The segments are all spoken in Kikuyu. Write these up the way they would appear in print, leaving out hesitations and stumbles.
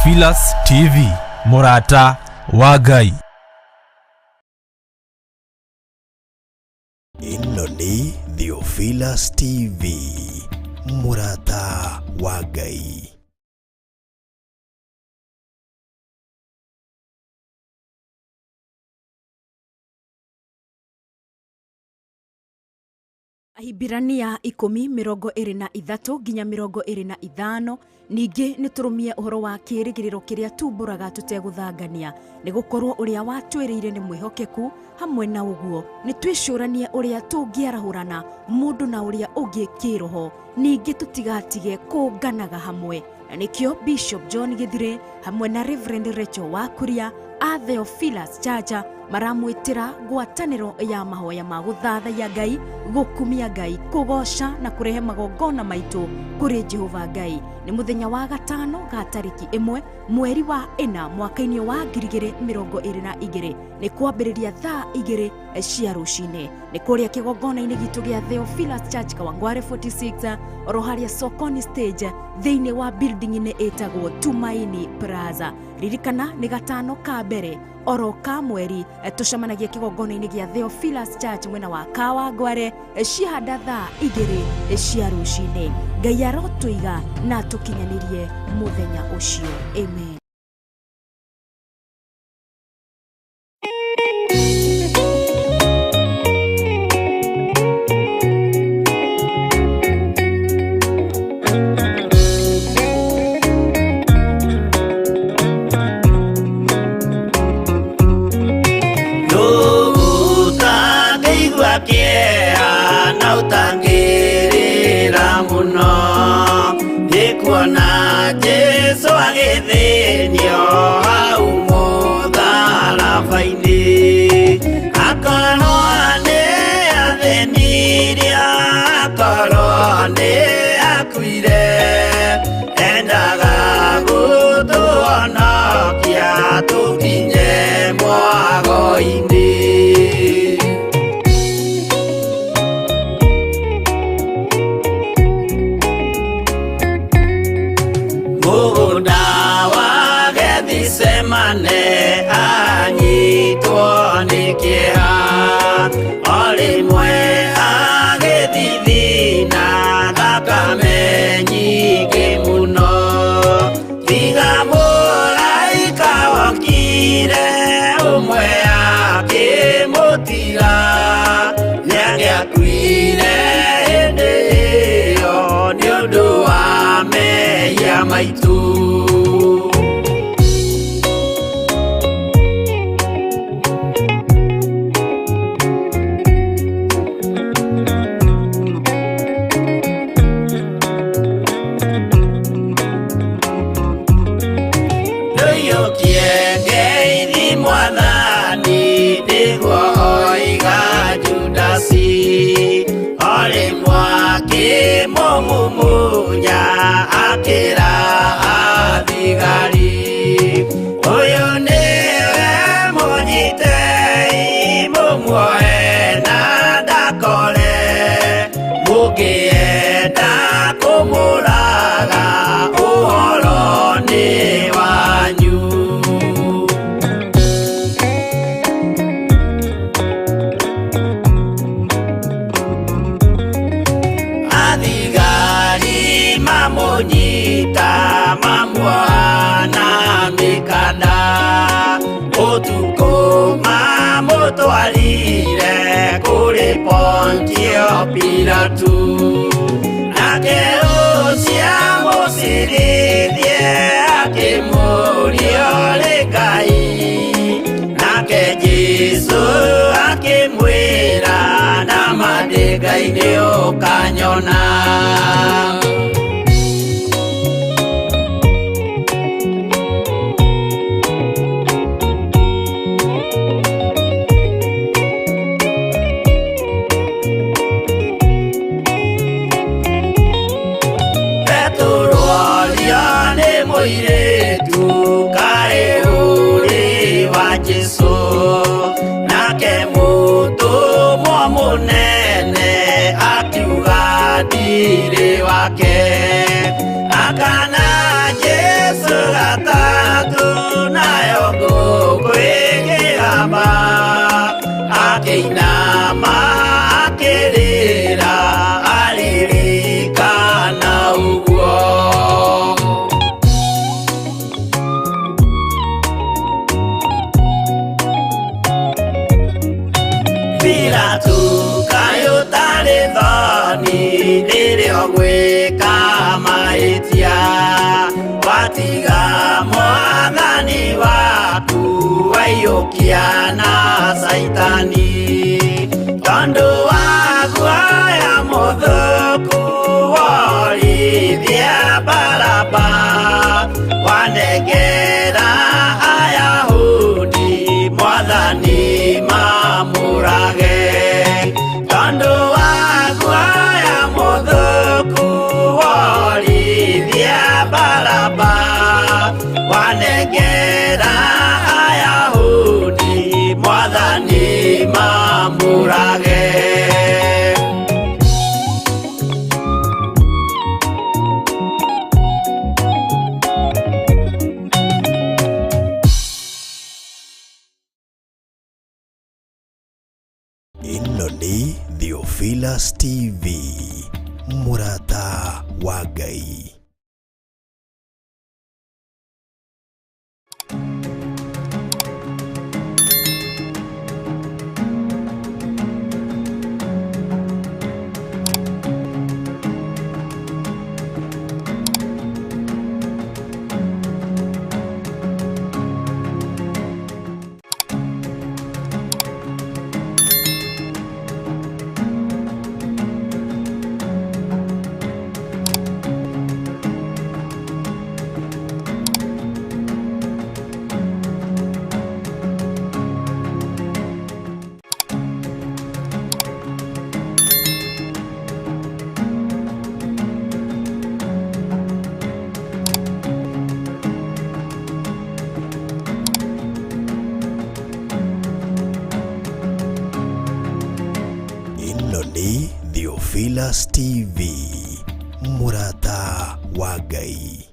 Theophilus TV, mũrata wa Ngai. Ĩno nĩ Theophilus TV, mũrata wa Ngai. Ahibirania 10:23 nginya 25. Ningĩ nĩ tũrũmie ũhoro wa kĩĩrĩgĩrĩro kĩrĩa tumbũraga tũtegũthangania, nĩ gũkorwo ũrĩa watwĩrĩire nĩ mwĩhokeku. Hamwe na ũguo nĩ twĩcũranie ũrĩa tũngĩarahũrana mũndũ na ũrĩa ũngĩ kĩĩroho, ningĩ tũtigatige kũnganaga hamwe. Na nĩkĩo Bishop John Gĩthire hamwe na Reverend Rachel Wakuria a Theophilus Chacha maramwĩtĩra ngwatanĩro ya mahoya ma gũthathaiya Ngai, gũkumia Ngai, kũgoca na kũrehe magongona maitũ kũrĩ Jehova Ngai. Nĩ mũthenya wa gatano ga tarĩki 1 mweri wa 4 mwaka-inĩ wa 2022, nĩ kwambĩrĩria thaa 2 cia rũcinĩ, nĩ kũrĩa kĩgongona-inĩ gitũ gĩa Theophilus Church, Kawangware 46, oro harĩa Sokoni stage, thĩinĩ wa building-inĩ ĩtagwo Tumaini Plaza. Ririkana nĩ gatano ka mbere oro ka mweri tũcemanagia kĩgongona-inĩ gĩa Theophilus Church mwena wa Kawangware, cihanda thaa 2 cia rũcinĩ. Ngai arotũiga na atũkinyanĩrie mũthenya ũcio. Amen. Ũtangĩigua kĩeha na ũtangĩrĩra mũno nĩ kuona Jesũ agĩthĩnio hau mũtharaba-inĩ, akorwo nĩ athĩnirie, akorwo nĩ akuire, endaga gũtũhonokia tũkinye mwago-inĩ. Mũgũnda wa Gethisemane anyitwo nĩ kĩeha, o rĩmwe agĩthithina thakame nyingĩ mũno, tiga mũraika wokire ũmwe akĩmũtiga, nĩangĩakuire hĩndĩ ĩyo nĩ ũndũ wa mehia maitũ. Ndũiyũkie ngeithi Mwathani, nĩguo oiga Judasi, o rĩmwe akĩmũmumunya akĩra athigari, ũyũ nĩwe mũnyitei mũmuoe na ndakore, mũngĩenda kũmũraga ũhoro nĩ wanyu. Athigari mamũnyita mamuoha na mĩkanda, ũtukũ mamũtwarire kũrĩ Pontio Pilatu, nake ũcio amũcirithie akĩmũũria ũrĩ Ngai, nake Jesũ akĩmwĩra nama ndĩ Ngai nĩ ũkanyona. Petero orio nĩ mũirĩtu kaĩ ũrĩ wa Jesũ, nake mũtũmwo mũnene akiuga ndirĩ wake. tu kaĩ ũtarĩ thoni rĩrĩa ũgwĩka mahĩtia watiga mwathani waku waiyũkia na Saitani tondũ wa guoya mũthũku worithia Baraba wanengera Ayahudi mwathani mamũrage tondũ wa guoya mũthũku worithia Baraba wanengera Ayahudi mwathani mamũrage. Ĩno nĩ Theophilus TV, mũrata wa Ngai. Ĩno nĩ Theophilus TV, mũrata wa Ngai.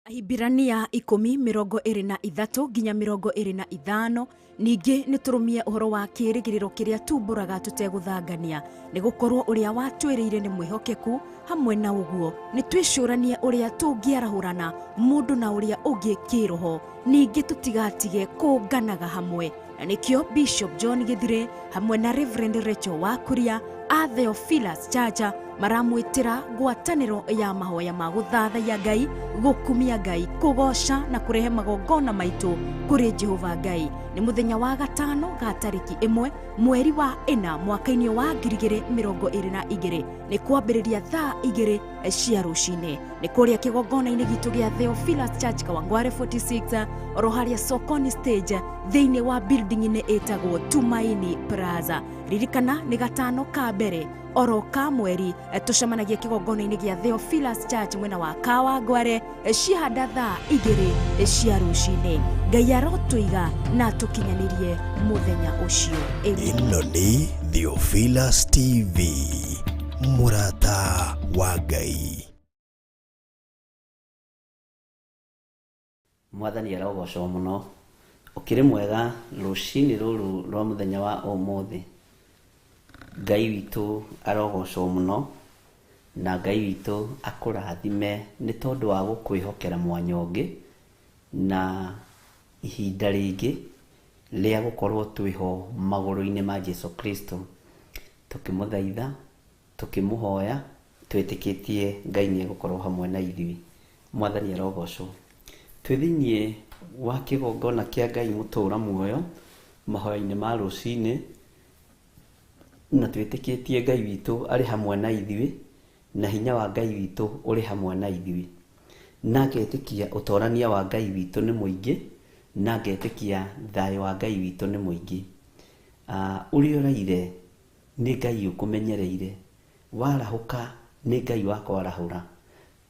Ahibirania 10:23 nginya 25 ningĩ nĩ tũrũmie ũhoro wa kĩĩrĩgĩrĩro kĩrĩa tumbũraga tũtegũthangania nĩ gũkorwo ũrĩa watwĩrĩire nĩ mwĩhokeku hamwe na ũguo nĩ twĩcũranie ũrĩa tũngĩarahũrana mũndũ na ũrĩa ũngĩ kĩroho ningĩ tũtigatige kũnganaga hamwe na nĩkĩo Bishop John Githire hamwe na Reverend Rachel Wakuria a Theophilus Church maramwĩtĩra ngwatanĩro ya mahoya ma gũthathaiya Ngai, gũkumia Ngai, kũgoca na kũrehe magongona maitũ kũrĩ Jehova Ngai. Nĩ mũthenya wa gatano ga tarĩki 1 mweri wa 4 mwaka-inĩ wa 2022 nĩ kwambĩrĩria thaa 2 cia rũcinĩ nĩ kũrĩa kĩgongona-inĩ gitũ gĩa Theophilus Church Kawangware 46 oro harĩa Sokoni stage thĩinĩ wa building-inĩ ĩtagwo Tumaini Plaza. Ririkana nĩ gatano ka mbere oro ka mweri tũcemanagia kĩgongona-inĩ gĩa Theophilus Church mwena wa Kawangware cihanda thaa 2 cia rũcinĩ. Ngai arotũiga na tũkinyanĩrie mũthenya ũcio. Amen. Ĩno nĩ Theophilus TV, mũrata wa Ngai. Mwathani arogocwo mũno. Ũkĩrĩ mwega rũcinĩ rũrũ rwa mũthenya wa ũmũthĩ. Ngai witũ arogocwo mũno na Ngai witũ akũrathime nĩ tondũ wa gũkwĩhokera mwanya ũngĩ na ihinda rĩngĩ rĩa gũkorwo twĩho magũrũ-inĩ ma Jesu Kristo tũkĩmũthaitha, tũkĩmũhoya, twĩtĩkĩtie Ngai nĩ egũkorwo hamwe na ithuĩ. Mwathani arogocwo. Twĩ thĩinĩ wa kĩgongona kĩa Ngai mũtũra muoyo mahoya-inĩ ma rũcinĩ na twĩtĩkĩtie Ngai witũ arĩ hamwe na ithuĩ na hinya wa Ngai witũ ũrĩ hamwe na ithuĩ. Na ngetĩkia ũtorania wa Ngai witũ nĩ mũingĩ na ngetĩkia thayũ wa Ngai witũ nĩ mũingĩ. Ũrĩa ũraire nĩ Ngai ũkũmenyereire, warahũka nĩ Ngai wakwarahũra.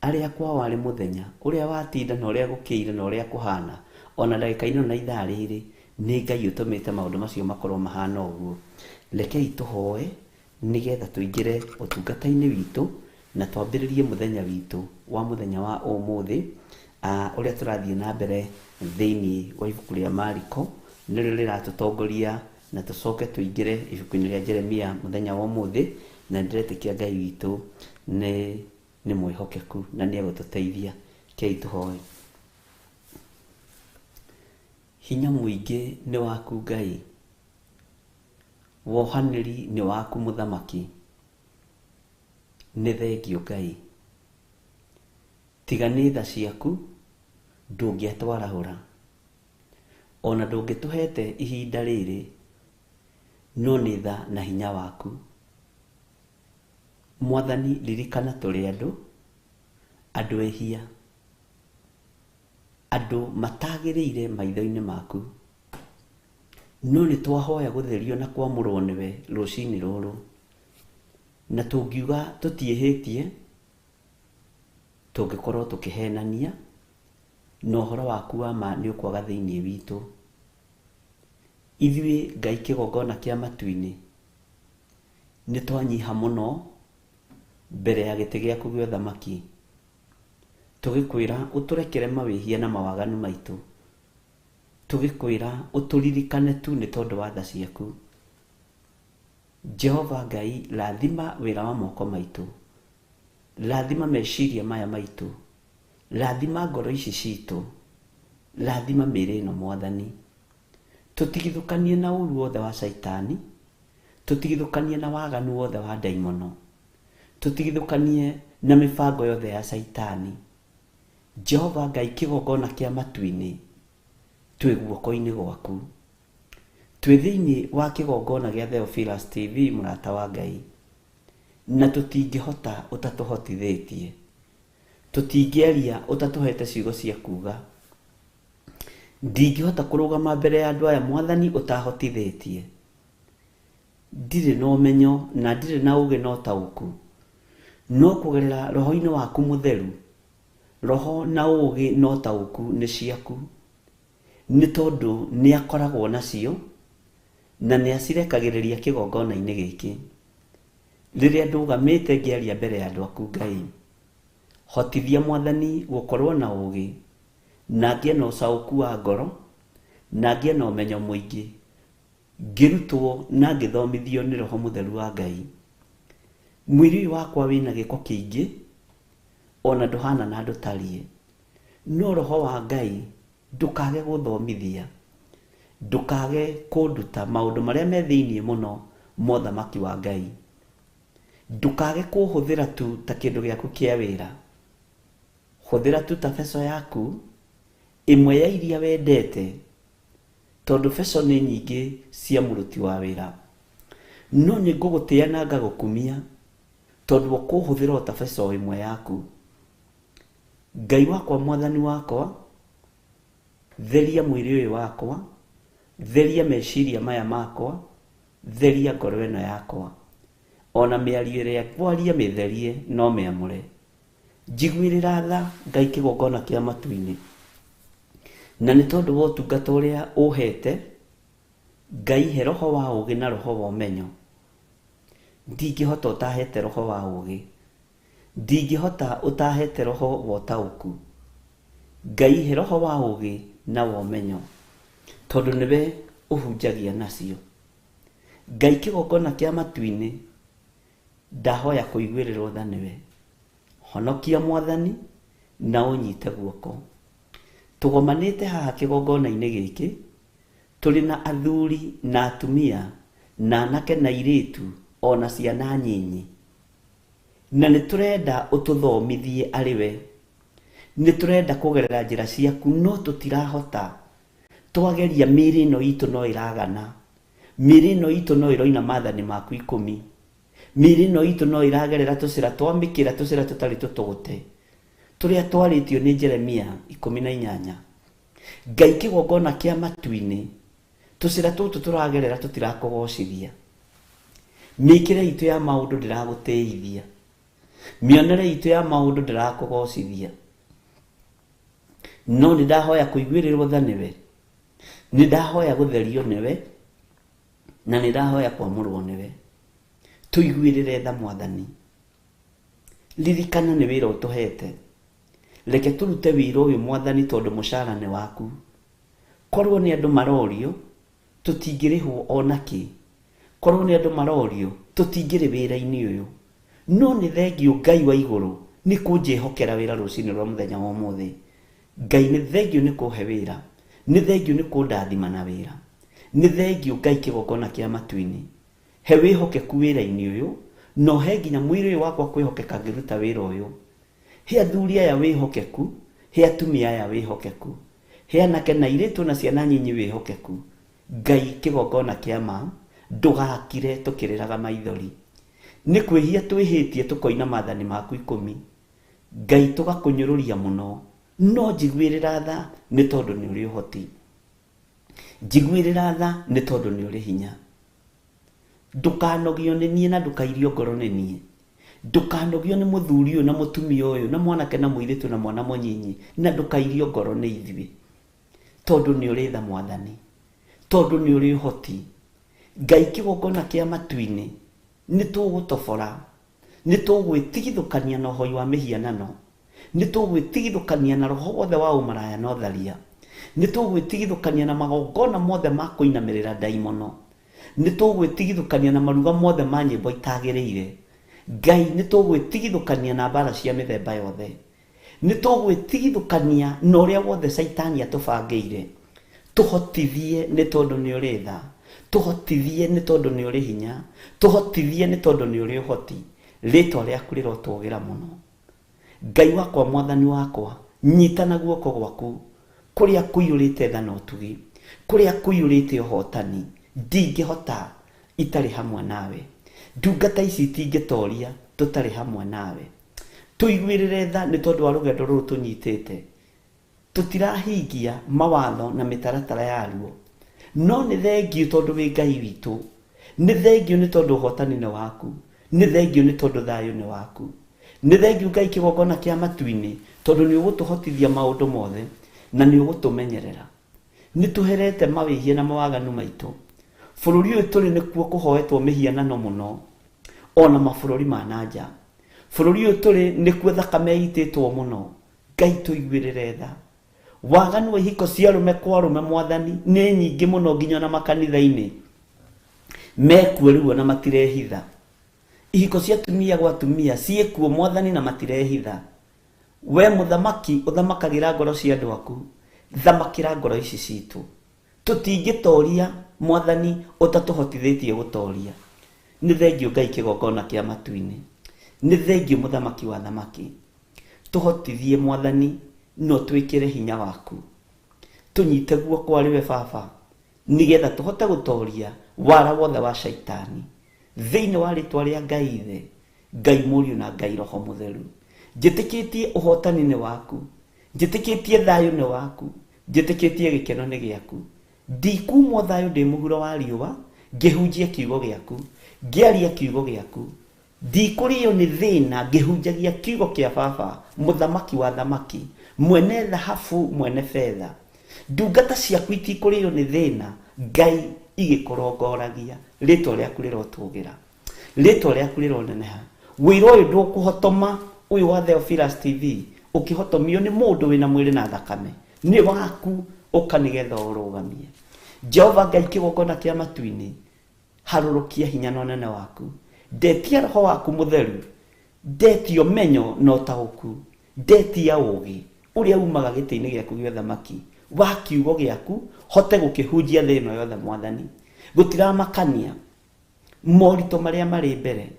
Arĩa kwao arĩ mũthenya, ũrĩa watinda na ũrĩa gũkĩire na ũrĩa kũhana, ona ndagĩka ĩno na ithaa rĩrĩ nĩ Ngai ũtũmĩte maũndũ macio makorwo mahana ũguo. Rekei tũhoe nĩgetha tũingĩre ũtungata-inĩ witũ na twambĩrĩrie mũthenya witũ wa mũthenya wa ũmũthĩ, ũrĩa tũrathiĩ na mbere thĩinĩ wa ibuku rĩa Mariko nĩrĩo rĩratũtongoria na tũcoke tũingĩre ibuku-inĩ rĩa Jeremia mũthenya wa ũmũthĩ, na ndĩretĩkia Ngai witũ nĩ mwĩhokeku na nĩ egũtũteithia. Rekei tũhoe. Hinya mũingĩ nĩ waku Ngai, wohanĩri nĩ waku mũthamaki. Nĩ thengiũ Ngai. Tiga nĩ tha ciaku ndũngĩatwarahũra, ona ndũngĩtũhete ihinda rĩrĩ, no nĩ tha na hinya waku. Mwathani ririkana tũrĩ andũ, andũ ehia. Andũ matagĩrĩire maitho-inĩ maku. No nĩ twahoya gũtherio na kwamũrwo nĩwe rũcinĩ rũrũ. Na tũngiuga tũtiĩhĩtie, tũngĩkorwo tũkĩhenania, na ũhoro waku wa ma nĩ ũkwaga thĩinĩ witũ. Ithuĩ Ngai kĩgongona kĩa matu-inĩ, nĩ twanyiha mũno mbere ya gĩtĩ gĩaku gĩa ũthamaki. Tũgĩkwĩra ũtũrekere mawĩhia na mawaganu maitũ. Tũgĩkwĩra ũtũririkane tu nĩ tondũ wa tha ciaku. Jehova Ngai rathima wĩra wa moko maitũ. Rathima meciria maya maitũ. Rathima ngoro ici citũ. Rathima mĩĩrĩ ĩno Mwathani. Tũtigithũkanie na ũru wothe wa Caitani. Tũtigithũkanie na waganu wothe wa ndaimono. Tũtigithũkanie na mĩbango yothe ya Caitani. Jehova Ngai kĩgongona kĩa matu-inĩ, twĩ guoko-inĩ gwaku. Twĩ thĩinĩ wa kĩgongona gĩa Theophilus TV mũrata wa Ngai, na tũtingĩhota ũtatũhotithĩtie. Tũtingĩaria ũtatũhete ciugo cia kuga. Ndingĩhota kũrũgama mbere ya andũ aya Mwathani ũtahotithĩtie. Ndirĩ na ũmenyo na ndirĩ na ũũgĩ na ũtaũku, no kũgerera Roho-inĩ waku Mũtheru, Roho na ũũgĩ na ũtaũku nĩ ciaku, nĩ tondũ nĩ akoragwo nacio na nĩ acirekagĩrĩria kĩgongona-inĩ gĩkĩ. Rĩrĩa ndũgamĩte ngĩaria mbere ya andũ aku Ngai, hotithia Mwathani gũkorwo na ũũgĩ, na ngĩe na ũcaũku wa ngoro, na ngĩe na ũmenyo mũingĩ Ngĩrutwo na ngĩthomithio nĩ Roho Mũtheru wa Ngai. Mwĩrĩ ũyũ wakwa wĩna gĩko kĩingĩ, o na ndũhana na ndũtariĩ. No Roho wa Ngai ndũkage gũthomithia, ndũkage kũnduta maũndũ marĩa me thĩinĩ mũno ma ũthamaki wa Ngai. Ndũkage kũhũthĩra tu ta kĩndũ gĩaku kĩa wĩra. Hũthĩra tu ta beco yaku, ĩmwe ya iria wendete, Tondũ beco nĩ nyingĩ cia mũruti wa wĩra. No nĩ ngũgũtĩa na ngagũkumia, tondũ ũkũhũthĩra o ta beco ĩmwe yaku. Ngai wakwa Mwathani wakwa, theria mwĩrĩ ũyũ wakwa, theria meciria maya makwa, theria ngoro ĩno yakwa. O na mĩario ĩrĩa ngwaria mĩtherie na ũmĩamũre. Njiguĩrĩra tha Ngai kĩgongona kĩa matu-inĩ. Na nĩ tondũ wa ũtungata ũrĩa ũhete, Ngai he roho wa ũgĩ na roho wa ũmenyo. Ndingĩhota ũtahete roho wa ũgĩ. Ndingĩhota ũtahete roho wa ũtaũku. Ngai he roho wa ũgĩ na wa ũmenyo, tondũ nĩwe ũhunjagia nacio. Ngai kĩgongona kĩa matu-inĩ, Ndahoya kũiguĩrĩrwo tha nĩwe. Honokia Mwathani na ũnyite guoko. Tũgomanĩte haha kĩgongona-inĩ gĩkĩ tũrĩ na athuri na atumia na anake na airĩtu o na ciana nyinyi. Na nĩ tũrenda ũtũthomithie arĩ we. Nĩ tũrenda kũgerera njĩra ciaku no tũtirahota. Twageria mĩĩrĩ ĩno itũ no ĩragana. Mĩĩrĩ ĩno itũ no ĩroina maathani maku ikũmi. Mĩĩrĩ ĩno itũ no ĩragerera tũcĩra twa mĩkĩra, tũcĩra tũtarĩ tũtũgũte, tũrĩa twarĩtio nĩ Jeremia 18. Ngai kĩgongona kĩa matu-inĩ, tũcĩra tũtũ tũragerera tũtirakũgocithia. Mĩkĩre itũ ya maũndũ ndĩragũtĩithia. Mĩonere itũ ya maũndũ ndĩrakũgocithia. No nĩ ndahoya kũiguĩrĩrwo tha nĩwe. Nĩ ndahoya gũtherio nĩwe, na nĩ ndahoya kwamũrwo nĩwe. Tũiguĩrĩre tha Mwathani. Ririkana nĩ wĩra ũtũhete. Reke tũrute wĩra ũyũ Mwathani tondũ mũcara nĩ waku. Korwo nĩ andũ marorio, tũtingĩrĩhwo o na kĩ. Korwo nĩ andũ marorio, tũtingĩrĩ wĩra-inĩ ũyũ. No nĩ thengiũ Ngai wa igũrũ nĩ kũnjĩhokera wĩra rũcinĩ rwa mũthenya wa ũmũthĩ. Ngai nĩ thengiũ nĩ kũhe wĩra. Nĩ thengiũ nĩ kũndathima na wĩra. Nĩ thengiũ Ngai kĩgongona kĩa matu-inĩ. He wĩhokeku wĩra-inĩ ũyũ, na ũhe nginya mwĩrĩ ũyũ wakwa kwĩhokeka ngĩruta wĩra ũyũ. He athuri aya wĩhokeku, he atumia aya wĩhokeku, he anake na airĩtu na ciana nyinyi wĩhokeku. Ngai kĩgongona kĩa ma, ndũgakire tũkĩrĩraga maithori. Nĩ kwĩhia twĩhĩtie tũkoina maathani maku ikũmi. Ngai tũgakũnyũrũria mũno, no njiguĩrĩra tha nĩ tondũ nĩ ũrĩ ũhoti. Njiguĩrĩra tha nĩ tondũ nĩ ũrĩ hinya. Ndũkanogio nĩ niĩ na ndũkairio ngoro nĩ niĩ. Ndũkanogio nĩ mũthuri ũyũ na mũtumia ũyũ na mwanake na mũirĩtu na mwana mũnyinyi, na ndũkairio ngoro nĩ ithuĩ. Tondũ nĩ ũrĩ tha Mwathani. Tondũ nĩ ũrĩ ũhoti. Ngai kĩgongona kĩa matu-inĩ, nĩ tũgũtobora. Nĩ tũgwĩtigithũkania na ũhoi wa mĩhianano. Nĩ tũgwĩtigithũkania na roho wothe wa ũmaraya na ũtharia. Nĩ tũgwĩtigithũkania na magongona mothe ma kũinamĩrĩra ndaimono. Nĩ tũgwĩtigithũkania na maruga mothe ma nyĩmbo itagĩrĩire. Ngai, nĩ tũgwĩtigithũkania na mbara cia mĩthemba yothe. Nĩ tũgwĩtigithũkania na ũrĩa wothe Caitani atũbangĩire. Tũhotithie nĩ tondũ nĩ ũrĩ tha. Tũhotithie nĩ tondũ nĩ ũrĩ hinya. Tũhotithie nĩ tondũ nĩ ũrĩ ũhoti. Rĩtwa rĩaku rĩrotũgĩra mũno. Ngai wakwa Mwathani wakwa, nyita na guoko gwaku kũrĩa kũiyũrĩte tha na ũtugi, kũrĩa kũiyũrĩte ũhotani. Ndingĩhota itarĩ hamwe nawe. Ndungata ici itingĩtoria tũtarĩ hamwe nawe. Tũiguĩrĩre tha nĩ tondũ wa rũgendo rũrũ tũnyitĩte. Tũtirahingia mawatho na mĩtaratara yaruo. No nĩ thengiũ tondũ wĩ Ngai witũ. Nĩ thengiũ nĩ tondũ ũhotani nĩ waku. Nĩ thengiũ nĩ tondũ thayũ nĩ waku. Nĩ thengiũ Ngai kĩgongona kĩa matu-inĩ tondũ nĩ ũgũtũhotithia maũndũ mothe na nĩ ũgũtũmenyerera. Nĩ tũherete mawĩhia na mawaganu maitũ. Bũrũri ũyũ tũrĩ nĩkuo kũhoetwo mĩhianano mũno ona mabũrũri ma na nja. Bũrũri ũyũ tũrĩ nĩkuo thakame ĩitĩtwo mũno. Ngai tũiguĩrĩre tha. Waganu wa ihiko cia arũme kwa arũme Mwathani nĩ nyingĩ mũno nginya ona makanitha-inĩ. Mekuo rĩu ona matirehitha. Ihiko cia atumia gwa atumia ciĩkuo Mwathani na matirehitha. We mũthamaki ũthamakagĩra ngoro cia andũ aku, thamakĩra ngoro ici citũ. Tũtingĩtoria Mwathani ũtatũhotithĩtie gũtoria. Nĩ thengiũ Ngai kĩgongona kĩa matu-inĩ. Nĩ thengiũ mũthamaki wa athamaki. Tũhotithie Mwathani na ũtwĩkĩre hinya waku. Tũnyite guoko arĩ we Baba, nĩgetha tũhote gũtoria wara wothe wa Shaitani. Thĩinĩ wa rĩtwa rĩa Ngai Ithe, Ngai Mũriũ na Ngai Roho Mũtheru. Njĩtĩkĩtie ũhotani nĩ waku. Njĩtĩkĩtie thayũ nĩ waku. Njĩtĩkĩtie gĩkeno nĩ gĩaku. Ndikumwo thayũ ndĩ mũhuro wa riũa, ngĩhunjia kiugo gĩaku, ngĩaria kiugo gĩaku. Ndikũrĩo nĩ thĩna ngĩhunjagia kiugo kĩa Baba, Mũthamaki wa athamaki, mwene thahabu, mwene betha. Ndungata ciaku itikũrĩo nĩ thĩna, Ngai, igĩkũrongoragia. Rĩtwa rĩaku rĩrotũgĩra. Rĩtwa rĩaku rĩroneneha. Wĩra ũyũ ndũkũhotoma, ũyũ wa Theophilus TV, ũkĩhotomio nĩ mũndũ wĩna mwĩrĩ na thakame. Nĩ waku, ũka nĩgetha ũrũgamie. Jehova Ngai kĩgongona kĩa matu-inĩ, harũrũkia hinya na ũnene waku. Ndetia roho waku mũtheru, ndetia ũmenyo na ũtaũku, ndetia ũũgĩ ũrĩa umaga gĩtĩ-inĩ gĩaku gĩa ũthamaki wa kiugo gĩaku, hote gũkĩhunjia thĩ ĩno yothe Mwathani. Gũtiramakania moritũ marĩa marĩ mbere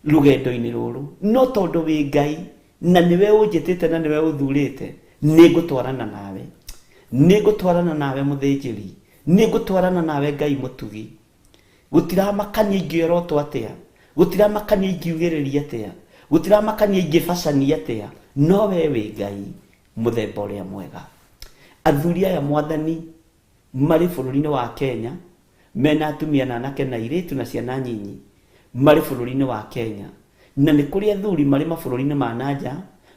rũgendo-inĩ rũrũ, no tondũ wĩ Ngai na nĩwe ũnjĩtĩte na nĩwe ũthurĩte, nĩngũtwarana nawe. Nĩngũtwarana nawe mũthĩnjĩri, nĩngũtwarana nawe Ngai mũtugi. Gũtiramakania ingĩorotwo atĩa, gũtiramakania ingiugĩrĩria atĩa, gũtiramakania ingĩbacania atĩa, no we wĩ Ngai mũthemba ũrĩa mwega. Athuri aya Mwathani marĩ bũrũri-inĩ wa Kenya, mena atumia na anake na airĩtu na ciana nyinyi, marĩ bũrũri-inĩ wa Kenya. Na nĩ kũrĩ athuri marĩ mabũrũri-inĩ ma na nja,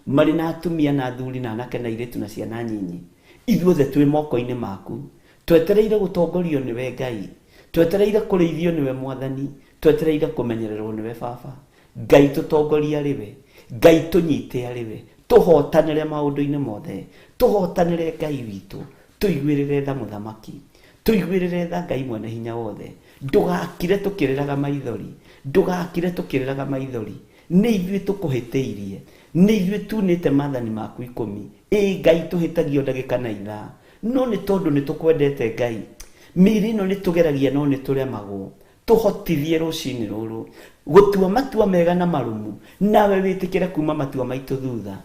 marĩ na atumia na athuri na anake na airĩtu na ciana nyinyi. Ithuothe twĩ moko-inĩ maku. Twetereire gũtongorio nĩwe Ngai. Twetereire kũrĩithio nĩwe Mwathani. Twetereire kũmenyererwo nĩwe Baba. Ngai tũtongorie arĩ we. Ngai tũnyite arĩ we. Tũhotanĩre maũndũ-inĩ mothe. Tũhotanĩre Ngai witũ. Tũiguĩrĩre tha Mũthamaki. Tũiguĩrĩre tha Ngai mwene hinya wothe. Ndũgakire tũkĩrĩraga maithori. Ndũgakire tũkĩrĩraga maithori. Nĩ ithuĩ tũkũhĩtĩirie. Nĩ ithuĩ tunĩte maathani maku ikũmi. Ĩĩ Ngai tũhĩtagia o ndagĩka na ithaa. No nĩ tondũ nĩ tũkwendete Ngai, mĩĩrĩ ĩno nĩ tũgeragia no nĩ tũremagwo. Tũhotithie rũcinĩ rũrũ gũtua matua mega na marũmu, nawe wĩtĩkĩre kuma matua maitũ thutha.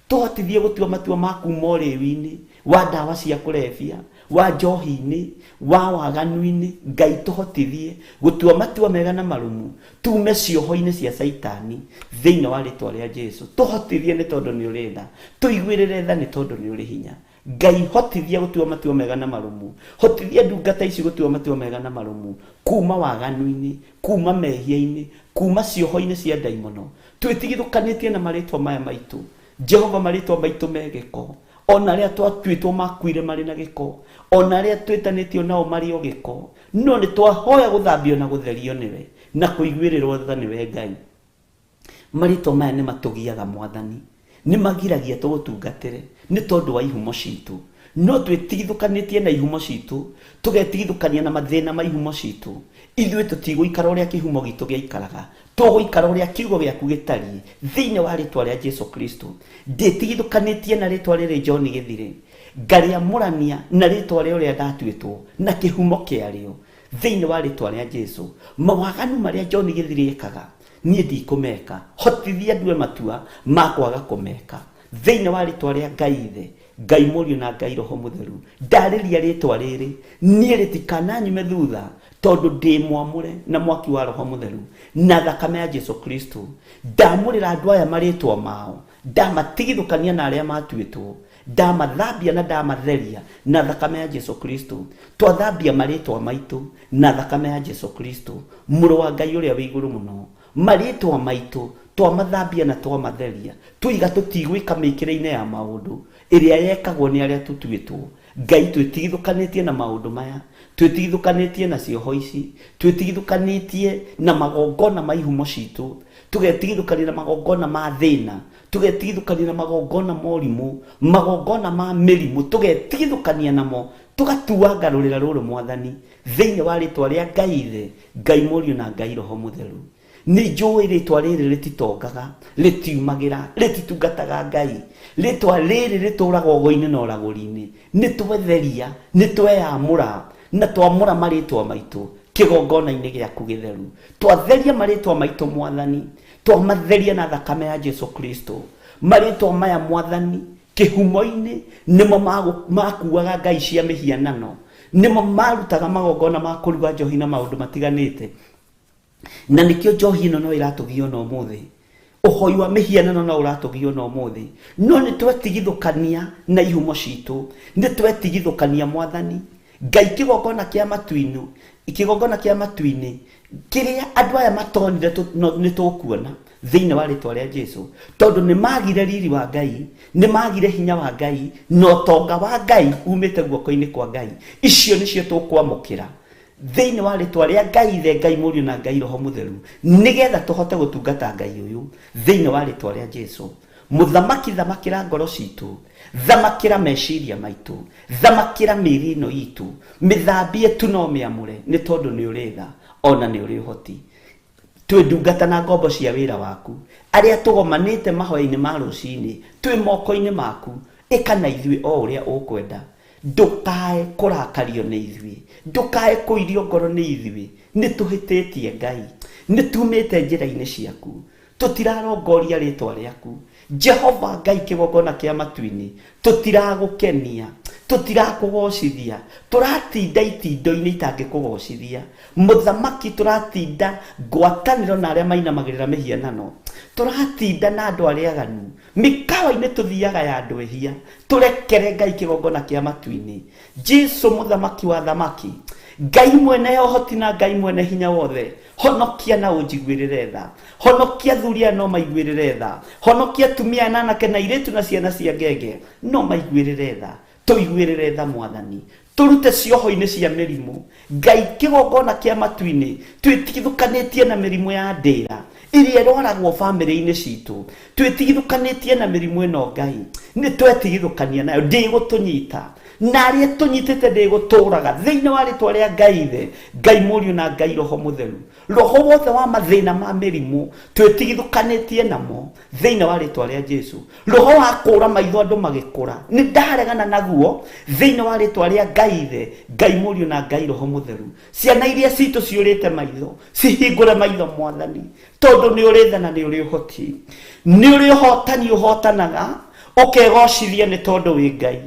Tũhotithie gũtua matua ma kuma ũrĩu-inĩ wa ndawa cia kũrebia, wa njohi-inĩ, wa waganu-inĩ. Ngai tũhotithie gũtua matua mega na marũmu, tume cioho-inĩ cia Caitani thĩinĩ wa rĩtwa rĩa Jesu. Tũhotithie nĩ tondũ nĩ ũrĩ tha, tũiguĩrĩre tha nĩ tondũ nĩ ũrĩ hinya. Ngai hotithia gũtua matua mega na marũmu, hotithia ndungata ici gũtua matua mega na marũmu kuma waganu-inĩ, kuma mehia-inĩ, kuma cioho-inĩ cia ndaimono. Twĩtigithũkanĩtie na marĩtwa maya maitũ Jehova, marĩtwa maitũ me gĩko, ona arĩa twatuĩtwo makuire marĩ na gĩko, ona arĩa twĩtanĩtio nao marĩ o gĩko, no nĩ twahoya gũthambio na gũtherio nĩwe na kũiguĩrĩrwo tha nĩwe Ngai. Marĩtwa maya nĩ matũgiaga Mwathani, nĩ magiragia tũgũtungatĩre nĩ tondũ wa ihumo citũ. No twĩtigithũkanĩtie na ihumo citũ, tũgetigithũkania na mathĩna ma ihumo citũ. Ithuĩ tũtigũikara ũrĩa kĩhumo gitũ gĩaikaraga, tũgũikara ũrĩa kiugo gĩaku gĩtariĩ thĩinĩ wa rĩtwa rĩa Jesu Kristo. Ndĩtigithũkanĩtie na rĩtwa rĩrĩ John Gĩthire, ngarĩamũrania na rĩtwa rĩa ũrĩa ndatuĩtwo na kĩhumo kĩarĩo thĩinĩ wa rĩtwa rĩa Jesu. Mawaganu marĩa John Gĩthire ekaga niĩ ndikũmeka, hotithia ndue matua ma kwaga kũmeka thĩinĩ wa rĩtwa rĩa Ngai Ithe, Ngai Mũriũ na Ngai Roho Mũtheru. Ndarĩria rĩtwa rĩrĩ niĩ rĩtikananyume thutha, tondũ ndĩ mwamũre na mwaki wa Roho Mũtheru na thakame ya Jesu Kristo. Ndamũrĩra andũ aya marĩtwa mao, ndamatigithũkania na arĩa matuĩtwo, ndamathambia na ndamatheria na thakame ya Jesu Kristo. Twathambia marĩtwa maitũ na thakame ya Jesu Kristo, mũrũ wa Ngai ũrĩa wĩ igũrũ mũno. Marĩtwa maitũ twamathambia na twamatheria, tũiga tũtigwĩka mĩkĩre-inĩ ya maũndũ ĩrĩa yekagwo nĩ arĩa tũtuĩtwo. Ngai, twĩtigithũkanĩtie na maũndũ maya, twĩtigithũkanĩtie na cioho ici, twĩtigithũkanĩtie na magongona ma ihumo citũ, tũgetigithũkania na magongona ma thĩna, tũgetigithũkania na magongona ma ũrimũ, magongona ma mĩrimũ, tũgetigithũkania namo, tũgatuanga rũrĩra rũrũ Mwathani, thĩinĩ wa rĩtwa rĩa Ngai Ithe, Ngai Mũriũ na Ngai Roho Mũtheru. Nĩ njũĩ rĩtwa rĩrĩ rĩtitongaga, rĩtiumagĩra, rĩtitungataga Ngai. Rĩtwa rĩrĩ rĩtũraga ũgo-inĩ na ũragũri-inĩ. Nĩ twetheria, nĩ tweyamũra, na twamũra marĩtwa maitũ kĩgongona-inĩ gĩaku gĩtheru. Twatheria marĩtwa maitũ Mwathani, twamatheria na thakame ya Jesu Kristo. Marĩtwa maya Mwathani, kĩhumo-inĩ nĩmo makuaga ngai cia mĩhianano, nĩmo marutaga magongona ma kũruga njohi na maũndũ matiganĩte. Na nĩkĩo njohi ĩno no ĩratũgia ona ũmũthĩ, ũhoi wa mĩhianano no ũratũgia ona ũmũthĩ. No nĩ twetigithũkania na ihumo citũ, nĩ twetigithũkania Mwathani Ngai kĩgongona kĩa matu-inĩ, kĩgongona kĩa matu-inĩ kĩrĩa andũ aya matonire nĩ tũkuona thĩinĩ wa rĩtwa rĩa Jesu, tondũ nĩ magire riri wa Ngai, nĩ magire hinya wa Ngai na ũtonga wa Ngai umĩte guoko-inĩ kwa Ngai. Icio nĩcio tũkwamũkĩra thĩinĩ wa rĩtwa rĩa Ngai Ithe, Ngai Mũriũ na Ngai Roho Mũtheru, nĩgetha tũhote gũtungata Ngai ũyũ thĩinĩ wa rĩtwa rĩa Jesu. Mũthamaki, thamakĩra ngoro citũ, thamakĩra meciria maitũ, thamakĩra mĩĩrĩ ĩno itũ, mĩthambie tu no mĩamũre, nĩ tondũ nĩ ũrĩ tha ona nĩ ũrĩ ũhoti. Twĩ ndungata na ngombo cia wĩra waku, arĩa tũgomanĩte mahoya-inĩ ma rũcinĩ, twĩ moko-inĩ maku. Ĩka na ithuĩ o ũrĩa ũkwenda. Ndũkae kũrakario nĩ ithuĩ, ndũkae kũirio ngoro nĩ ithuĩ. Nĩ tũhĩtĩtie Ngai, nĩ tumĩte njĩra-inĩ ciaku, tũtirarongoria rĩtwa rĩaku Jehova Ngai kĩgongona kĩa matu-inĩ, tũtiragũkenia, tũtirakũgocithia, tũratinda itindo-inĩ itangĩkũgocithia. Mũthamaki, tũratinda ngwatanĩro na arĩa mainamagĩrĩra mĩhianano, tũratinda na andũ arĩa aganu, mĩkawa-inĩ tũthiaga ya andũ ehia. Tũrekere Ngai kĩgongona kĩa matu-inĩ. Jesu mũthamaki wa thamaki, Ngai mwene ũhoti na Ngai mwene hinya wothe, honokia na ũnjiguĩrĩre tha. Honokia athuri aya no maiguĩrĩre tha. Honokia atumia aya na anake na airĩtu na ciana cia ngenge no maiguĩrĩre tha. Tũiguĩrĩre tha Mwathani, tũrute cioho-inĩ cia mĩrimũ. Ngai kĩgongona kĩa matu-inĩ, twĩtigithũkanĩtie na mĩrimũ ya ndĩra ĩrĩa ĩrwaragwo bamĩrĩ-inĩ citũ. Twĩtigithũkanĩtie na mĩrimũ ĩno Ngai, nĩ twetigithũkania nayo, ndĩgũtũnyita. Na arĩa tũnyitĩte ndĩgũtũraga thĩinĩ wa rĩtwa rĩa Ngai Ithe, Ngai Mũriũ na Ngai Roho Mũtheru. Roho wothe wa mathĩna ma mĩrimũ twĩtigithũkanĩtie namo thĩinĩ wa rĩtwa rĩa Jesu. Roho wa kũra maitho andũ magĩkũra nĩ ndaregana naguo thĩinĩ wa rĩtwa rĩa Ngai Ithe, Ngai Mũriũ na Ngai Roho Mũtheru. Ciana iria citũ ciũrĩte maitho cihingũre maitho Mwathani, tondũ nĩ ũrĩ tha na nĩ ũrĩ ũhoti, nĩ ũrĩ ũhotani ũhotanaga ũkegocithia nĩ tondũ wĩ Ngai,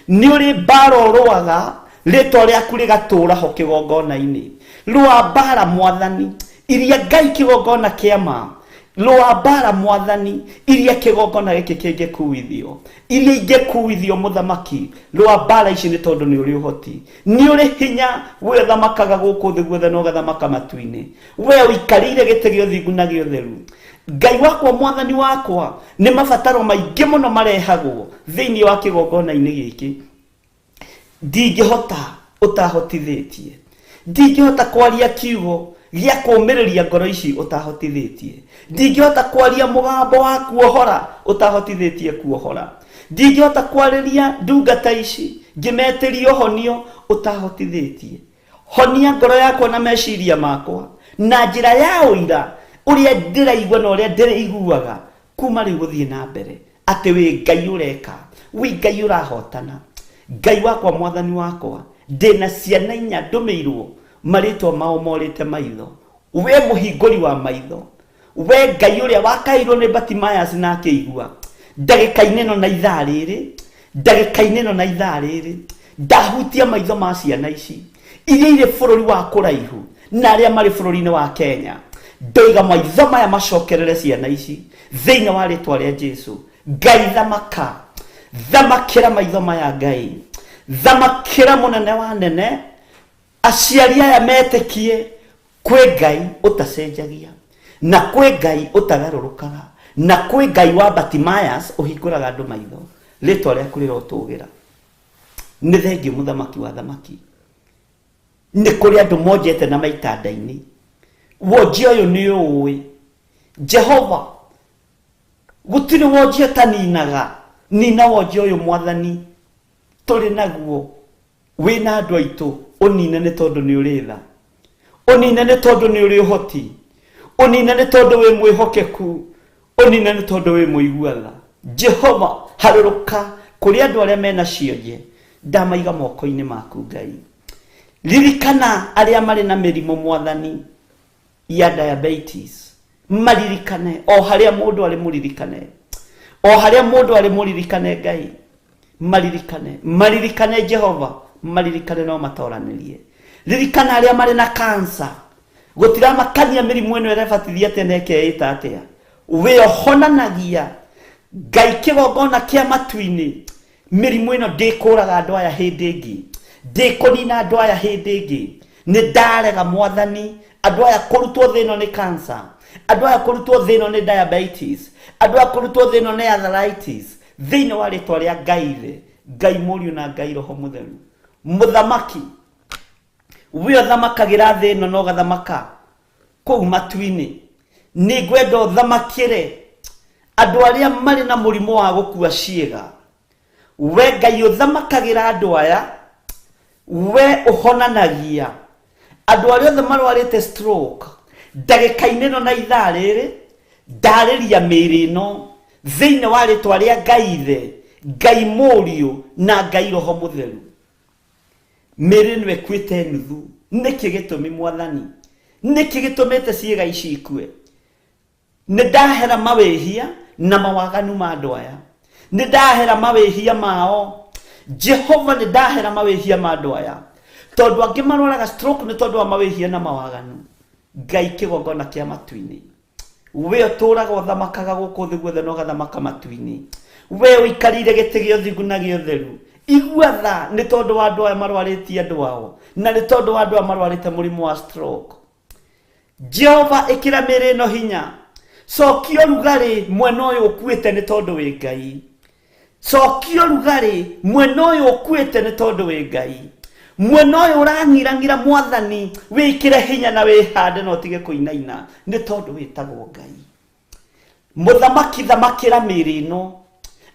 nĩ ũrĩ mbara ũrũaga rĩtwa rĩaku rĩgatũũra ho kĩgongona-inĩ. Rũa mbara Mwathani iria Ngai kĩgongona kĩa ma, rũa mbara Mwathani iria kĩgongona gĩkĩ kĩngĩkuithio, iria ingĩkuithio Mũthamaki, rũa mbara ici nĩ tondũ nĩ ũrĩ ũhoti, nĩ ũrĩ hinya, we ũthamakaga gũkũ thĩ guothe na ũgathamaka matu-inĩ, we ũikarĩire gĩtĩ gĩa ũthingu na gĩa ũtheru. Ngai wakwa, Mwathani wakwa, nĩ mabataro maingĩ mũno marehagwo thĩinĩ wa kĩgongona-inĩ gĩkĩ. Ndingĩhota ũtahotithĩtie, ndingĩhota kwaria kiugo gĩa kũũmĩrĩria ngoro ici ũtahotithĩtie, ndingĩhota kwaria mũgambo wa kuohora ũtahotithĩtie kuohora, ndingĩhota kwarĩria ndungata ici ngĩmetĩria ũhonio ũtahotithĩtie. Honia ngoro yakwa na meciria makwa na njĩra ya ũira ũrĩa ndĩraigua na ũrĩa ndĩrĩiguaga kuma rĩu gũthiĩ na mbere, atĩ wĩ Ngai ũreka, wĩ Ngai ũrahotana. Ngai wakwa, Mwathani wakwa, ndĩna ciana inya ndũmĩirwo marĩtwa mao morĩte maitho. We mũhingũri wa maitho, we Ngai ũrĩa wakairwo nĩ Bartimaeus na akĩigua, ndagĩka-inĩ ĩno na ithaa rĩrĩ, ndagĩka-inĩ ĩno na ithaa rĩrĩ, ndahutia maitho ma ciana ici iria irĩ bũrũri wa kũraihu na arĩa marĩ bũrũri-inĩ wa Kenya, ndoiga maitho maya macokerere ciana ici thĩinĩ wa rĩtwa rĩa Jesu. Ngai thamaka, thamakĩra maitho maya Ngai, thamakĩra mũnene wa nene, aciari aya metĩkie kwĩ Ngai ũtacenjagia, na kwĩ Ngai ũtagarũrũkaga, na kwĩ Ngai wa Bartimaeus ũhingũraga andũ maitho. Rĩtwa rĩaku rĩrotũgĩra. Nĩ thengiũ mũthamaki wa thamaki. Nĩ kũrĩ andũ monjete na maitanda-inĩ. Wonjia ũyũ nĩ ũĩ. Jehova, gũtirĩ wonjia ũtaninaga. Nina wonjia ũyũ Mwathani tũrĩ naguo. Wĩna andũ aitũ, ũnine nĩ tondũ nĩ ũrĩ tha, ũnine nĩ tondũ nĩ ũrĩ ũhoti, ũnine nĩ tondũ wĩ mwĩhokeku, ũnine nĩ tondũ wĩ mũigua tha. Jehova, harũrũka kũrĩ andũ arĩa mena cionje, ndamaiga moko-inĩ maku Ngai. Ririkana arĩa marĩ na mĩrimũ Mwathani ya diabetes, maririkane o harĩa mũndũ arĩ, mũririkane o harĩa mũndũ arĩ, mũririkane Ngai, maririkane, maririkane Jehova, maririkane no matoranĩrie. Ririkana arĩa marĩ na kansa, gũtiramakania mĩrimũ ĩno ĩrebatithia atĩa na ĩkeĩta atĩa, wĩohonanagia Ngai kĩgongona kĩa matu-inĩ. Mĩrimũ ĩno ndĩkũraga andũ aya hĩndĩ ĩngĩ, ndĩkũnina andũ aya hĩndĩ ĩngĩ. Nĩ ndarega Mwathani andũ aya kũrutwo thĩ ĩno nĩ cancer, andũ aya kũrutwo thĩ ĩno nĩ diabetes, andũ aya kũrutwo thĩ ĩno nĩ arthritis, thĩinĩ wa rĩtwa rĩa Ngai Ithe, Ngai Mũriũ na Ngai Roho Mũtheru. Mũthamaki, we ũthamakagĩra thĩ ĩno na ũgathamaka kũu matu-inĩ, nĩ ngwenda ũthamakĩre andũ arĩa marĩ na mũrimũ wa gũkua ciĩga. We Ngai ũthamakagĩra andũ aya, we ũhonanagia andũ arĩa othe marwarĩte stroke, ndagĩka-inĩ ĩno na ithaa rĩrĩ, ndarĩria mĩĩrĩ ĩno thĩinĩ wa rĩtwa rĩa Ngai Ithe, Ngai Mũriũ na Ngai Roho Mũtheru. Mĩĩrĩ ĩno ĩkuĩte nuthu. Nĩkĩ gĩtũmi Mwathani? Nĩkĩ gĩtũmĩte ciĩga ici ikue? Nĩ ndahera mawĩhia na mawaganu ma andũ aya. Nĩ ndahera mawĩhia mao. Jehova, nĩ ndahera mawĩhia ma andũ aya. Tondũ angĩ marwaraga stroke nĩ tondũ wa mawĩhia na mawaganu. Ngai kĩgongona kĩa matu-inĩ. We ũtũũraga ũthamakaga gũkũ thĩ guothe na ũgathamaka matu-inĩ. We ũikarĩire gĩtĩ gĩa ũthingu na gĩa ũtheru. Igua tha nĩ tondũ wa andũ aya marwarĩtie andũ ao, na nĩ tondũ wa andũ aya marwarĩte mũrimũ wa stroke. Jehova, ĩkĩra mĩĩrĩ ĩno hinya. Cokia ũrugarĩ mwena ũyũ ũkuĩte nĩ tondũ wĩ Ngai. Cokia ũrugarĩ mwena ũyũ ũkuĩte nĩ tondũ wĩ Ngai. Mwena ũyũ ũrang'irang'ira Mwathani, wĩkĩre hinya na wĩhande na ũtige kũinaina nĩ tondũ wĩtagwo Ngai. Mũthamaki, thamakĩra mĩĩrĩ ĩno.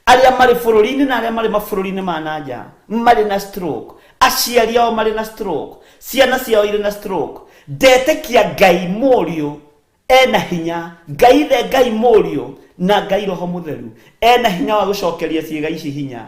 Arĩa marĩ bũrũri-inĩ na arĩa marĩ mabũrũri-inĩ ma na nja marĩ na stroke, aciari ao marĩ na stroke, ciana ciao irĩ na stroke. Ndetĩkia Ngai Mũriũ ena hinya, Ngai Ithe, Ngai Mũriũ na Ngai Roho Mũtheru ena hinya wa gũcokeria ciĩga ici hinya.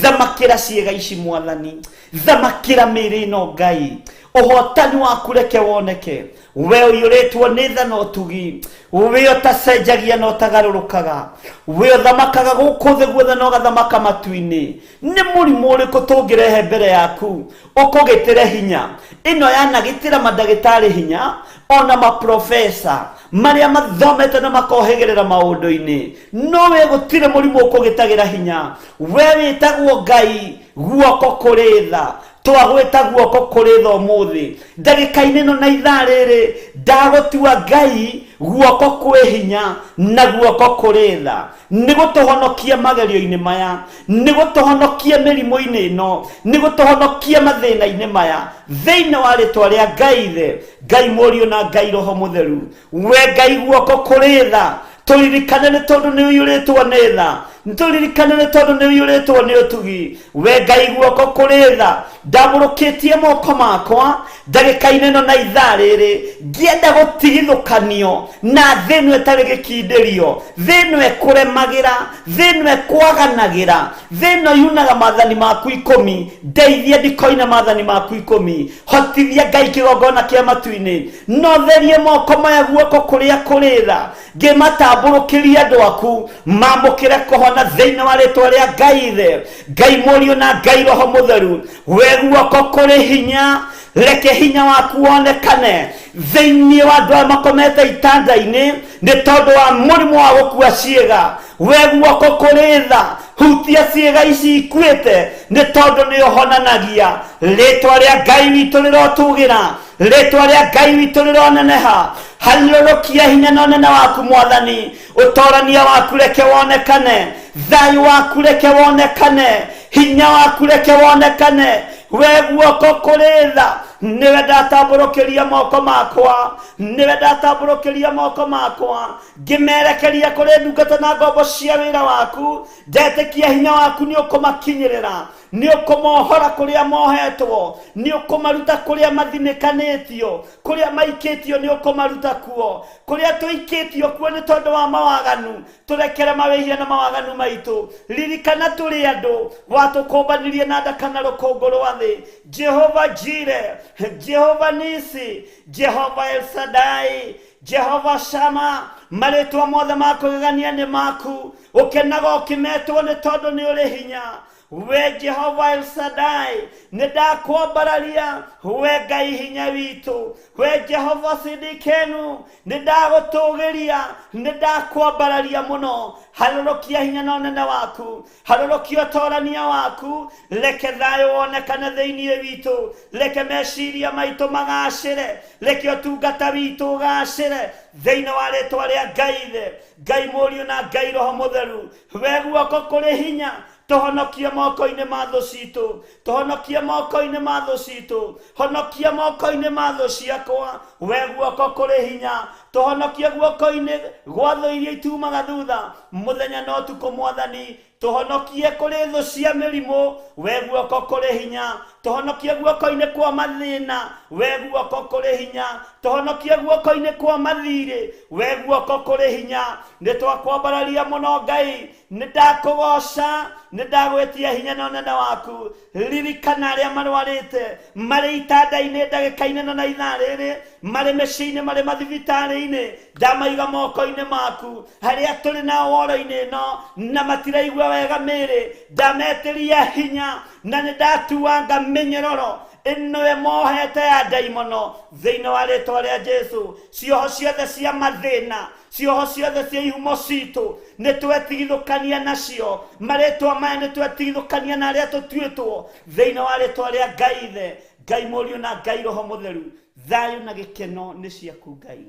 Thamakĩra ciĩga ici Mwathani, thamakĩra mĩĩrĩ ĩno Ngai, ũhotani waku reke woneke. We ũiyũrĩtwo nĩ tha na ũtugi, we ũtacenjagia na ũtagarũrũkaga, we ũthamakaga gũkũ thĩ guothe na ũgathamaka matu-inĩ. Nĩ mũrimũ ũrĩkũ tũngĩrehe mbere yaku ũkũgĩtĩre hinya? Ĩno yanagĩtĩra mandagĩtarĩ hinya, ona maprofesa marĩa mathomete na makohĩgĩrĩra maũndũ-inĩ, no we gũtirĩ mũrimũ ũkũgĩtagĩra hinya. We wĩtagwo Ngai guoko kũrĩ tha, twagwĩta guoko kũrĩ tha ũmũthĩ ndagĩka-inĩ ĩno na ithaa rĩrĩ, ndagũtua Ngai guoko kwĩ hinya na guoko kũrĩ tha, nĩ gũtũhonokia magerio-inĩ maya, nĩ gũtũhonokia mĩrimũ-inĩ ĩno, nĩ gũtũhonokia mathĩna-inĩ maya, thĩinĩ wa rĩtwa rĩa Ngai Ithe, Ngai Mũriũ na Ngai Roho Mũtheru. We Ngai guoko kũrĩ tha, tũririkane nĩ tondũ nĩ ũiyũrĩtwo nĩ tha, tũririkane nĩ tondũ nĩ ũiyũrĩtwo nĩ ũtugi. We Ngai guoko kũrĩ tha, ndambũrũkĩtie moko makwa ndagĩka-inĩ ĩno na ithaa rĩrĩ, ngĩenda gũtigithũkanio na thĩ ĩno ĩtarĩ gĩkindĩrio, thĩ ĩno ĩkũremagĩra, thĩ ĩno ĩkwaganagĩra, thĩ ĩno yunaga maathani maku ikũmi. Ndeithia ndikoine maathani maku ikũmi. Hotithia Ngai kĩgongona kĩa matu-inĩ, no therie moko maya guoko kũrĩa kũrĩ tha, ngĩmatambũrũkĩria andũ aku mambũkĩre kũhona thĩinĩ wa rĩtwa rĩa Ngai Ithe, Ngai Mũriũ na Ngai Roho Mũtheru. We guoko kũrĩ hinya, reke hinya waku wonekane thĩinĩ wa andũ aya makomete itanda-inĩ nĩ tondũ wa mũrimũ wa gũkua ciĩga. We guoko kũrĩ tha, hutia ciĩga ici ikuĩte nĩ tondũ nĩ ũhonanagia. Rĩtwa rĩa Ngai witũ rĩrotũgĩra, rĩtwa rĩa Ngai witũ rĩroneneha. Harũrũkia hinya na ũnene waku Mwathani, ũtorania waku reke wonekane, thayũ waku reke wonekane, hinya waku reke wonekane. We guoko kũrĩ tha, nĩwe ndatambũrũkĩria moko makwa, nĩwe ndatambũrũkĩria moko makwa ngĩmerekeria kũrĩ ndungata na ngombo cia wĩra waku. Ndetĩkia hinya waku nĩ ũkũmakinyĩrĩra, nĩ ũkũmohora kũrĩa mohetwo, nĩ ũkũmaruta kũrĩa mathinĩkanĩtio, kũrĩa maikĩtio nĩ ũkũmaruta kuo. Kũrĩa tũikĩtio kuo nĩ tondũ wa mawaganu, tũrekere mawĩhia na mawaganu maitũ. Ririkana tũrĩ andũ, watũkũmbanirie na nda kana rũkũngũ rwa thĩ. Jehova Jire, Jehova Nisi, Jehova El Shaddai, Jehova Shama, marĩtwa mothe ma kũgegania nĩ maku. Ũkenaga ũkĩmetwo nĩ tondũ nĩ ũrĩ hinya. We Jehova El Shaddai, nĩ ndakwambararia, we Ngai hinya witũ. We Jehova Sidikenu, nĩ ndagũtũgĩria, nĩ ndakwambararia mũno. Harũrũkia hinya na ũnene waku, harũrũkia ũtorania waku, reke thayũ wonekane thĩinĩ witũ, reke meciria maitũ magacĩre, reke ũtungata witũ ũgacĩre thĩinĩ wa rĩtwa rĩa Ngai Ithe, Ngai Mũriũ na Ngai Roho Mũtheru. We guoko kũrĩ hinya, tũhonokie moko-inĩ ma thũ citũ, tũhonokie moko-inĩ ma thũ citũ, honokia moko-inĩ ma thũ ciakwa. We guoko kũrĩ hinya, tũhonokie guoko-inĩ gwa thũ iria itumaga thutha mũthenya na ũtukũ. Mwathani, tũhonokie kũrĩ thũ cia mĩrimũ. We guoko kũrĩ hinya, tũhonokie guoko-inĩ kwa mathĩna. We guoko kũrĩ hinya, tũhonokie guoko-inĩ kwa mathirĩ. We guoko kũrĩ hinya, nĩ twakwambararia mũno Ngai, nĩ ndakũgoca, nĩ ndagwĩtia hinya na ũnene waku. Ririkana arĩa marwarĩte marĩ itanda-inĩ ndagĩka-inĩ ĩno na ithaa rĩrĩ, marĩ mĩciĩ-inĩ, marĩ mathibitarĩ-inĩ, ndamaiga moko-inĩ maku. Harĩa tũrĩ nao woro-inĩ ĩno na matiraigua wega mĩĩrĩ, ndametĩria hinya na nĩ ndatuanga mĩnyororo ĩno ĩmohete ya ndaimono thĩinĩ wa rĩtwa rĩa Jesu. Cioho ciothe cia mathĩna, cioho ciothe cia ihumo citũ, nĩ twetigithũkania nacio. Marĩtwa maya nĩ twetigithũkania na arĩa tũtuĩtwo thĩinĩ wa rĩtwa rĩa Ngai Ithe, Ngai Mũriũ na Ngai Roho Mũtheru. Thayũ na gĩkeno nĩ ciaku Ngai.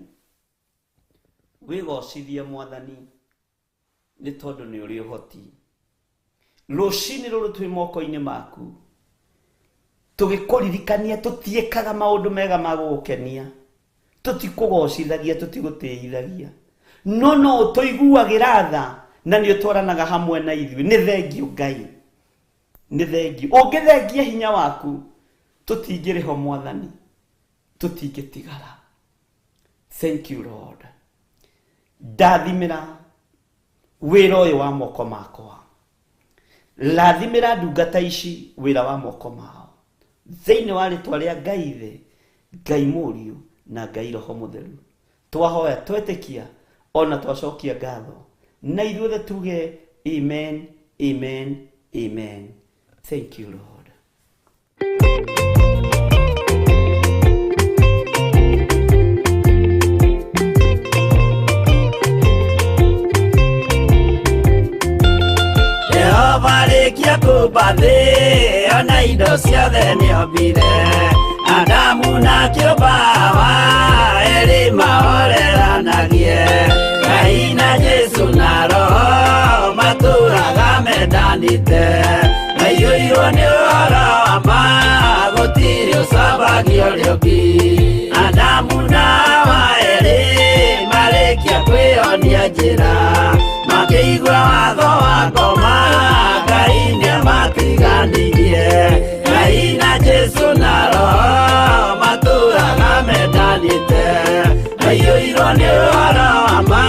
Wĩgocithie Mwathani nĩ tondũ nĩ ũrĩ ũhoti. Rũcinĩ rũrũ twĩ moko-inĩ maku, tũgĩkũririkania tũtiĩkaga maũndũ mega ma gũgũkenia, tũtikũgocithagia, tũtigũtĩithagia, no no ũtũiguagĩra tha. Na nĩ ũtwaranaga hamwe na ithuĩ. Nĩ thengiũ Ngai, nĩ thengiũ. Ũngĩthengia hinya waku, tũtingĩrĩho Mwathani, tũtingĩtigara. Thank you Lord. Ndathimĩra wĩra ũyũ wa moko makwa, rathimĩra ndungata ici wĩra wa moko mao, thĩinĩ wa rĩtwa rĩa Ngai Ithe, Ngai Mũriũ na Ngai Roho Mũtheru, twahoya twetĩkia ona twacokia ngatho, na ithuothe tuge amen, amen, amen. Thank you Lord. Jehova rĩkia kũmba thĩ, ona indo ciothe nĩombire. Adamu na kĩũmba Hawa, erĩ mahoreranagie. Ngai na Jesu na Roho matũraga mendanĩte, maiyũirwo nĩ ũhoro wa ma, gũtirĩ ũcambagia ũrĩa ũngĩ. Adamu na Hawa erĩ marĩkia kwĩyonia njĩra, makĩigua watho wa ngoma, Ngai nĩamatiganirie. Ngai na Jesu na Roho matũraga mendanĩte, maiyũirwo nĩ ũhoro wa ma,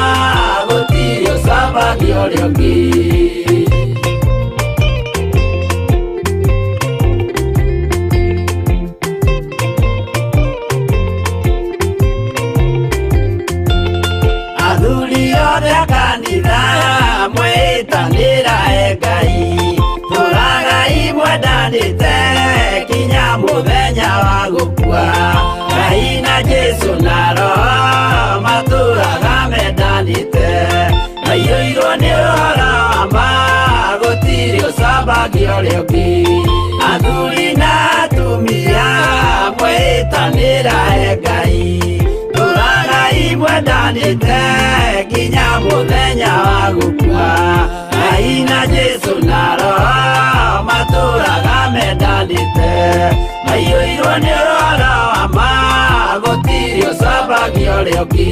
gũtirĩ ũcambagia ũrĩa ũngĩ. Athuri othe a kanitha mwĩtanĩra e Ngai, tũragai mwendanĩte kinya mũthenya wa gũkua. Ngai na Jesu na Roho matũraga mendanĩte, maiyũirwo nĩ ũhoro wa ma, gũtirĩ ũcambagia ũrĩa ũngĩ. Athuri na atumia mwĩtanĩra e Ngai, tũragai mwendanĩte kinya mũthenya wa gũkua. Ngai na Jesu na Roho matũraga mendanĩte, maiyũirwo nĩ ũhoro wa ma, gũtirĩ ũcambagia ũrĩa ũngĩ.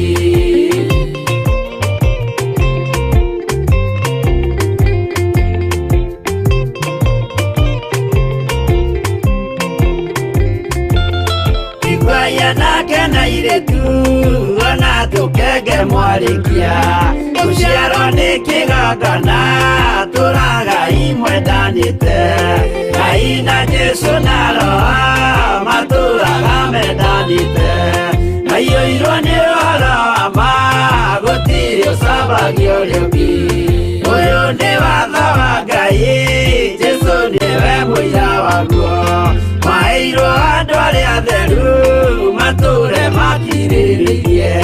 Iguaia nake na irĩtu, ona tũkenge mwarĩkia, gũciarwo nĩ kĩgongona, tũragai mwendanĩte. Ngai na Jesu na Roho matũraga mendanĩte, maiyũirwo nĩ ũhoro wa ma, gũtirĩ ũcambagia ũrĩa ũngĩ. Ũyũ nĩ watho wa Ngai, Jesu nĩwe mũira waguo, maheirwo andũ arĩa atheru matũre makirĩrĩirie.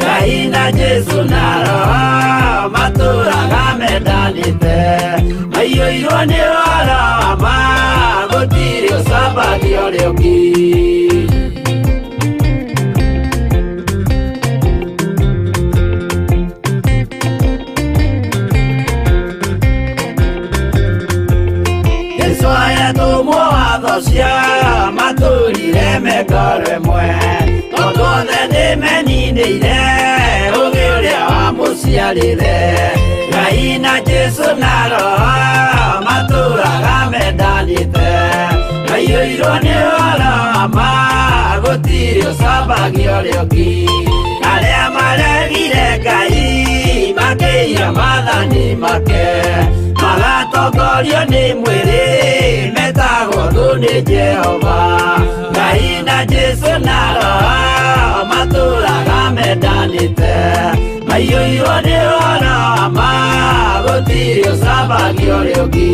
Ngai na Jesu na Roho matũraga mendanĩte, maiyũirwo nĩ ũhoro wa ma, gũtirĩ ũcambagia ũrĩa ũngĩ. Jesu ayatũmwo watho cia matũrire mengoro ĩmwe, tondũ othe nĩmeninĩire ũgĩ ũrĩa wamũciarire. Ngai na Jesu na Roho matũraga mendanĩte, maiyũirwo nĩ ũhoro wa ma, gũtirĩ ũcambagia ũrĩa ũngĩ. Arĩa maregire Ngai makĩiya maathani make, magatongorio nĩ mwĩrĩ, metagwo thũ nĩ Jehova. Ngai na Jesu na Roho matũraga mendanĩte, maiyũirwo nĩ ũhoro wa ma, gũtirĩ ũcambagia ũrĩa ũngĩ.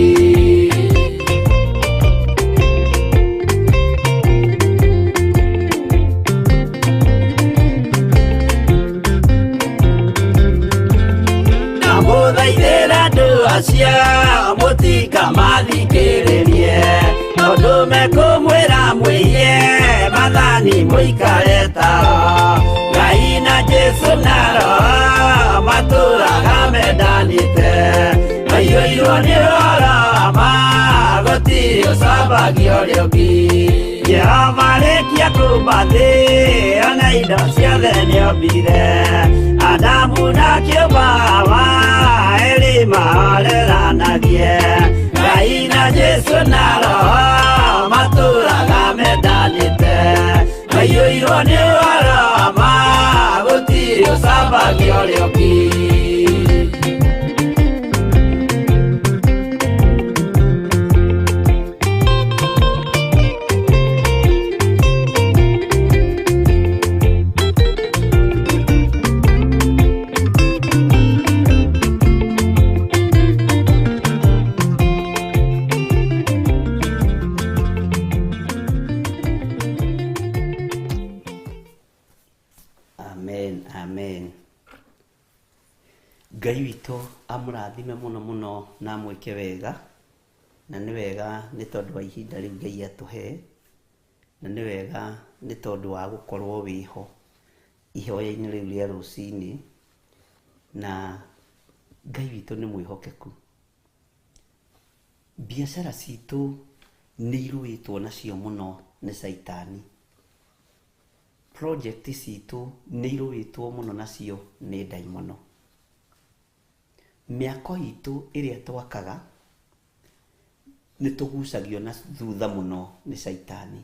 Ndamũthaithĩra andũ acio mũtikamathikĩrĩrie, tondũ mekũmwĩra mwĩiye maathani mũikare tao. Ngai na Jesu na Roho matũraga mendanĩte, maiyũirwo nĩ ũhoro wa ma, gũtirĩ ũcambagia ũrĩa ũngĩ. Jehova rĩkia kũmba thĩ, ona indo ciothe nĩombire. Adamu na kĩũmba Hawa, erĩ Ngai mahoreranagie. Ngai na Jesu na Roho matũraga mendanĩte. Maiyũirwo nĩ ũhoro wa ma, gũtirĩ ũcambagia ũrĩa ũngĩ. Amen, amen. Ngai witũ amũrathime mũno mũno na amwĩke wega, na nĩ wega nĩ tondũ wa ihinda rĩu Ngai atũhe, na nĩ wega nĩ tondũ wa gũkorwo wĩho ihoya-inĩ rĩu rĩa rũcinĩ, na Ngai witũ nĩ mwĩhokeku. Biacara citũ nĩ irũĩtwo nacio mũno nĩ caitani. Project citũ nĩ irũĩtwo mũno nacio nĩ ndaimono. Mĩako itũ ĩrĩa twakaga nĩ tũgucagio na thutha mũno nĩ caitani.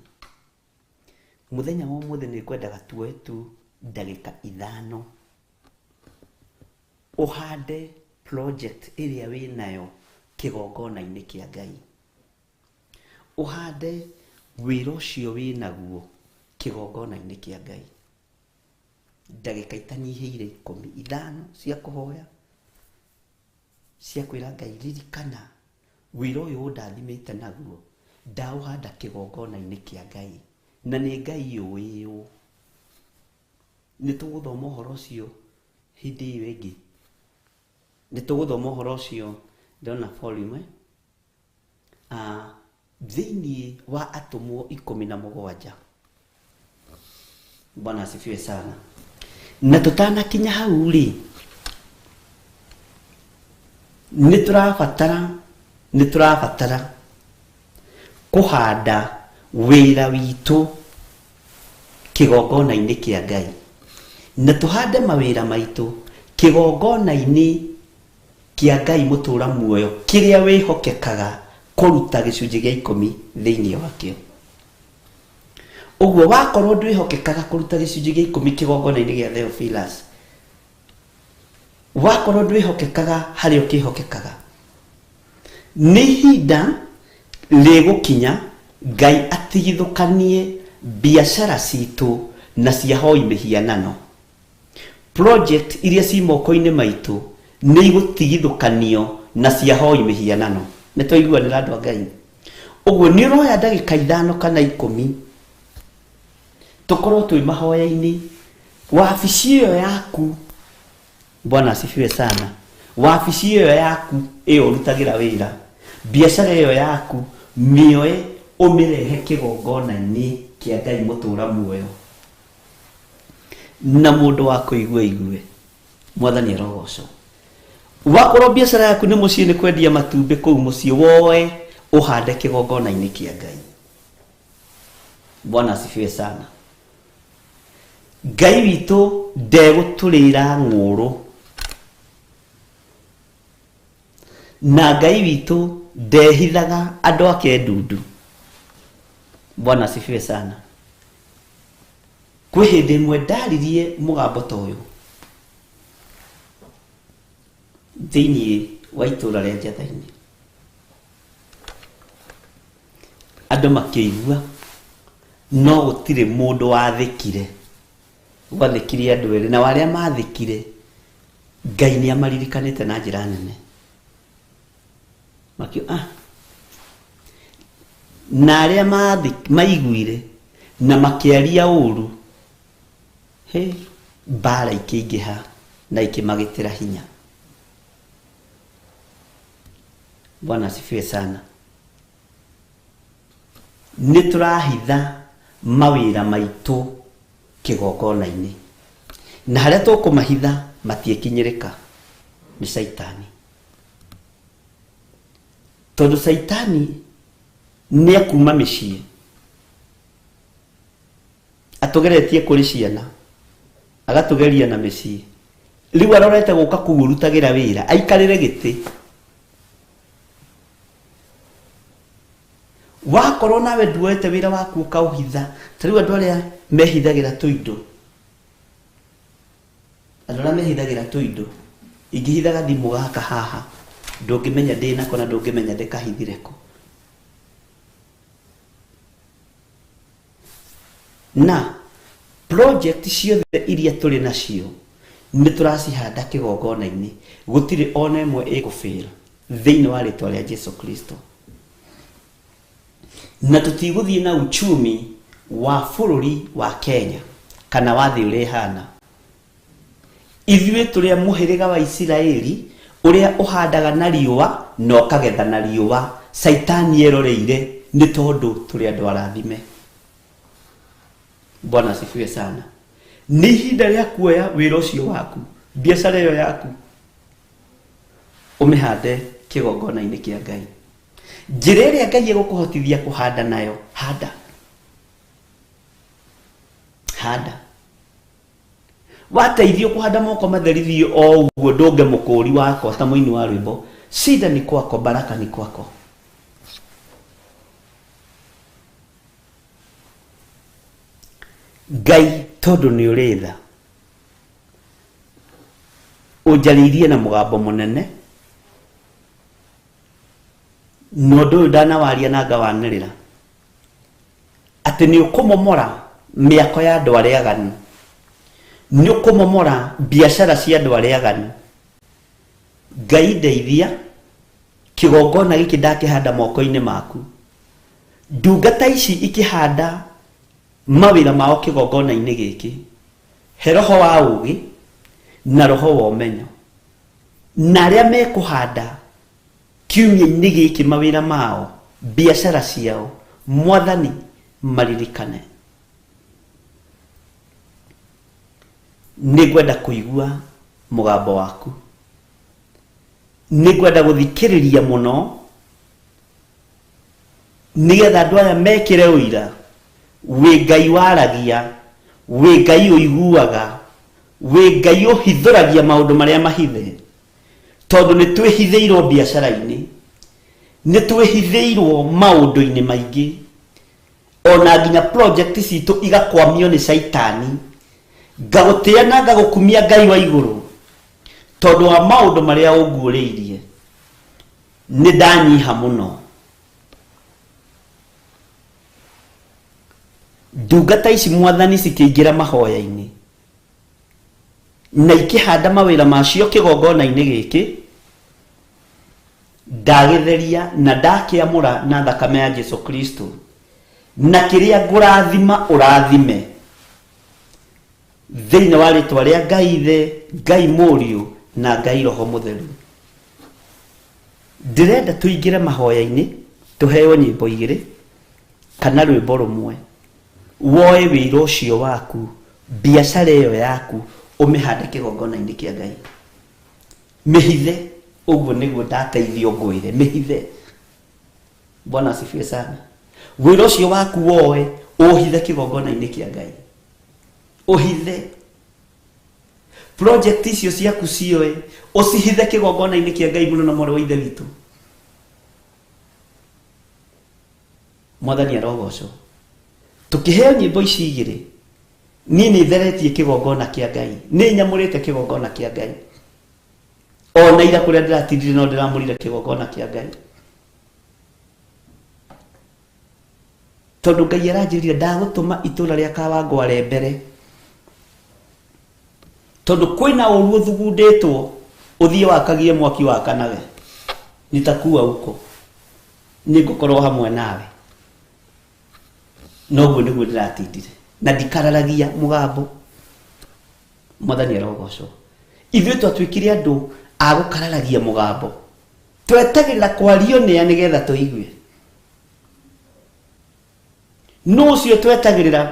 Mũthenya wa ũmũthĩ nĩ ngwendaga tuoe tu ndagĩka 5 ũhande project ĩrĩa wĩnayo kĩgongona-inĩ kĩa Ngai. Ũhande wĩra ũcio wĩnaguo kĩgongona-inĩ kĩa Ngai. Ndagĩka itanyihĩire 15 cia kũhoya, cia kwĩra Ngai ririkana wĩra ũyũ ũndathimĩte naguo ndaũhanda kĩgongona-inĩ kĩa Ngai, na nĩ Ngai ũĩ ũũ. Nĩ tũgũthoma ũhoro ũcio hĩndĩ ĩyo ĩngĩ. Nĩ tũgũthoma ũhoro ũcio ndĩrona volume, thĩinĩ wa atũmwo 17. Bwana asifiwe sana. Na tũtanakinya hau rĩ, nĩ tũrabatara kũhanda wĩra witũ kĩgongona-inĩ kĩa Ngai, na tũhande mawĩra maitũ kĩgongona-inĩ kĩa Ngai mũtũra muoyo kĩrĩa wĩhokekaga kũruta gĩcunjĩ gĩa 10 thĩinĩ wakĩo. Ũguo wakorwo ndwĩhokekaga kũruta gĩcunjĩ gĩa 10 kĩgongona-inĩ gĩa Theophilus, wakorwo ndwĩhokekaga harĩa ũkĩhokekaga, nĩ ihinda rĩgũkinya Ngai atigithũkanie biacara citũ na cia hoi mĩhianano. Project iria ci moko-inĩ maitũ nĩ igũtigithũkanio na cia hoi mĩhianano. Nĩ twaiguanĩra andũ a Ngai? Ũguo nĩ ũroya ndagĩka 5 kana 10 tũkorwo twĩ mahoya-inĩ. Wabici ĩyo yaku, Bwana asifiwe sana, wabici ĩyo yaku ĩyo ũrutagĩra wĩra, biacara ĩyo yaku mĩoe ũmĩrehe kĩgongona-inĩ kĩa Ngai mũtũra muoyo, na mũndũ wa kũigua igue. Mwathani arogocwo. Wakorwo biacara yaku nĩ mũciĩ, nĩ kwendia matumbĩ kũu mũciĩ, woe ũhande kĩgongona-inĩ kĩa Ngai. Bwana asifiwe sana. Ngai witũ ndegũtũrĩra ng'ũrũ, na Ngai witũ ndehithaga andũ ake ndundu. Bwana asifiwe sana. Kwĩ hĩndĩ ĩmwe ndaririe mũgambo ta ũyũ thĩinĩ wa itũũra rĩa Njatha-inĩ, andũ makĩigua, no gũtirĩ mũndũ wathĩkire. Gwathĩkire andũ erĩ, na arĩa mathĩkire Ngai nĩ amaririkanĩte na njĩra nene. Makiuga, na arĩa maiguire na makĩaria ũru, he mbara ikĩingĩha na ikĩmagitĩra hinya. Bwana asifiwe sana. Nĩ tũrahitha mawĩra maitũ kĩgongona-inĩ, na harĩa tũkũmahitha matiĩkinyĩrĩka nĩ caitani, tondũ caitani nĩ akuma mĩciĩ atũgeretie kũrĩ ciana, agatũgeria na mĩciĩ. Rĩu arorete gũka kũu ũrutagĩra wĩra aikarĩre gĩtĩ. Wakorwo nawe nduoete wĩra waku ũkaũhitha, ta rĩu andũ arĩa mehithagĩra tũindo, andũ arĩa mehithagĩra tũindo, ingĩhitha gathimũ gaka haha ndũngĩmenya ndĩ nako na ndũngĩmenya ndĩkahithire kũ. Na project ciothe iria tũrĩ nacio nĩ tũracihanda kĩgongona-inĩ, gũtirĩ ona ĩmwe ĩgũbĩra thĩinĩ wa rĩtwa rĩa Jesu Kristo. Na tũtigũthiĩ na uchumi wa bũrũri wa Kenya kana wa thĩ ũrĩa ĩhana. Ithuĩ tũrĩ a mũhĩrĩga wa Isiraeli ũrĩa ũhandaga na riũa na ũkagetha na riũa, Caitani eroreire nĩ tondũ tũrĩ andũ arathime. Bwana asifiwe sana. Nĩ ihinda rĩa kuoya wĩra ũcio waku, biacara ĩyo yaku, ũmĩhande kĩgongona-inĩ kĩa Ngai. Njĩra ĩrĩa Ngai egũkũhotithia kũhanda nayo, handa. Handa. Wateithio kũhanda moko matheri thiĩ o ũguo ndũnge mũkũri wakwa ta mũini wa rwĩmbo, shida ni kwako baraka ni kwako. Ngai tondũ nĩ ũrĩ tha ũnjarĩirie na mũgambo mũnene na ũndũ ũyũ ndanawaria na ngawanĩrĩra atĩ nĩ ũkũmomora mĩako ya andũ arĩa aganu, nĩ ũkũmomora biacara cia andũ arĩa aganu. Ngai ndeithia, kĩgongona gĩkĩ ndakĩhanda moko-inĩ maku, ndungata ici ikĩhanda mawĩra mao kĩgongona-inĩ gĩkĩ, he roho wa ũgĩ na roho wa ũmenyo, na arĩa mekũhanda kiumia-inĩ gĩkĩ mawĩra mao, biacara ciao, Mwathani maririkane. Nĩngwenda kũigua mũgambo waku, nĩngwenda gũthikĩrĩria mũno, nĩgetha andũ aya mekĩre ũira wĩ Ngai waragia, wĩ Ngai ũiguaga, wĩ Ngai ũhithũragia maũndũ marĩa mahithe. Tondũ nĩ twĩhithĩirwo biacara-inĩ, nĩ twĩhithĩirwo maũndũ-inĩ maingĩ, ona nginya project citũ igakwamio nĩ caitani. Ngagũtĩa na ngagũkumia Ngai wa igũrũ, tondũ wa maũndũ marĩa ũnguũrĩirie. Nĩ ndanyiha mũno. Ndungata ici Mwathani cikĩingĩra mahoya-inĩ na ikĩhanda mawĩra macio kĩgongona-inĩ gĩkĩ, ndagĩtheria na ndakĩamũra na thakame ya Jesu Kristo, na kĩrĩa ngũrathima ũrathime thĩinĩ wa rĩtwa rĩa Ngai Ithe, Ngai Mũriũ na Ngai Roho Mũtheru. Ndĩrenda tũingĩre mahoya-inĩ tũheo nyĩmbo igĩrĩ kana rwĩmbo rũmwe, woe wĩra ũcio waku, biacara ĩyo yaku, ũmĩhande kĩgongona-inĩ kĩa Ngai. Mĩhithe, ũguo nĩguo ndateithio ngwĩre, mĩhithe. Bwana asifiwe sana. Wĩra ũcio waku woe, ũhithe kĩgongona-inĩ kĩa Ngai. Ũhithe. Project icio ciaku cioe, ũcihithe kĩgongona-inĩ kĩa Ngai mũno na mwarĩ wa Ithe witũ. Mwathani arogocwo. Tukĩheo nyĩmbo ici igĩrĩ, niĩ nĩ theretie kĩgongona kĩa Ngai, nĩ nyamũrĩte kĩgongona kĩa Ngai. Ona ira kũrĩa ndĩratindire no ndĩramũrire kĩgongona kĩa Ngai. Tondũ Ngai aranjĩrire ndagũtũma itũra rĩa Kawangware mbere. Tondũ kwĩna ũru ũthugundĩtwo ũthiĩ wakagie mwaki wakanage. Nitakuwa huko. Nĩngũkorwo hamwe nawe. Noguo nĩguo ndĩratindire. Na ndikararagia mũgambo. Mwathani arogocwo. Ithuĩ twatuĩkire andũ a gũkararagia mũgambo. Twetagĩrĩra kwario nĩa nĩgetha tũigue. Nũ ũcio twetagĩrĩra?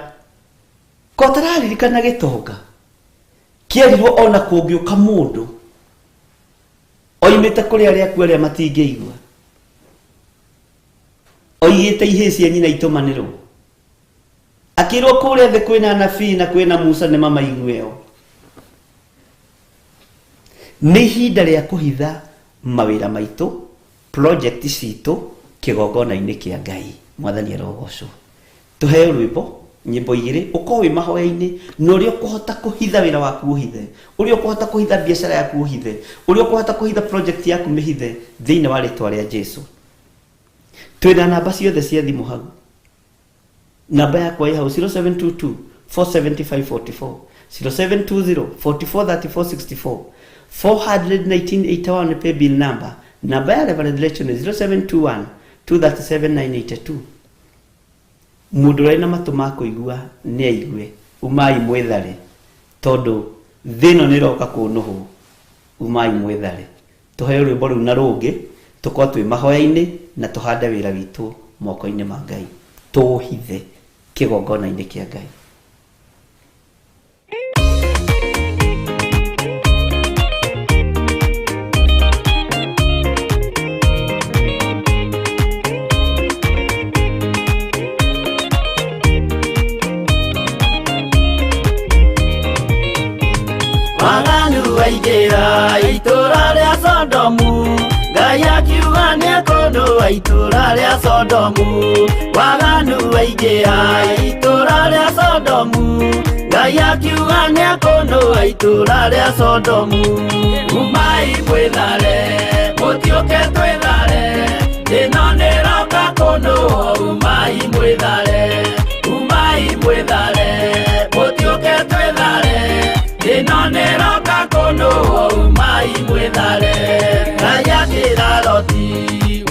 Ko tararirikana gĩtonga kĩerirwo ona kũngĩũka mũndũ oimĩte kũrĩ arĩa akuũ arĩa matingĩigua, oigĩte ihĩĩ cia nyina itũmanĩrwo, akĩrwo kũrĩa thĩ kwĩna anabii na kwĩna Musa nĩ mamaigue o. Nĩ ihinda rĩa kũhitha mawĩra maitũ, project citũ kĩgongona-inĩ kĩa Ngai. Mwathani arogocwo. Tũheo rwĩmbo, nyĩmbo igĩrĩ, ũkorwo wĩ mahoya-inĩ, na ũrĩa ũkũhota kũhitha wĩra waku ũhithe, ũrĩa ũkũhota kũhitha biacara yaku ũhithe, ũrĩa ũkũhota kũhitha project yaku mĩhithe thĩinĩ wa rĩtwa rĩa Jesu. Twĩna namba ciothe cia thimũ hau. Namba yakwa ĩ hau 0722 475 44, 0720 44 34 64, 419 81 nĩ paybill number. Namba ya Reverend Rachel nĩ 0721 237 982. Mũndũ ũrĩa na matũ ma kũigua nĩ aigue. Umai mwĩthare, tondũ thĩ ĩno nĩ ĩroka kũnũhwo. Umai mwĩthare. Tũheo rwĩmbo rũu na rũngĩ, tũkorwo twĩ mahoya-inĩ na tũhande wĩra witũ moko-inĩ ma Ngai, tũũhithe kĩgongona-inĩ kĩa Ngai. Waganu waingĩra itũra rĩa Sodomu, Ngai akiuga nĩekũnũa itũra rĩa Sodomu. Waganu waingĩra itũra rĩa Sodomu, Ngai akiuga nĩekũnũa itũra rĩa Sodomu. Umai mwĩthare, mũtiũke twĩthare, ĩno nĩroka kũnũa. Umai mwĩthare, umai mwĩthare, mũtiũke twĩthare, ĩno nĩroka kũnũa. Umai mwĩthare. Ngai akĩra Loti,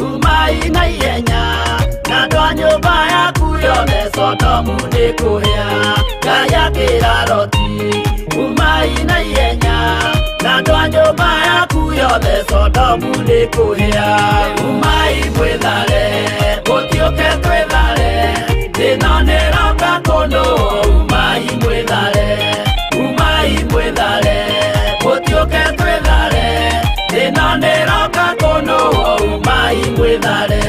umai na ihenya, na andũ a nyũmba yaku yothe, Sodomu nĩ kũhĩa. Ngai akĩra Loti, umai na ihenya, na andũ a nyũmba yaku yothe, Sodomu nĩ kũhĩa. Umai mwĩthare, mũtiũke twĩthare, ĩno nĩroka kũnũa. Umai mwĩthare, umai mwĩthare, mũtiũke twĩthare, ĩno nĩroka kũnũa. Umai mwĩthare.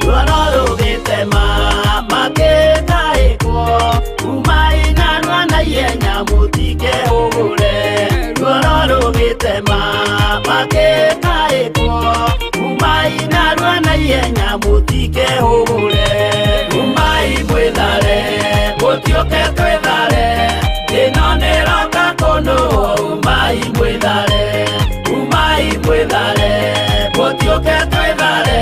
Ruoro rũgĩtema makĩtaĩkwo, umai narua na ihenya mũtikehũgũre. Ruoro rũgĩtema makĩtaĩkwo, umai narua na ihenya mũtikehũgũre. Umai mwĩthare, mũtiũke twĩthare, ĩno nĩroka kũnũa. Umai mwĩthare, umai mwĩthare, mũtiũke twĩthare,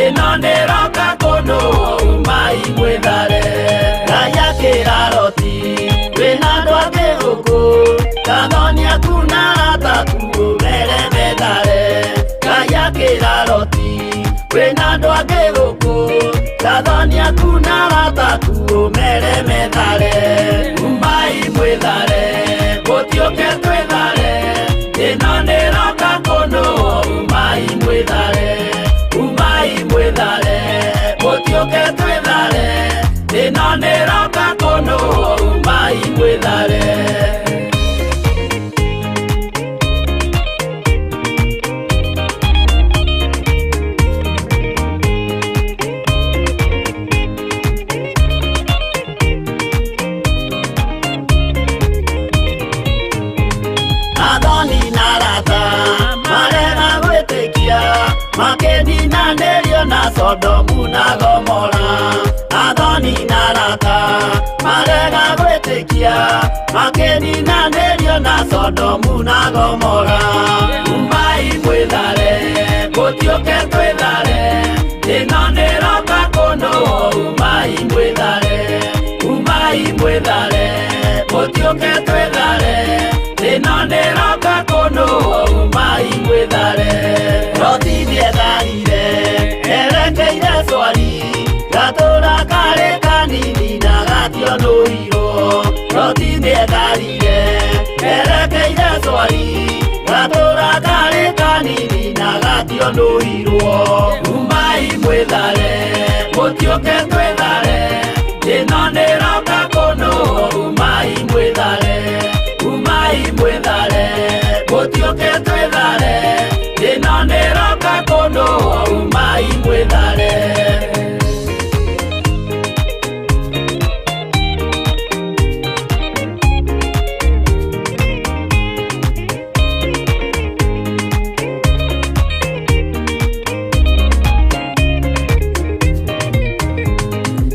ĩno nĩroka kũnũa. Umai mwĩthare. Ngai akĩra Loti, wĩna andũ angĩ gũkũ, kathoni aku na arata aku ũmere methare. Ngai akĩra Loti, wĩna andũ angĩ gũkũ, kathoni aku na arata aku ũmere methare. Umai mwĩthare, mũtiũke twĩthare, ĩno nĩroka kũnũa. Umai mwĩthare, umai mwĩthare, mũtiũke twĩthare, ĩno nĩroka kũnũa. Umai mwĩthare. Athoni na arata marega gwĩtĩkia, makĩninanĩrio na Sodomu na Gomora. Athoni na arata marega gwĩtĩkia, makĩninanĩrio na Sodomu na Gomora. Umai mwĩthare, mũtiũke twĩthare, ĩno nĩroka kũnũa. Umai mwĩthare, umai mwĩthare, mũtiũke twĩthare, ĩno nĩroka kũnũa. Umai mwĩthare. Loti nĩetharire erekeire Swari, gatũra karĩ kanini na gationũirwo. Loti nĩetharire erekeire Swari, gatũra karĩ kanini na gationũirwo. Umai mwĩthare, mũtiũke twĩthare, ĩno nĩroka kũnũa. Umai mwĩthare, umai mwĩthare. Mũtiũke twĩthare, thĩna nĩroka kũndũ umai mwĩthare.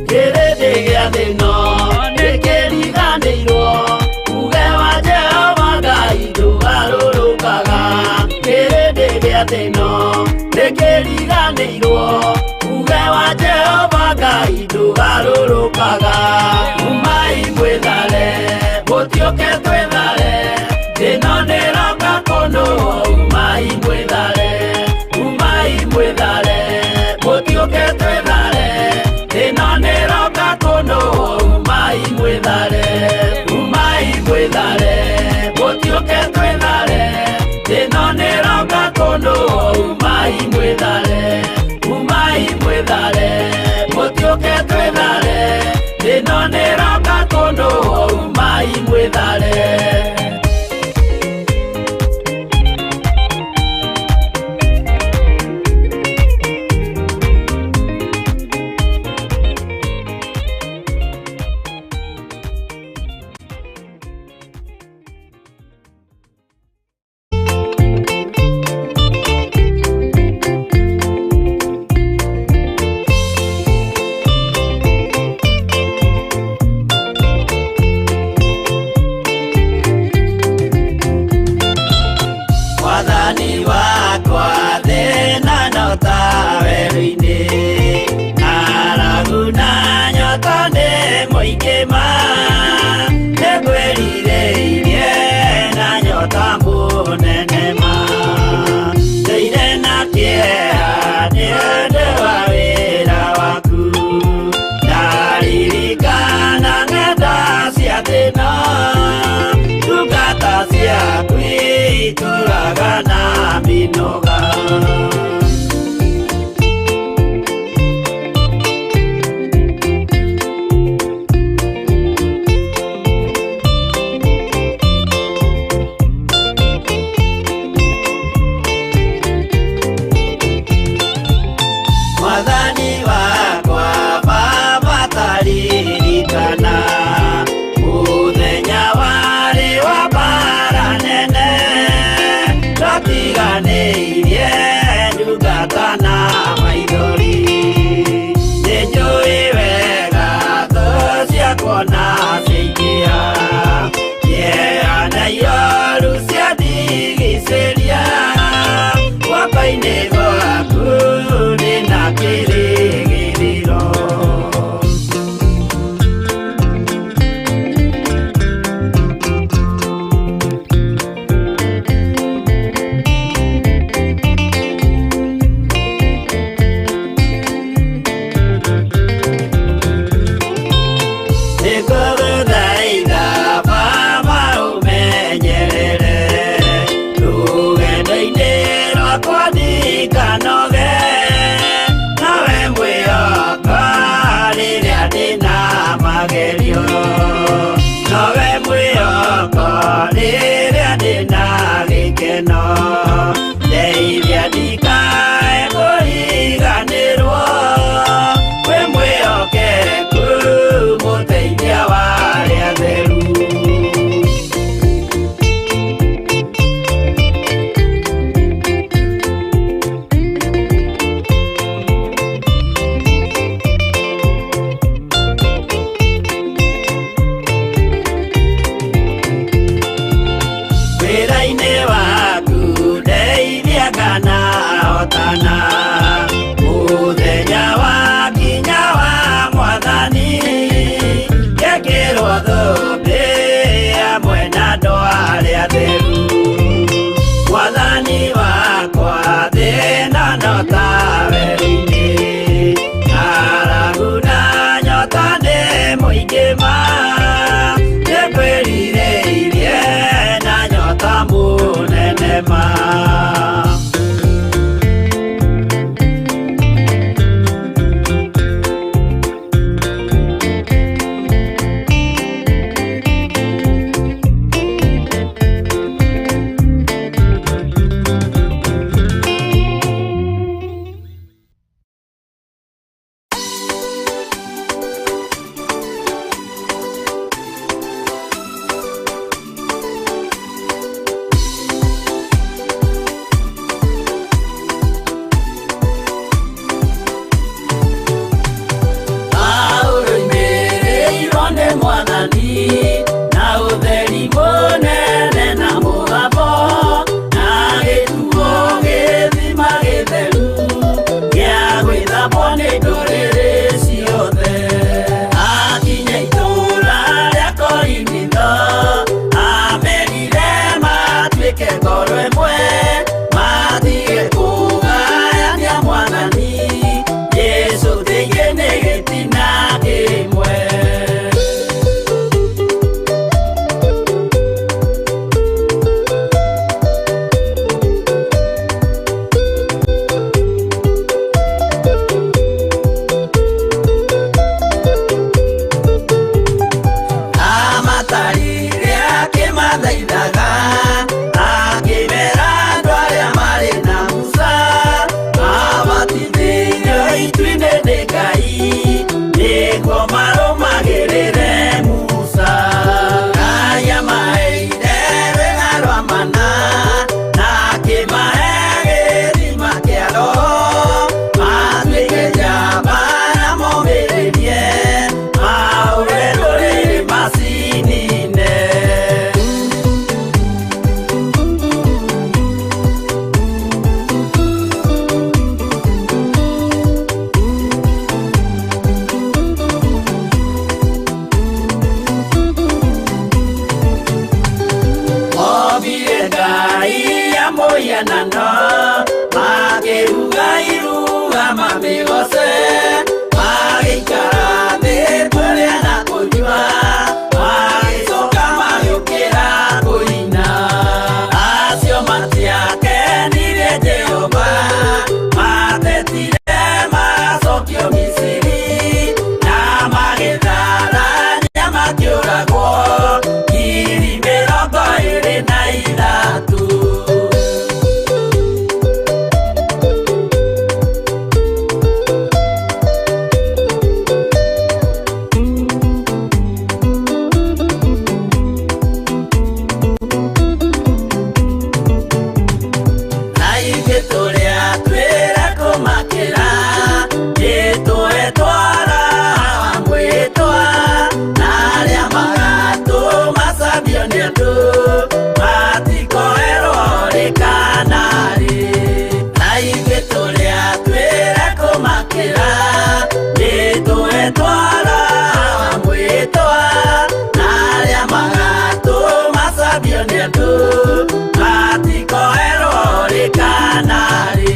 Kĩrĩndĩ gĩa thĩno nĩkĩriganĩirwo, uge wa Jehova Ngai ndũgarũrũkaga. Kĩrĩndĩ gĩa thĩno nĩkĩriganĩirwo, uge wa Jehova Ngai ndũgarũrũkaga. Umai mwĩthare, mũtiũke twĩthare, thĩno nĩroka kũndũ umai mwĩthare. Umai mwĩthare, mũtiũke twĩthare, thĩno nĩroka kũndũ umai mwĩthare. Umai mwĩthare, mũtiũke twĩthare, thĩno nĩroka kũndũ umai mwĩthare. Umai mwĩthare, mũtiũke twĩthare, thĩno nĩroka kũndũ umai mwĩthare. Mũhianano, makĩruga iruga mamĩgoce, magĩikara thĩ kũrĩa na kũnyua, magĩcoka magĩũkĩra kũina. Acio matiakenirie Jehova, matetire macokio Misiri, na magĩtharania makĩũragwo 23,000. Na ithuĩ tũrĩa twĩra kũmakĩra, nĩtũetwara mwĩtwa, na arĩa magatũmacambio nĩ andũ, matikoerwo rĩ kana rĩ. Na ithuĩ tũrĩa twĩra kũmakĩra, nĩtũetwara mwĩtwa, na arĩa magatũmacambio nĩ andũ, matikoerwo rĩ kana rĩ.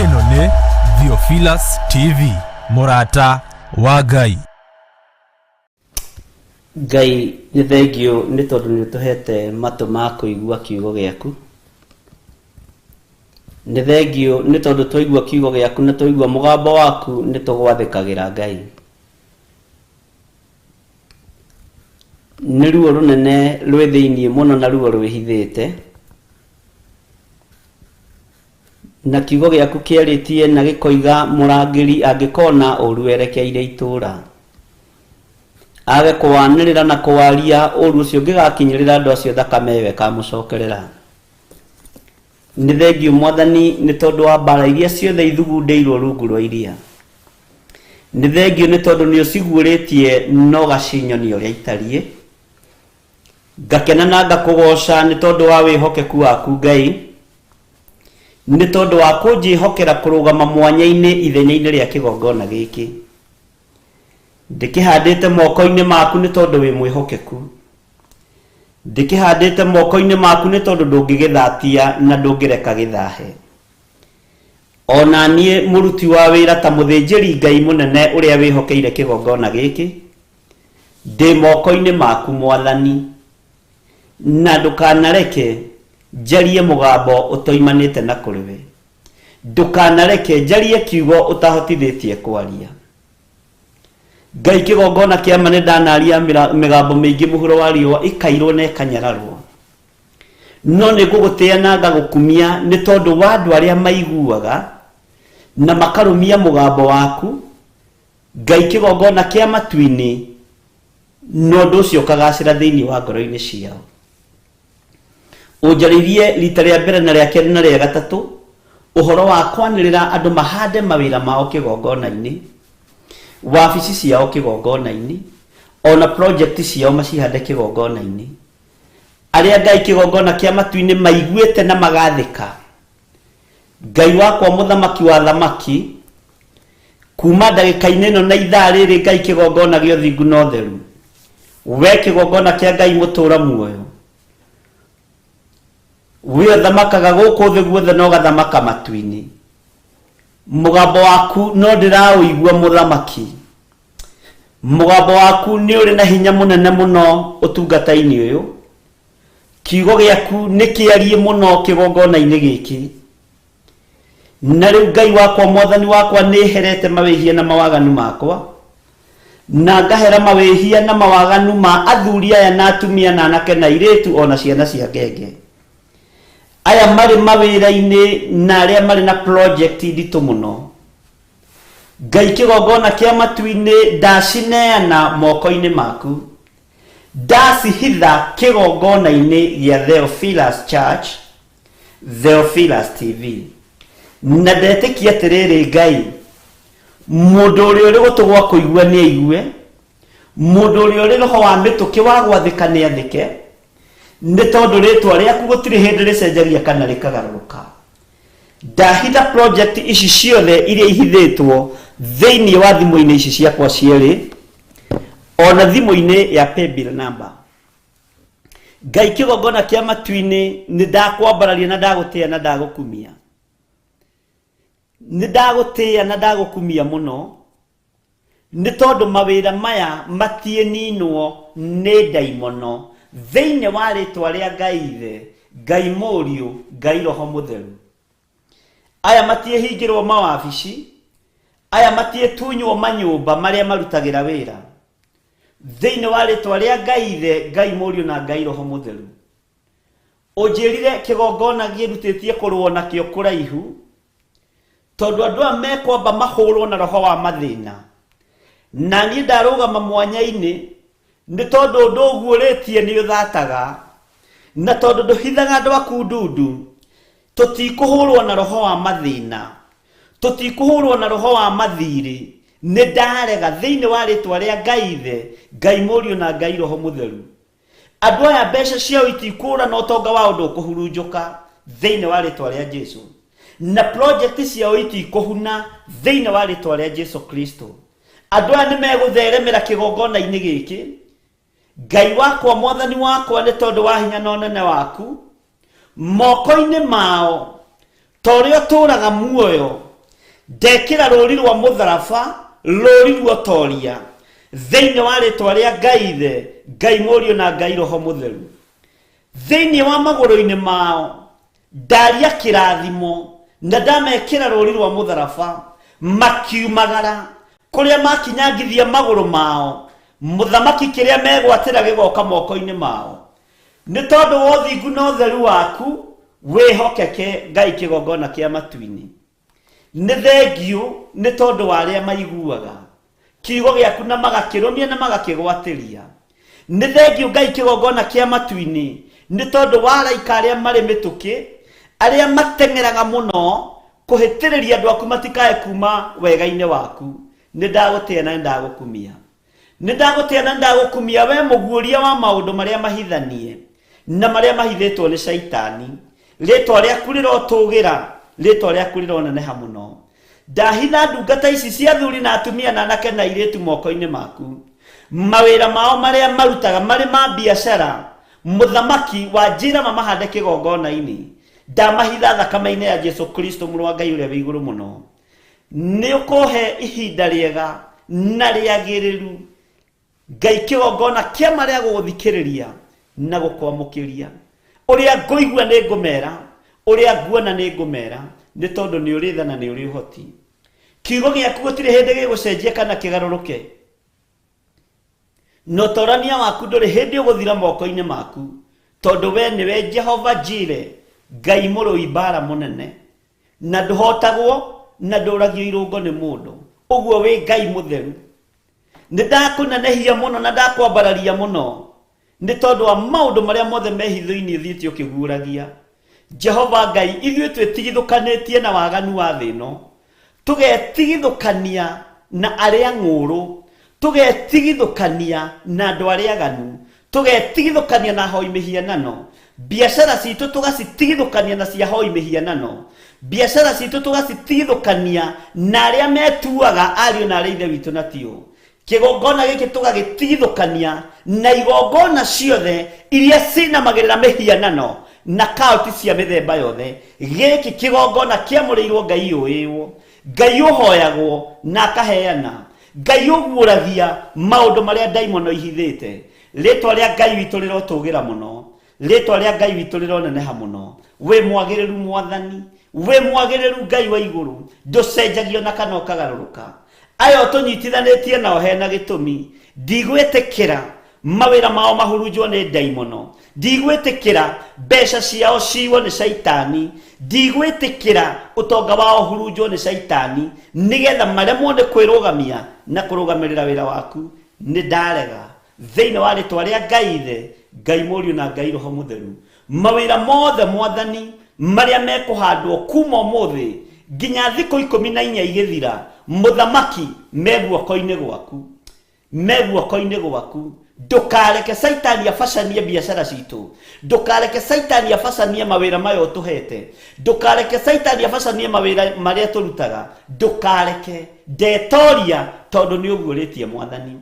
Ĩno nĩ Theophilus TV, mũrata wa Ngai. Ngai nĩ thengiũ nĩ tondũ nĩ ũtũhete matũ ma kũigua kiugo gĩaku. Nĩ thengiũ nĩ tondũ twaigua kiugo gĩaku na twaigua mũgambo waku nĩ tũgwathĩkagĩra Ngai. Nĩ ruo rũnene rwĩ thĩiniĩ mũno na ruo rwĩhithĩte. Na kiugo gĩaku kĩarĩtie na gĩkoiga mũrangĩri angĩkona ũru werekeire itũũra, age kũwanĩrĩra na kũwaria, ũru ũcio ũngĩgakinyĩrĩra andũ acio thakame ĩyo ĩkamũcokerera. Nĩ thengiũ Mwathani nĩ tondũ wa mbara iria ciothe ithugundĩirwo rungu rwa iria. Nĩ thengiũ nĩ tondũ nĩ ũciguũrĩtie na ũgacinyonia ũrĩa itariĩ. Ngakena na ngakũgooca nĩ tondũ wa wĩhokeku waku Ngai, nĩ tondũ wa kũnjĩhokera kũrũgama mwanya-inĩ ithenya-inĩ rĩa kĩgongona gĩkĩ. Ndĩkĩhandĩte moko-inĩ maku nĩ tondũ wĩ mwĩhokeku. Ndĩkĩhandĩte moko-inĩ maku nĩ tondũ ndũngĩgĩthatia na ndũngĩreka gĩthahe. O na niĩ mũruti wa wĩra ta mũthĩnjĩri Ngai mũnene ũrĩa wĩhokeire kĩgongona gĩkĩ, ndĩ moko-inĩ maku Mwathani, na ndũkanareke njarie mũgambo ũtoimanĩte na kũrĩ we. Ndũkanareke njarie kiugo ũtahotithĩtie kwaria. Ngai kĩgongona kĩa ma nĩ ndanaria mĩgambo mĩingĩ mũhuro wa riũa ĩkairwo na ĩkanyararwo. No nĩ ngũgũtĩa na ngagũkumia nĩ tondũ wa andũ arĩa maiguaga na makarũmia mũgambo waku. Ngai kĩgongona kĩa matu-inĩ, na ũndũ ũcio ũkagacĩra thĩinĩ wa ngoro-inĩ ciao. Ũnjarĩirie rita rĩa mbere na rĩa kerĩ na rĩa gatatũ ũhoro wa kwanĩrĩra andũ mahande mawĩra mao kĩgongona-inĩ, wabici ciao kĩgongona-inĩ, ona project ciao macihande kĩgongona-inĩ. Arĩa Ngai kĩgongona kĩa matu-inĩ maiguĩte na magathĩka. Ngai wakwa mũthamaki wa thamaki, kuma ndagĩka-inĩ ĩno na ithaa rĩrĩ Ngai kĩgongona gĩa ũthingu na ũtheru, we kĩgongona kĩa Ngai mũtũra muoyo, we ũthamakaga gũkũ thĩ guothe na ũgathamaka matu-inĩ, mũgambo waku no ndĩraũigua mũthamaki. Mũgambo waku nĩ ũrĩ na hinya mũnene mũno ũtungata-inĩ ũyũ. Kiugo gĩaku nĩ kĩariĩ mũno kĩgongona-inĩ gĩkĩ. Na rĩu Ngai wakwa, Mwathani wakwa, nĩ herete mawĩhia na mawaganu makwa, na ngahera mawĩhia na mawaganu ma athuri aya na atumia na anake na airĩtu o na ciana cia ngenge. Aya marĩ mawĩra-inĩ na arĩa marĩ na project nditũ mũno. Ngai kĩgongona kĩa matu-inĩ ndacineana moko-inĩ maku. Ndacihitha kĩgongona-inĩ gĩa Theophilus Church, Theophilus TV. Na ndetĩkia atĩrĩrĩ Ngai, mũndũ ũrĩa ũrĩ gũtũ gwa kũigua nĩ aigue, Mũndũ ũrĩa ũrĩ roho wa mĩtũkĩ wa gwathĩka nĩ athĩke, nĩ tondũ rĩtwa rĩaku gũtirĩ hĩndĩ rĩcenjagia kana rĩkagarũrũka. Ndahitha project ici ciothe iria ihithĩtwo thĩinĩ wa thimũ-inĩ ici ciakwa cierĩ, ona thimũ-inĩ ya paybill number. Ngai kĩgongona kĩa matu-inĩ, nĩ ndakwambararia na ndagũtĩa na ndagũkumia. Nĩ ndagũtĩa na ndagũkumia mũno, nĩ tondũ mawĩra maya matiĩninwo nĩ ndaimono, thĩinĩ wa rĩtwa rĩa Ngai Ithe, Ngai Mũriũ, Ngai Roho Mũtheru. Aya matiĩhingĩrwo mawabici, aya matiĩtunywo manyũmba marĩa marutagĩra wĩra, thĩinĩ wa rĩtwa rĩa Ngai Ithe, Ngai Mũriũ na Ngai Roho Mũtheru. Ũnjĩrire kĩgongona gĩrutĩtie kũrũo nakĩo kũraihu, tondũ andũ aya mekwamba mahũrwo na roho wa mathĩna. Na niĩ ndarũgama mwanya-inĩ, nĩ tondũ ũndũ ũguũrĩtie nĩ ũthataga, na tondũ ndũhithaga andũ aku ndundu, tũtikũhũrwo na roho wa mathĩna, tũtikũhũrwo na roho wa mathirĩ. Nĩ ndarega thĩinĩ wa rĩtwa rĩa Ngai Ithe, Ngai Mũriũ na Ngai Roho Mũtheru. Andũ aya mbeca ciao itikũra na ũtonga wao ndũkũhurunjũka thĩinĩ wa rĩtwa rĩa Jesu, na project ciao itikũhuna thĩinĩ wa rĩtwa rĩa Jesu Kristo. Andũ aya nĩ megũtheremera kĩgongona-inĩ gĩkĩ. Ngai wakwa, Mwathani wakwa, nĩ tondũ wa hinya na ũnene waku moko-inĩ mao, ta ũrĩa ũtũũraga muoyo, ndekĩra rũũri rwa mũtharaba, rũũri ruotoria, thĩinĩ wa rĩtwa rĩa Ngai Ithe, Ngai Mũriũ na Ngai Roho Mũtheru. Thĩinĩ wa magũrũ-inĩ mao ndaria kĩrathimo na ndamekĩra rũũri rwa mũtharaba, makiumagara kũrĩa makinyangithia magũrũ mao, mũthamaki kĩrĩa megwatĩra gĩgoka moko-inĩ mao. Nĩ tondũ wa ũthingu na ũtheru waku wĩhokeke, Ngai kĩgongona kĩa matu-inĩ. Nĩ thengiũ nĩ tondũ wa arĩa maiguaga kiugo gĩaku na magakĩrũmia na magakĩgwatĩria. Nĩ thengiũ Ngai kĩgongona kĩa matu-inĩ nĩ tondũ wa araika arĩa marĩ mĩtũkĩ, arĩa mateng'eraga mũno kũhĩtĩrĩria andũ aku matikae kuma wega-inĩ waku. Nĩ ndagũtĩa na nĩ ndagũkumia. Nĩ ndagũtĩa na ndagũkumia we mũguũria wa maũndũ marĩa mahithanie na marĩa mahithĩtwo nĩ Shaitani. Rĩtwa rĩaku rĩrotũgĩra, rĩtwa rĩaku rĩroneneha mũno. Ndahitha ndungata ici cia athuri na atumia na anake na airĩtu moko-inĩ maku. Mawĩra mao marĩa marutaga marĩ ma biacara, mũthamaki wa njĩra mamahande kĩgongona-inĩ. Ndamahitha thakame-inĩ ya Jesu Kristo mũrũ wa Ngai ũrĩa wĩ igũrũ mũno. Nĩ ũkũhe ihinda rĩega na rĩagĩrĩru, Ngai kĩgongona kĩa marĩa gũgũthikĩrĩria na gũkwamũkĩria. Ũrĩa ngũigua nĩ ngũmera, ũrĩa nguona nĩ ngũmera, nĩ tondũ nĩ ũrĩ tha na nĩ ũrĩ ũhoti. Kiugo gĩaku gũtirĩ hĩndĩ gĩgũcenjia kana kĩgarũrũke. Na ũtorania waku ndũrĩ hĩndĩ ũgũthira moko-inĩ maku, tondũ we nĩwe Jehova Jire, Ngai mũrũi mbara mũnene. Na ndũhotagwo na ndũragio irũngo nĩ mũndũ. Ũguo wĩ Ngai mũtheru. Nĩ ndakũnenehia mũno na ndakwambararia mũno, nĩ tondũ wa maũndũ marĩa mothe me hitho-inĩ ũthiĩte ũkĩguũragia. Jehova Ngai, ithuĩ twĩtigithũkanĩtie na waganu wa thĩ ĩno, tũgetigithũkania na arĩa ng'ũũrũ, tũgetigithũkania na andũ arĩa aganu, tũgetigithũkania na ahoi mĩhianano, biacara citũ tũgacitigithũkania na cia ahoi mĩhianano, biacara citũ tũgacitigithũkania na arĩa metuaga ariũ na arĩa ithe witũ na tio. Kĩgongona gĩkĩ tũgagĩtigithũkania na igongona ciothe iria cinamagĩrĩra mĩhianano na kauti cia mĩthemba yothe. Gĩkĩ kĩgongona kĩamũrĩirwo Ngai ũĩwo, Ngai ũhoyagwo na akaheana, Ngai ũguũragia maũndũ marĩa ndaimono ihithĩte. Rĩtwa rĩa Ngai witũ rĩrotũgĩra mũno, rĩtwa rĩa Ngai witũ rĩroneneha mũno. Wĩ mwagĩrĩru Mwathani, wĩ mwagĩrĩru Ngai wa igũrũ, ndũcenjagio na kana ũkagarũrũka. Aya ũtũnyitithanĩtie nao hena gĩtũmi, ndigwĩtĩkĩra mawĩra mao mahurunjwo nĩ ndaimono, ndigwĩtĩkĩra mbeca ciao ciiywo nĩ Shaitani, ndigwĩtĩkĩra ũtonga wao ũhurunjwo nĩ Shaitani, nĩgetha maremwo nĩ kwĩrũgamia na kũrũgamĩrĩra wĩra waku. Nĩ ndarega thĩinĩ wa rĩtwa rĩa Ngai Ithe, Ngai Mũriũ na Ngai Roho Mũtheru. Mawĩra mothe Mwathani marĩa mekũhandwo kuma ũmũthĩ nginya thikũ 14 igĩthira, mũthamaki, me guoko-inĩ gwaku. Me guoko-inĩ gwaku. Ndũkareke Caitani abacanie biacara citũ, ndũkareke Caitani abacanie mawĩra maya ũtũhete, ndũkareke Caitani abacanie mawĩra marĩa tũrutaga, ndũkareke ndetoria tondũ nĩ ũguũrĩtie Mwathani.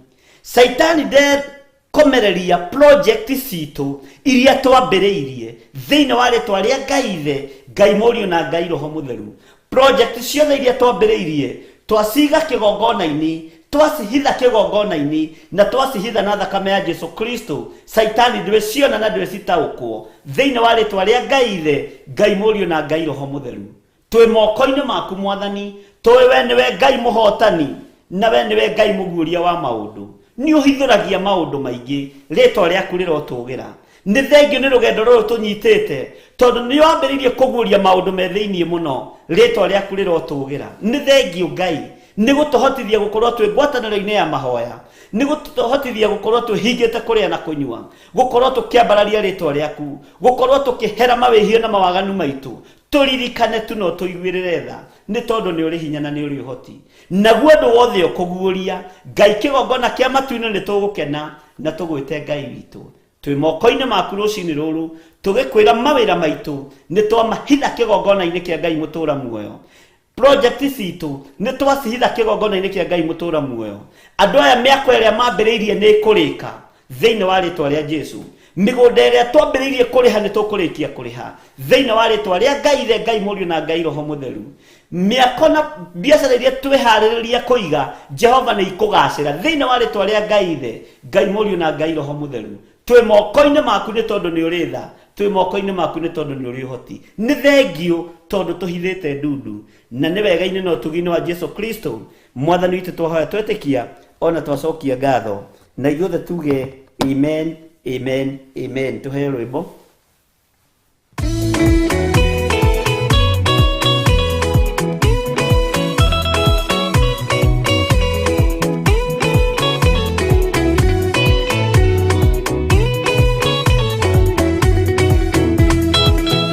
Caitani ndekomereria project citũ iria twambĩrĩirie thĩinĩ wa rĩtwa rĩa Ngai Ithe, Ngai Mũriũ na Ngai Roho Mũtheru. Project ciothe iria twambĩrĩirie twaciga kĩgongona-inĩ, twacihitha kĩgongona-inĩ na twacihitha na thakame ya Jesu Kristo. Caitani ndwĩciona na ndwĩcitaũkwo thĩinĩ wa rĩtwa rĩa Ngai Ithe, Ngai Mũriũ na Ngai Roho Mũtheru. Twĩ moko-inĩ maku Mwathani, tũĩ we nĩwe Ngai mũhotani na we nĩwe Ngai mũguũria wa maũndũ. Nĩ ũhithũragia maũndũ maingĩ, rĩtwa rĩaku rĩrotũgĩra. Nĩ thengio nĩ rũgendo rũrũ tũnyitĩte, tondũ nĩ wambĩrĩirie kũguũria maũndũ me thĩinĩ mũno, rĩtwa rĩaku rĩrotũgĩra. Nĩ thengio Ngai nĩ gũtũhotithia gũkorwo twĩ ngwatanĩro-inĩ ya mahoya, nĩ gũtũhotithia gũkorwo twĩhingĩte kũrĩa na kũnyua, gũkorwo tũkĩambararia rĩtwa rĩaku, gũkorwo tũkĩhera mawĩhio na mawaganu maitũ. Tũririkane tu no tũiguĩrĩre tha, nĩ tondũ nĩ ũrĩ hinya na nĩ ũrĩ ũhoti. Naguo ũndũ wothe ũkũguũria Ngai kĩgongona kĩa matu-inĩ, nĩ tũgũkena na tũgwĩte Ngai witũ. Twĩ moko-inĩ maku rũcinĩ rũrũ, tũgĩkwĩra mawĩra maitũ nĩ twamahitha kĩgongona-inĩ kĩa Ngai mũtũra muoyo. Project citũ nĩ twacihitha kĩgongona-inĩ kĩa Ngai mũtũra muoyo. Andũ aya mĩako ĩrĩa mambĩrĩirie nĩ ĩkũrĩka thĩinĩ wa rĩtwa rĩa Jesu. Mĩgũnda ĩrĩa twambĩrĩirie kũrĩha nĩ tũkũrĩkia kũrĩha thĩinĩ wa rĩtwa rĩa Ngai Ithe, Ngai Mũriũ na Ngai Roho Mũtheru. Mĩako na biacara iria twĩharĩrĩria kũiga, Jehova, nĩ ikũgacĩra thĩinĩ wa rĩtwa rĩa Ngai Ithe, Ngai Mũriũ na Ngai Roho Mũtheru. Twĩ moko-inĩ maku nĩ tondũ nĩ ũrĩ tha, twĩ moko-inĩ maku nĩ tondũ nĩ ũrĩ ũhoti. Nĩ thengio tondũ tũhithĩte ndundu na nĩ wega-inĩ na ũtugi-inĩ wa Jesu Kristo Mwathani witũ twahoya twetĩkia ona twacokia ngatho, na ithuothe tuge amen, amen, amen. Tũheo rwĩmbo.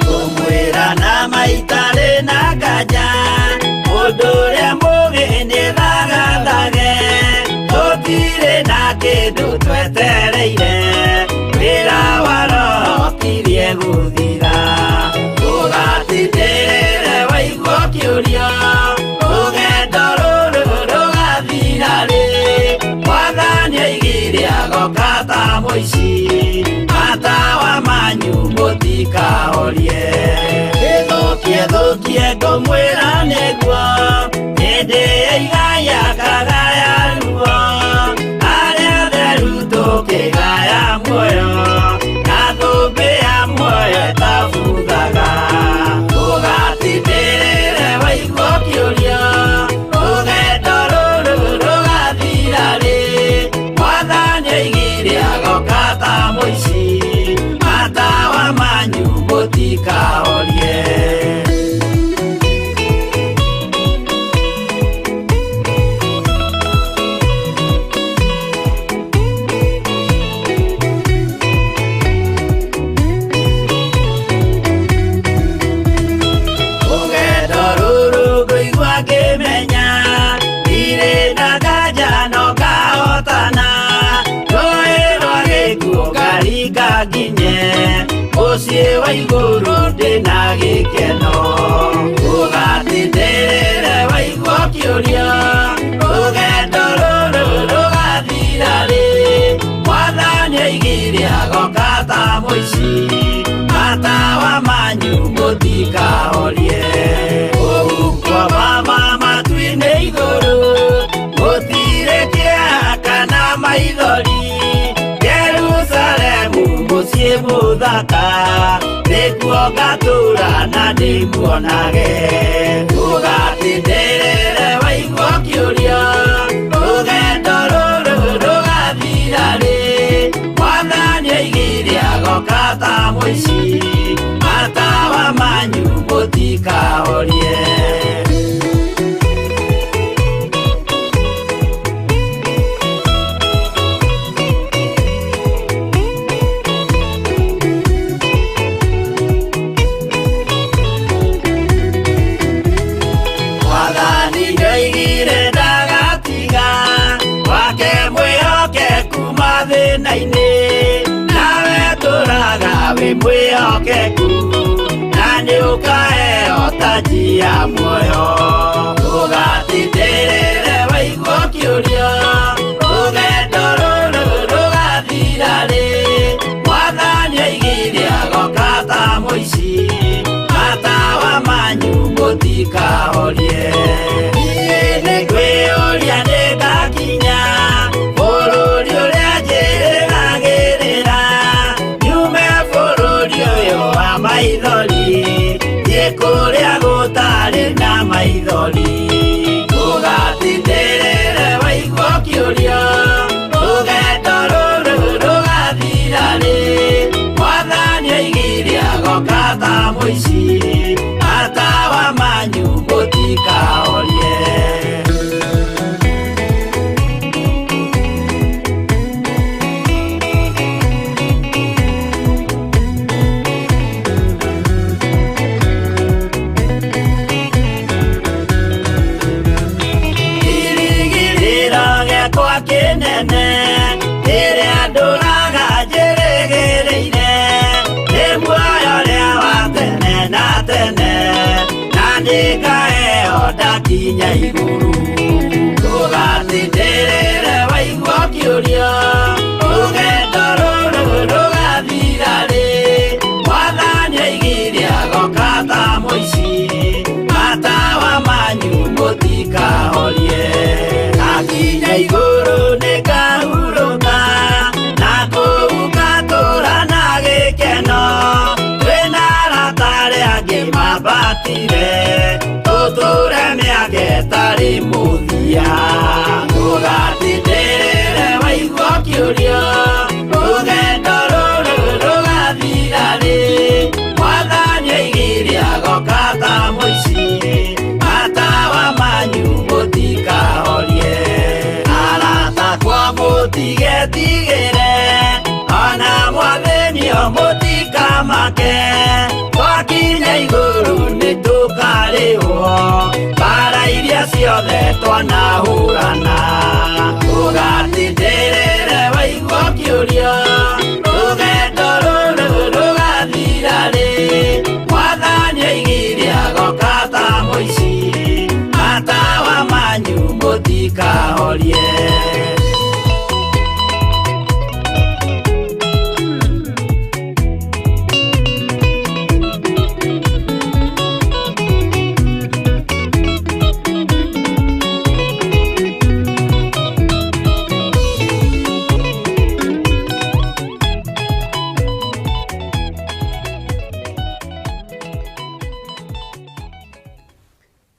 Kũmwĩra na maitarĩ na nganja, mũndũ ũrĩa mũgĩ nĩthagathage, tũtirĩ na kĩndũ twetereire, wĩra wa Roho kirie gũthira. Ũgatindĩrĩre waigua kĩũria, rũgendo rũrũ rũgathira rĩ? Mwathani oigire agoka ta mũici, matawa manyu mũtikahorie. Ĩthũkie thũkie ngũmwĩra nĩguo, hĩndĩ ĩigaya kagaya ruo, arĩa theru tũkĩgaya muoyo, na thũmbĩ ya muoyo ĩtabuthaga. Ũgatindĩrĩre waigua kĩũria, rũgendo rũrũ rũgathira rĩ? Mwathani oigire agoka ta mũici, matawa manyu mũtikahorie. Rũgendo rũrũ ngũigua ngĩmenya, ndirĩ na nganja no ngahotana, rũĩ rwa gĩkuũ ngaringa nginye, mũciĩ wa igũrũ ndĩna gĩkeno. Ũgatindĩrĩre waigua kĩũria, rũgendo rũrũ rũgathira rĩ? Mwathani oigire agoka ta mũici, matawa manyu mũtikahorie. Ũhuko mama matu-inĩ igũrũ, gũtirĩ kĩeha kana maithori, Jerusalemu mũciĩ mũthaka, nĩkuo ngatũũra na ndĩmuonage. Ũgatindĩrĩre waigua kĩũria, rũgendo rũrũ rũgathira rĩ? Mwathani oigire agoka ta mũici, matawa manyu mũtikahorie. Mwathani nĩoigire ndagatiga, wake mwĩhokeku. mathĩna-inĩ nawe tũraga wĩ mwĩhokeku na nĩ ũkaheo taji ya muoyo ndũgatindĩrĩre waigua ũkĩũrio rũgendo rũrũ rũgathira rĩ mwathani oigire agoka ta mũici matawa manyu mũtikahorie niĩ nĩngwĩyũria nĩngakinya bũrũri ũrĩa njĩrĩgagĩrĩra nyume bũrũri ũyũ wa maithori thiĩ kũrĩa gũtarĩ na maithori ndũgatindĩrĩre waigua ũkĩũrio rũgendo rũrũ rũgathira rĩ mwathani oigire agoka ta mũici matawa manyu mũtikahorie. Kĩrĩgĩrĩro gĩakwa kĩnene kĩrĩa ndũraga njĩrĩgĩrĩire nĩ muoyo ũrĩa wa tene na tene na nĩngaheo ndakinya igũrũ ndũgatindĩrĩre waigua ũkĩũrio rũgendo rũrũ rũgathira rĩ mwathani oigire agoka ta mũici matawa manyu mũtikahorie ndakinya igũrũ nĩngahurũka na kũu ngatũũra na gĩkeno twĩna arata arĩa angĩ mambatire tũtũũre mĩaka ĩtarĩ mũthia ndũgatindĩrĩre waigua ũkĩũrio rũgendo rũrũ rũgathira rĩ mwathani oigire agoka ta mũici matawa manyu mũtikahorie arata akwa mũtigetigĩre ona mwathĩnio mũtikamake twakinya igũrũ nĩtũkarĩhwo mbara iria ciothe twanahũrana ndũgatindĩrĩre waigua ũkĩũrio rũgendo rũrũ rũgathira rĩ mwathani oigire agoka ta mũici matawa manyu mũtikahorie.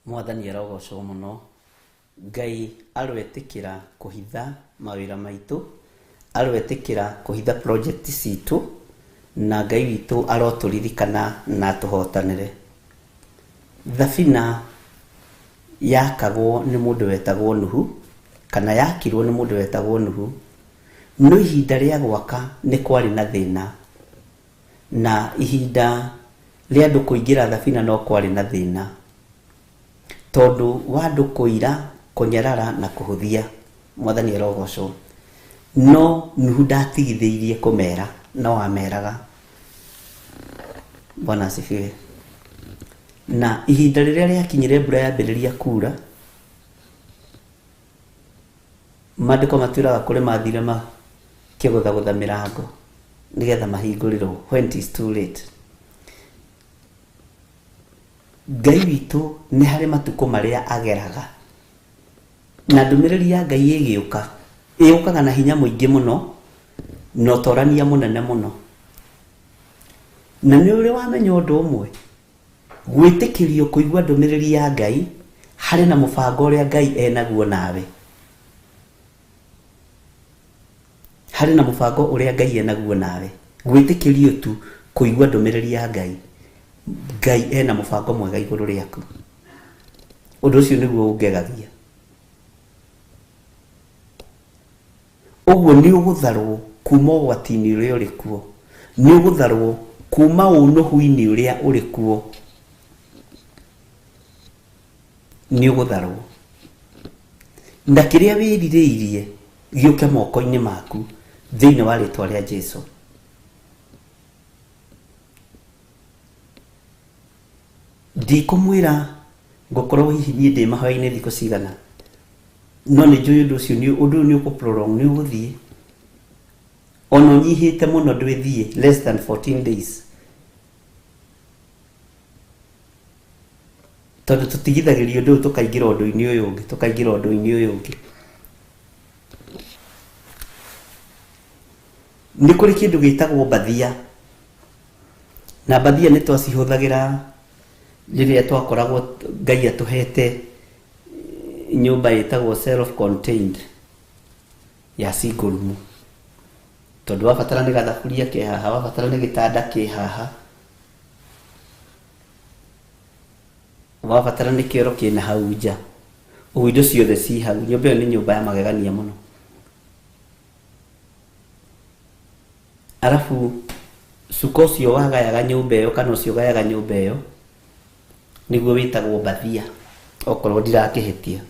Mwathani arogocwo mũno. Ngai aroetĩkĩra kũhitha mawĩra maitũ, aroetĩkĩra kũhitha project citũ, na Ngai witũ arotũririkana na atũhotanĩre. Thabina yakagwo nĩ mũndũ wetagwo Nuhu, kana yakirwo nĩ mũndũ wetagwo Nuhu, no ihinda rĩa gwaka nĩ kwarĩ na thĩna, na ihinda rĩa andũ kũingĩra thabina no kwarĩ na thĩna, tondũ wa andũ kũira, kũnyarara na kũhũthia. Mwathani arogocwo. No Nuhu ndatigithĩirie kũmera, no ameraga. Bwana asifiwe. Na ihinda rĩrĩa rĩakinyire mbura yambĩrĩria kura, maandĩko matwĩraga kũrĩ mathire makĩgũthagũtha mĩrango nĩgetha mahingũrĩrwo when it is too late. Ngai witũ nĩ harĩ matukũ marĩa ageraga, na ndũmĩrĩri ya Ngai ĩgĩũka, ĩũkaga na hinya mũingĩ mũno na ũtorania mũnene mũno. Na nĩ ũrĩ wamenya ũndũ ũmwe, gwĩtĩkĩrio kũigua ndũmĩrĩri ya Ngai harĩ na mũbango ũrĩa Ngai enaguo nawe, harĩ na mũbango ũrĩa Ngai enaguo nawe. Gwĩtĩkĩrio tu kũigua ndũmĩrĩri ya Ngai, Ngai ena mũbango mwega igũrũ rĩaku. Ũndũ ũcio nĩguo ũngegagia. Ũguo nĩ ũgũtharwo kuma ũgwati-inĩ ũrĩa ũrĩ kuo, nĩ ũgũtharwo kuma ũnũhu-inĩ ũrĩa ũrĩ kuo, nĩ ũgũtharwo. Na kĩrĩa wĩrirĩirie gĩũke moko-inĩ maku, Thĩinĩ wa rĩtwa rĩa Jesu. Ndikũmwĩra ngũkorwo hihi niĩ ndĩ mahoya-inĩ thikũ cigana, no nĩ njũĩ ũndũ ũcio nĩ ũndũ ũyũ nĩ ũkũ prolong, nĩ ũgũthiĩ ona ũnyihĩte mũno ndwĩthiĩ less than 14 days, tondũ tũtigithagĩria ũndũ ũyũ tũkaingĩra ũndũ-inĩ ũyũ ũngĩ, tũkaingĩra ũndũ-inĩ ũyũ ũngĩ. Nĩ kũrĩ kĩndũ gĩtagwo mbathia, na mbathia nĩ twacihũthagĩra rĩrĩa twakoragwo Ngai atũhete nyũmba ĩtagwo self contained ya single room, tondũ wabatara nĩ gathaburia ke haha, wabatara nĩ gĩtanda kĩ haha, wabatara nĩ kĩoro kĩna hau nja, ũguo indo ciothe ci hau. Nyũmba ĩyo nĩ nyũmba ya magegania mũno. Arabu cuka ũcio wagayaga nyũmba ĩyo kana ũcio ũgayaga nyũmba ĩyo nĩguo wĩtagwo mbathia, okorwo ndirakĩhĩtia.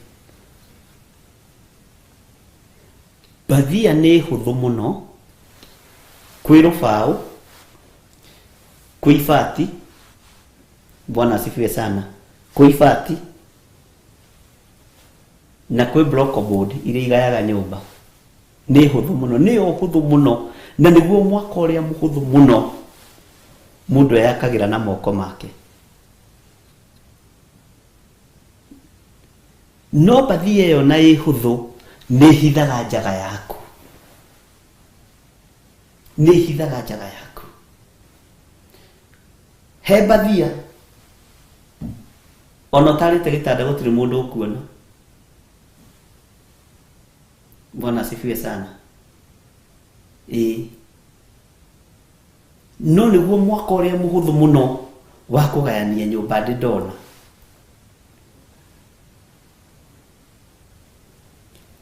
Mbathia nĩ hũthũ mũno kwĩ rũbaũ, kwĩ ibati, Bwana asifiwe sana, kwĩ ibati na kwĩ block board iria igayaga nyũmba. Nĩ hũthũ mũno, nĩyo hũthũ mũno, na nĩguo mwaka ũrĩa mũhũthũ mũno mũndũ eyakagĩra na moko make. No mbathia ĩyo na ĩ hũthũ nĩ ĩhithaga njaga yaku, nĩ ĩhithaga njaga yaku. He mbathia ona ũtarĩte gĩtanda gũtirĩ mũndũ ũkuona. Bwana asifiwe sana. Ĩĩ, no nĩguo mwaka ũrĩa mũhũthũ mũno wa kũgayania nyũmba ndĩ ndona.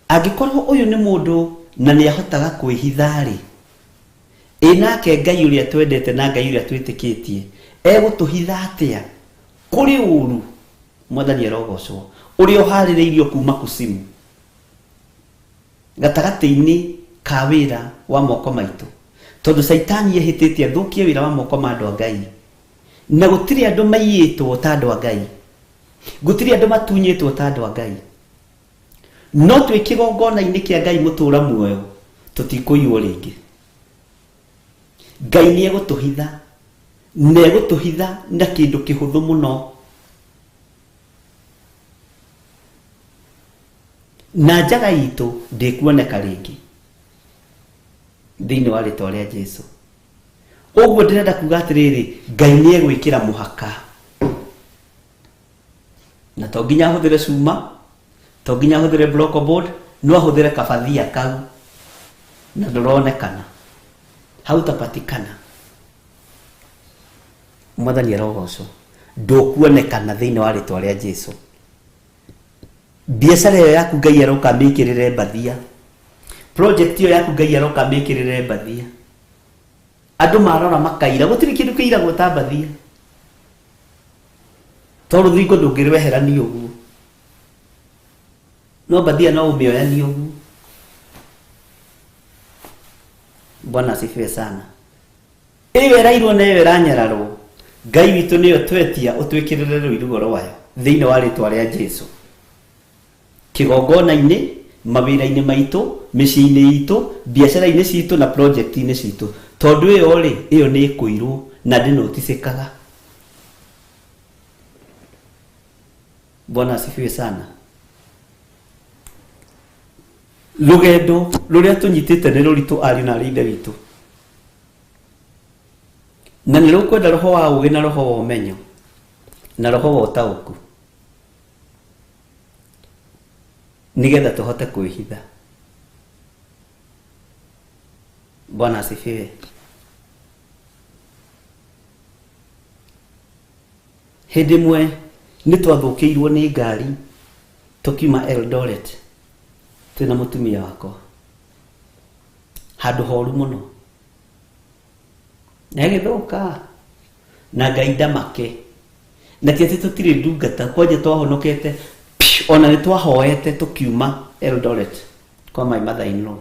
Angĩkorwo ũyũ nĩ mũndũ na nĩ ahotaga kwĩhitha-rĩ, ĩ nake Ngai ũrĩa twendete na Ngai ũrĩa twĩtĩkĩtie egũtũhitha atĩa kũrĩ ũru? Mwathani arogocwo, ũrĩa ũharĩrĩirio kuma kusimu gatagatĩ-inĩ ka wĩra wa moko maitũ, tondũ Caitani ehĩtĩte athũkie wĩra wa moko ma andũ a Ngai, na gũtirĩ andũ maiyĩtwo ta andũ a Ngai, gũtirĩ andũ matunyĩtwo ta andũ a Ngai. No twĩ kĩgongona-inĩ kĩa Ngai mũtũra muoyo, tũtikũiywo rĩngĩ. Ngai nĩ egũtũhitha, na egũtũhitha na kĩndũ kĩhũthũ mũno. Na njaga itũ ndĩkuoneka rĩngĩ thĩinĩ wa rĩtwa rĩa Jesu. Ũguo ndĩrenda kuga atĩrĩrĩ, Ngai nĩ egwĩkĩra mũhaka, na to nginya ahũthĩre cuma, to nginya ahũthĩre block board, no ahũthĩre kabathia kau na ndũronekana, hautapatikana. Mwathani arogocwo. Ndũkuonekana thĩinĩ wa rĩtwa rĩa Jesu. Biacara ĩyo yaku Ngai aroka amĩkĩrĩre mbathia, project ĩyo yaku Ngai aroka amĩkĩrĩre mbathia. Andũ marora makaira, gũtirĩ kĩndũ kĩiragwo ta mbathia, to rũthingo ndũngĩrweherania ũguo, no mbathia no ũmĩoyanie ũguo. Bwana asifiwe sana. Ĩyo ĩrairwo na ĩyo ĩranyararwo, Ngai witũ nĩyo twetia ũtwĩkĩrĩre rũirigo rwayo thĩinĩ wa rĩtwa rĩa Jesu. Kĩgongona-inĩ, mawĩra-inĩ maitũ, mĩciĩ-inĩ itũ, biacara-inĩ citũ na project-inĩ citũ. Tondũ ĩyo rĩ, ĩyo nĩ ĩkũirwo na ndĩnoticĩkaga. Bwana asifiwe sana. Rũgendo rũrĩa tũnyitĩte nĩ rũritũ ariũ na arĩ ithe witũ, na nĩ rũkwenda roho wa ũũgĩ na roho wa ũmenyo na roho wa ũtaũku, nĩgetha tũhote kwĩhitha. Bwana asifiwe. Hĩndĩ ĩmwe nĩ twathũkĩirwo nĩ ngari tũkiuma Eldoret twĩna mũtumia wakwa, handũ horu mũno, na ĩgĩthũka na Ngai ndamake. Na ti atĩ tũtirĩ ndungata, kwanja twahonokete piu, ona nĩ twahoete tũkiuma Eldoret kwa my mother in law.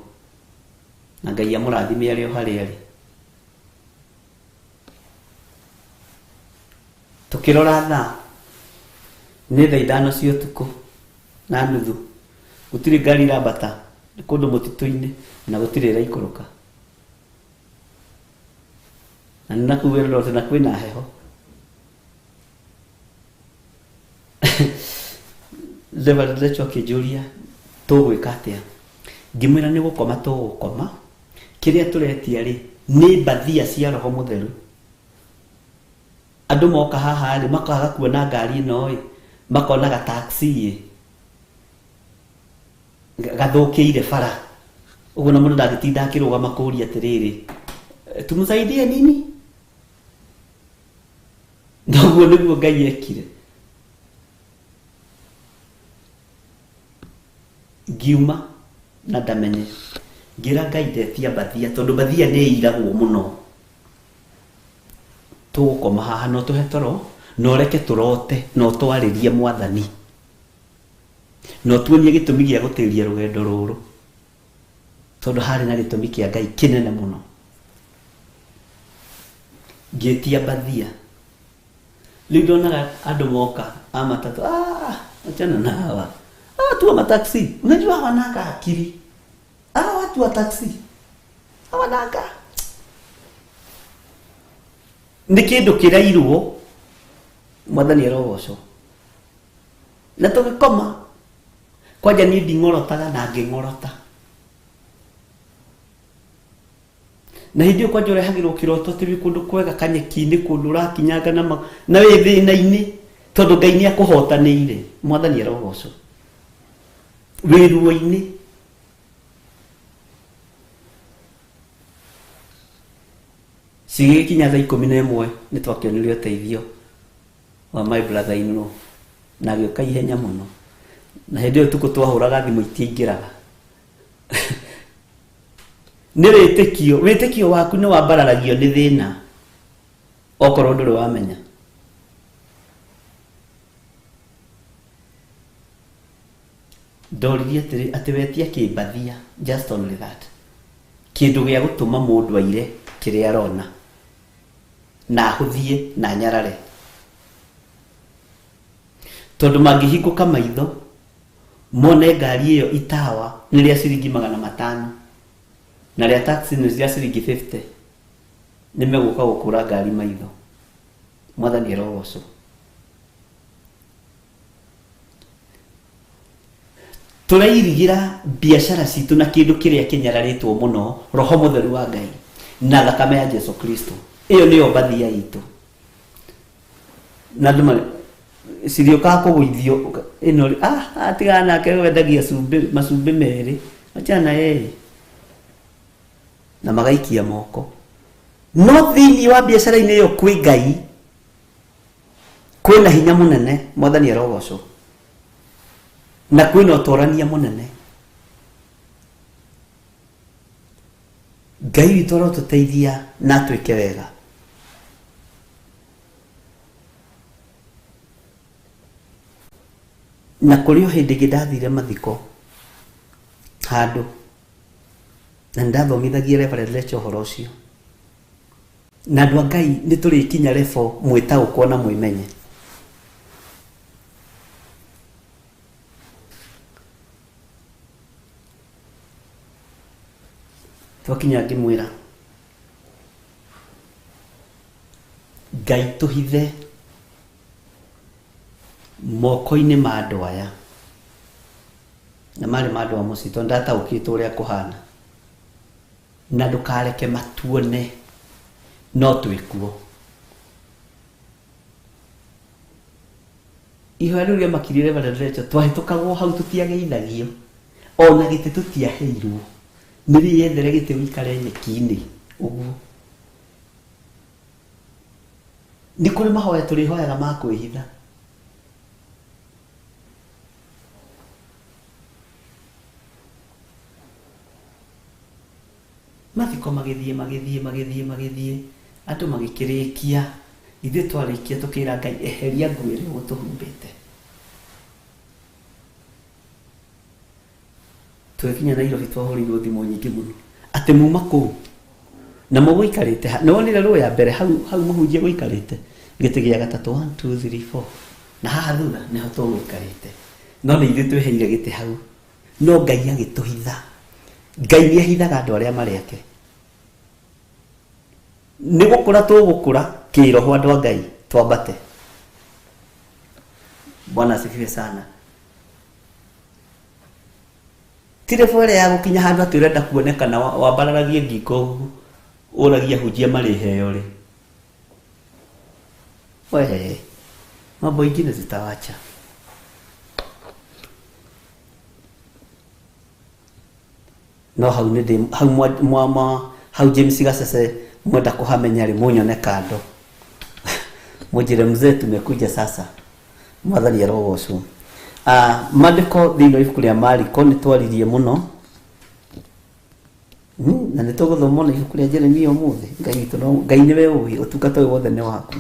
Na Ngai amũrathime arĩ o harĩa arĩ. Tũkĩrora thaa nĩ thaa 5 cia ũtukũ na nuthu, gũtirĩ ngari irambata, nĩ kũndũ mũtitũ-inĩ na gũtirĩ ĩraikũrũka. Na nĩ nakũu Eldoret na kwĩna heho. Reverend Rachel akĩnjũria tũgwĩka atĩa, ngĩmwĩra nĩ gũkoma tũgũkoma, kĩrĩa tũretia rĩ nĩ mbathia cia Roho Mũtheru. Andũ moka haha rĩ makaga kuona ngari ĩno ĩ, makona ga taxi ĩ gathũkĩire bara ũguo, na mũndũ ndangĩtinda akĩrũgama kũria atĩrĩrĩ, tumsaidie nini? Na ũguo nĩguo Ngai ekire. Ngiuma na ndamenye, ngĩra Ngai ndetia mbathia, tondũ mbathia nĩ ĩiragwo mũno. Tũgũkoma haha no tũhe toro, na ũreke tũrote, na ũtwarĩrie Mwathani, na ũtuonie gĩtũmi gĩa gũtĩria rũgendo rũrũ, tondũ harĩ na gĩtũmi kĩa Ngai kĩnene mũno. Ngĩtia mbathia. Rĩu ndonaga andũ moka a matatũ, ah, achana na hawa, ah, watu wa mataxi, unajua hawananga akili, ah, watu wa taxi hawananga. Nĩ kĩndũ kĩrairwo, Mwathani arogocwo. Na tũgĩkoma kwanja, niĩ nding'orotaga na ngĩng'orota, na hĩndĩ ĩyo kwanja ũrehagĩrwo kĩroto atĩ wĩ kũndũ kwega kanyeki-inĩ, kũndũ ũrakinyanga na na wĩ thĩna-inĩ, tondũ Ngai nĩ akũhotanĩire. Mwathani arogocwo. Wĩ ruo-inĩ. Cigĩgĩkinya thaa 11 nĩ twakĩonire ũteithio wa my brother in law, na agĩũka ihenya mũno. Na hĩndĩ ĩyo tukũ twahũraga thimũ itiaingĩraga. Nĩ wĩtĩkio, wĩtĩkio waku nĩ wambararagio nĩ thĩna, okorwo ndũrĩ wamenya. Ndoririe atĩrĩ, atĩ wetia kĩmbathia, just only that, kĩndũ gĩa gũtũma mũndũ aire kĩrĩa arona na ahũthie na anyarare, tondũ mangĩhingũka maitho mone ngari ĩyo itawa nĩ rĩa ciringi 500 na rĩa taxi nĩ rĩa ciringi 50, nĩ megũka gũkũra ngari maitho. Mwathani arogocwo. Tũrairigĩra biacara citũ na kĩndũ kĩrĩa kĩnyararĩtwo mũno, Roho Mũtheru wa Ngai na thakame ya Jesu Kristo. Ĩyo nĩyo mbathia itũ. Na andũ cirĩũkaga kũgũithio ĩno rĩ, ah, atigana nake wendagia cumbĩ, macumbĩ merĩ, achana na yeye, na magaikia moko. No thĩinĩ wa biacara-inĩ ĩyo kwĩ Ngai, kwĩna hinya mũnene, Mwathani arogocwo, na kwĩna ũtorania mũnene. Ngai witũ arotũteithia na atwĩke wega. Na kũrĩ o hĩndĩ ĩngĩ ndathire mathiko handũ, na nĩndathomithagia Reverend Lecha ũhoro ũcio. Na andũ a Ngai, nĩ tũrĩkinya level mwĩtaũkwo na mwĩmenye. Twakinya ngĩmwĩra Ngai tũhithe moko-inĩ ma andũ aya, na marĩ ma andũ a mũciĩ, tondũ ndataũkĩtwo ũrĩa kũhana, na ndũkareke matuone no twĩkuo. Ihoya rĩu rĩamakirie Reverend Rachel, twahĩtũkagwo hau tũtiageithagio, ona gĩtĩ tũtiaheirwo, nĩ wĩyethere gĩtĩ ũikare nyeki-inĩ ũguo. Nĩ kũrĩ mahoya tũrĩhoyaga ma kwĩhitha. Mathiko magĩthiĩ, magĩthiĩ, magĩthiĩ, magĩthiĩ, andũ magĩkĩrĩkia. Ithuĩ twarĩkia tũkĩra Ngai, eheria nguo ĩrĩa ũgũtũhumbĩte. Tũgĩkinya Nairobi twahũrĩirwo thimũ nyingĩ mũno. Atĩ muma kũu na mũgũikarĩte ha? Nĩwonire rũĩ ya mbere hau hau mũhunjia gũikarĩte gĩtĩ gĩa gatatũ, 1 2 3 4, na haha thutha nĩho tũgũikarĩte, no nĩ ithuĩ twĩheire gĩtĩ hau, no Ngai agĩtũhitha. Ngai nĩ ahithaga andũ arĩa marĩ ake. Nĩ gũkũra tũgũkũra kĩroho, andũ a Ngai, twambate. Bwana asifiwe sana. Ti level ĩrĩa ya gũkinya handũ atĩ ũrenda kuonekana wambararagie ngingo ũguo ũragie ahunjia marĩheo rĩ. We, mambo ingine zitawacha. No hau nĩ ndĩ hau mwa, mwa, mwa, hau James Gacece mwenda kũhamenya rĩ, mũnyone kando, mũnjĩre mzee tumekuja sasa. Mwathani arogocwo. Ah, maandĩko thĩinĩ wa ibuku rĩa Mariko nĩ twaririe mũno. Na nĩ tũgũthoma ona ibuku rĩa Jeremia ũmũthĩ. Ngai witũ no Ngai nĩwe ũĩ, ũtungata ũyũ wothe nĩ waku.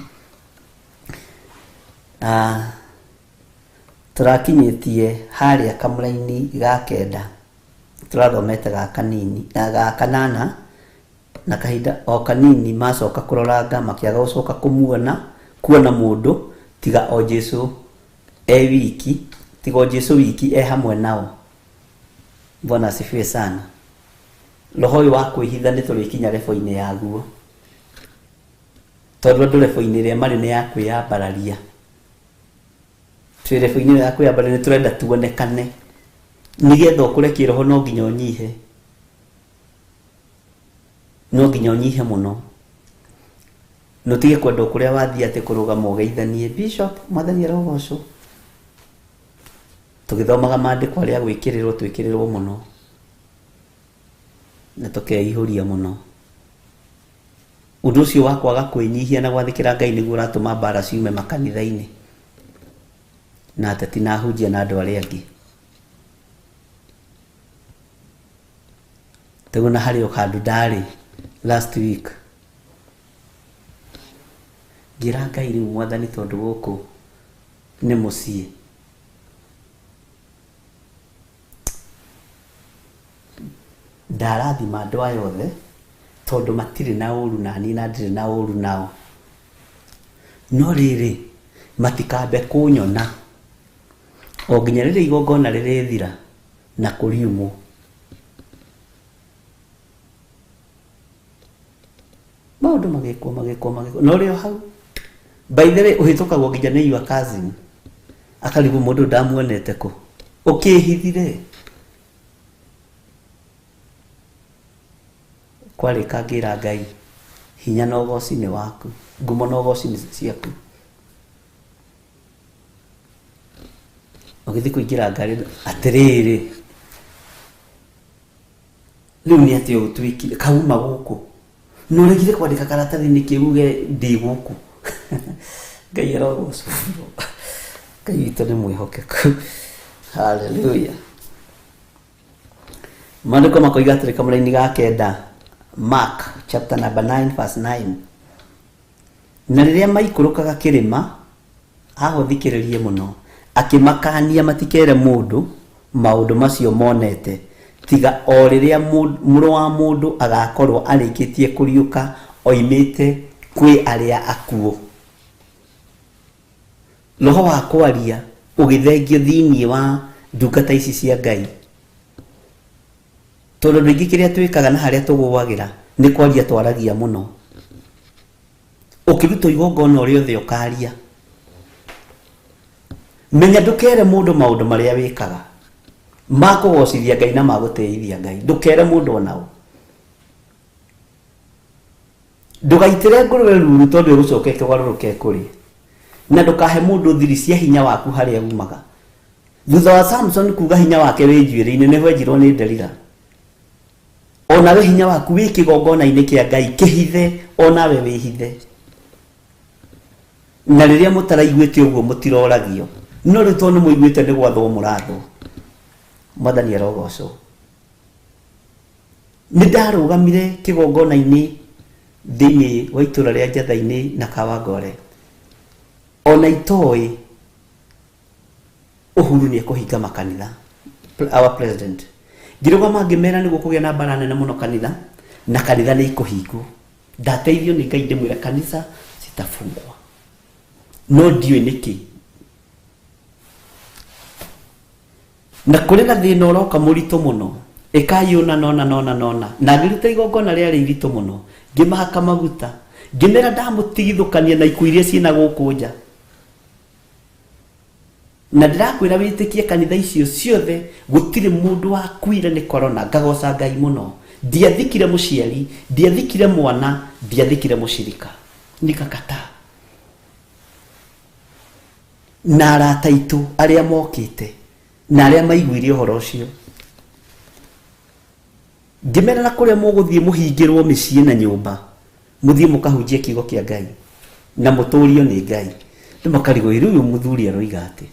Ah, tũrakinyĩtie harĩa kamũraini ga kenda, tũrathomete ga kanini na ga kanana. Na kahinda o kanini macoka kũroranga, makĩaga gũcoka kũmuona, kuona mũndũ tiga o Jesu e wiki, tiga o Jesu wiki e hamwe nao. Bwana asifiwe sana. Roho ũyũ wa kwĩhitha nĩ tũrĩkinya rebo-inĩ yaguo, tondũ andũ rebo-inĩ ĩrĩa marĩ nĩ ya kwĩyambararia. Twĩ rebo-inĩ ĩyo ya kwĩyambararia, nĩ tũrenda tuonekane. Nĩgetha ũkũre kĩroho no nginya ũnyihe, no nginya ũnyihe mũno, na ũtige kwenda o kũrĩa wathiĩ atĩ kũrũgama ũgeithanie bishop. Mwathani arogocwo. Tũgĩthomaga maandĩko arĩa gwĩkĩrĩrwo twĩkĩrĩrwo mũno na tũkeihũria mũno. Ũndũ ũcio wa kwaga kwĩnyihia na gwathĩkĩra Ngai nĩguo ũratũma mbara ciume makanitha-inĩ na ateti na ahunjia na andũ arĩa angĩ. Tiguo na harĩ o handũ ndarĩ last week, ngĩra Ngai, rĩu Mwathani, tondũ gũkũ nĩ mũciĩ, ndarathima andũ aya othe tondũ matirĩ na ũru na niĩ na ndirĩ na ũru nao, no rĩrĩ, matikambe kũnyona o nginya rĩrĩa igongona rĩrĩthira na kũriumwo. Maũndũ magĩkwo magĩkwo magĩkwo, no rĩo hau, by the way, ũhĩtũkagwo nginya nĩ your cousin, akarigwo mũndũ ndamuonete kũ, ũkĩhithire. Kwarĩka ngĩra Ngai, hinya na ũgoci nĩ waku, ngumo na ũgoci nĩ ciaku. Ũgĩthiĩ kũingĩra ngari, atĩrĩrĩ, rĩu nĩ atĩa ũtwĩkire kauma gũkũ na ũregire kwandĩka karatathi nĩkĩ uge ndĩ gũkũ? Ngai arogocwo. Ngai witũ nĩ mwĩhokeku. Haleluya. Maandĩko makoiga atĩrĩ kamũraini ga kenda, Mark chapter number 9 verse 9: na rĩrĩa maikũrũkaga kĩrĩma, haha ũthikĩrĩrie mũno, akĩmakania matikere mũndũ maũndũ macio monete, tiga o rĩrĩa Mũrũ wa Mũndũ agakorwo arĩkĩtie kũriũka oimĩte kwĩ arĩa akuũ. Roho wa kwaria ũgĩthengio thĩinĩ wa ndungata ici cia Ngai, tondũ andũ aingĩ kĩrĩa twĩkaga na harĩa tũgũagĩra nĩ kwaria twaragia mũno. Ũkĩrutwo igongona ũrĩa othe ũkaria, menya ndũkere mũndũ maũndũ marĩa wĩkaga ma kũgocithia Ngai na ma gũtĩithia Ngai. Ndũkere mũndũ onao. Ndũgaitĩre ngũrũwe ruru, tondũ ĩgũcoka ĩkũgarũrũke ĩkũrĩe, na ndũkahe mũndũ thiri cia hinya waku harĩa umaga. Thutha wa Samson kuga hinya wake wĩ njuĩrĩ-inĩ, nĩho enjirwo nĩ Delila. Onawe hinya waku wĩ kĩgongona-inĩ kĩa Ngai, kĩhithe, onawe wĩhithe. Na rĩrĩa mũtaraiguĩte ũguo mũtiroragio, no rĩu tondũ nĩ mũiguĩte, nĩ gwathwo mũrathwo. Mwathani arogocwo. Nĩ ndarũgamire kĩgongona-inĩ thĩinĩ wa itũra rĩa Njatha-inĩ na Kawangware, ona itoĩ Uhuru nĩ ekũhinga makanitha, our president. Ngĩrũgama ngĩmera nĩ gũkũgĩa na mbara nene mũno kanitha, na kanitha nĩ ikũhingwo. Ndateithio nĩ Ngai ndĩmwĩre kanitha citafungwa, no ndiũĩ nĩkĩ. Na kũrĩ na thĩna ũroka mũritũ mũno, ĩkai ũna na ũna na ũna na ũna. Na ngĩruta igongona rĩarĩ iritũ mũno, ngĩmahaka maguta, ngĩmera ndamũtigithũkania na ikuũ iria ciĩna gũkũ nja. Na ndĩrakwĩra wĩtĩkie kanitha icio ciothe gũtirĩ mũndũ wakuire nĩ corona. Ngagoca Ngai mũno. Ndiathikire mũciari, ndiathikire mwana, ndiathikire mũcirika. Nikakataa. Na arata aitũ arĩa mokĩte na arĩa maiguire ũhoro ũcio, ngĩmera na kũrĩa mũgũthiĩ mũhingĩrwo mĩciĩ na nyũmba, mũthiĩ mũkahunjie kiugo kĩa Ngai na mũtũrio nĩ Ngai. Andũ makarigwo, ĩ rĩu ũyũ mũthuri aroiga atĩ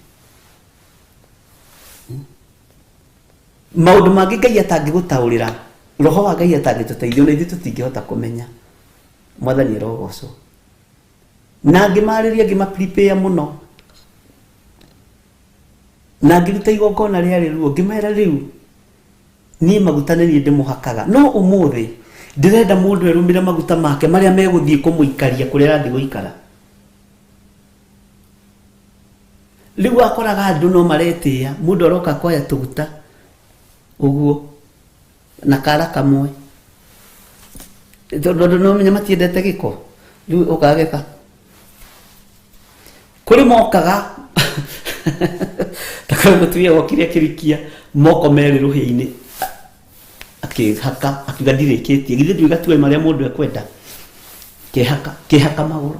maũndũ mangĩ Ngai atangĩgũtaũrĩra, roho wa Ngai atangĩtũteithia, ona ithuĩ tũtingĩhota kũmenya. Mwathani arogocwo. Na ngĩmarĩria, ngĩma prepare mũno, na ngĩruta igongona rĩarĩ ruo, ngĩmera rĩu niĩ maguta nĩ niĩ ndĩmũhakaga, no ũmũthĩ ndĩrenda mũndũ erũmĩre maguta make marĩa megũthiĩ kũmũikaria kũrĩa arathiĩ gũikara. Rĩu wakoraga andũ no maretĩĩa, mũndũ aroka akoya tũguta ũguo na kara kamwe, tondũ andũ no menya matiendete gĩko. Rĩu ũkageka kũrĩ mokaga ta kũrĩ mũtumia wokire akĩrikia moko merĩ rũhĩa-inĩ akĩhaka, akiuga ndirĩkĩtie, githĩ ndiuga tuwe marĩa mũndũ ekwenda, kĩhaka kĩhaka magũrũ.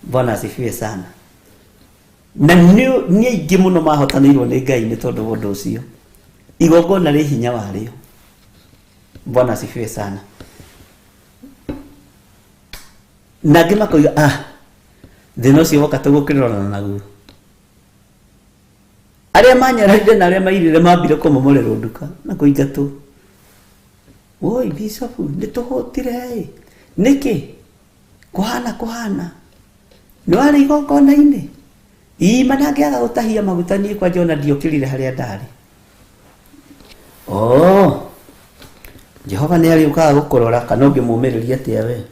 Bwana asifiwe sana. Na nĩ nĩ aingĩ mũno mahotanĩirwo nĩ Ngai nĩ tondũ wa ũndũ ũcio. Igongona rĩ hinya warĩo. Bwana asifiwe sana. Na angĩ makoiga, ah, thĩna ũcio woka tũgũkĩrorana naguo. Arĩa manyararire na arĩa mairire mambire kũmomorerwo nduka na kũingatwo. Woi bishop, nĩ tũhũtire ĩ. Nĩkĩ? Kũhana kũhana. Nĩ warĩ igongona-inĩ? Ii, ma ndangĩaga gũtahia maguta niĩ kwanja ona ndiokĩrire harĩa ndarĩ. Oh, Jehova nĩ arĩũkaga gũkũrora kana ũngĩmũmĩrĩria atĩa we.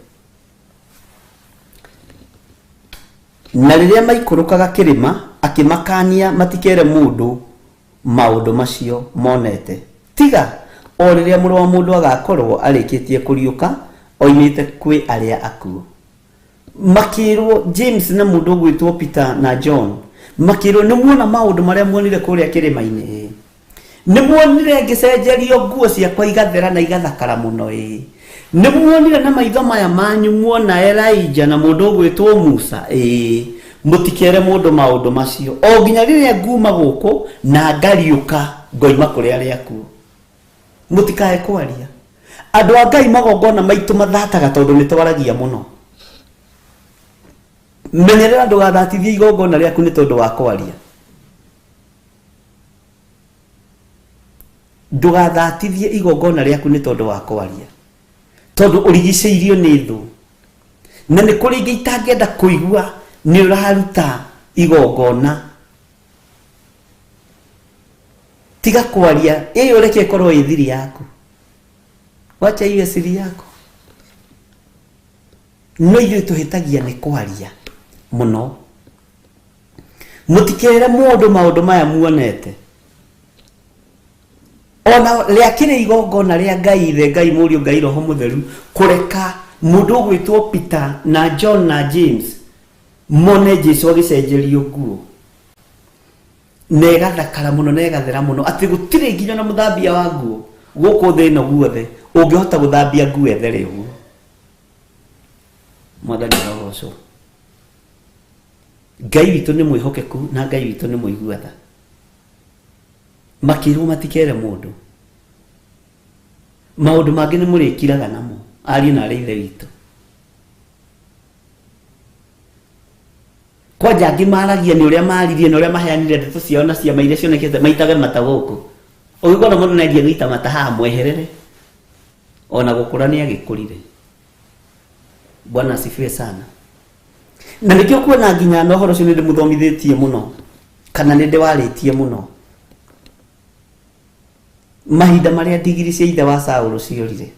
Na rĩrĩa maikũrũkaga kĩrĩma, akĩmakania matikere mũndũ maũndũ macio monete, tiga o rĩrĩa Mũrũ wa Mũndũ agakorwo arĩkĩtie kũriũka oimĩte kwĩ arĩa akuũ. Makĩrwo James na mũndũ ũgwĩtwo Peter na John, makĩrwo nĩ muona maũndũ marĩa muonire kũrĩa kĩrĩma-inĩ ĩĩ, nĩ muonire ngĩcenjerio nguo ciakwa igathera na igathakara mũno ĩĩ, nĩ muonire na maitho maya manyu muona Elijah na mũndũ ũgwĩtwo Musa ĩĩ, mũtikere mũndũ maũndũ macio o nginya rĩrĩa nguma gũkũ na ngariũka ngoima kũrĩ arĩa akuũ. Mũtikae kwaria. Andũ a Ngai, magongona maitũ mathataga tondũ nĩ twaragia mũno. Menyerera ndũgathatithie igongona rĩaku nĩ tondũ wa kwaria. Ndũgathatithie igongona rĩaku nĩ tondũ wa kwaria, tondũ ũrigicĩirio nĩ thũ. Na nĩ kũrĩ ingĩ itangĩenda kũigua nĩ ũraruta igongona. Tiga kwaria, ĩyo reke ĩkorwo ĩ thiri yaku. Wacha iwe siri yako. No ithuĩ tũhĩtagia nĩ kwaria mũno. Mũtikere mũndũ maũndũ maya muonete. Ona rĩakĩrĩ igongona rĩa Ngai Ithe, Ngai Mũriũ, Ngai Roho Mũtheru, kũreka mũndũ ũgwĩtwo Peter na John na James mone Jesu agĩcenjerio nguo na ĩgathakara mũno na ĩgathera mũno atĩ gũtirĩ nginya na mũthambia wa nguo gũkũ thĩ ĩno guothe ũngĩhota gũthambia nguo ĩthere ũguo. Mwathani arogocwo. Ngai witũ nĩ mwĩhokeku na Ngai witũ nĩ mũigua tha. Makĩrwo matikere mũndũ maũndũ mangĩ nĩ mũrĩkiraga namo, ariũ na arĩ ithe witũ. Kwanja angĩ maragia nĩ ũrĩa maririe na ũrĩa maheanire ndeto ciao na ciama iria cionekete maitage mata gũkũ. Ũngĩkona mũndũ nĩanjia gũita mata haha, mweherere. Ona gũkũra nĩ agĩkũrire. Bwana asifiwe sana. Na nĩkĩo kuona nginya na ũhoro ũcio nĩ ndĩmũthomithĩtie mũno, kana nĩ ndĩwarĩtie mũno. Mahinda marĩa ndigiri cia ithe wa Saũlũ ciorire.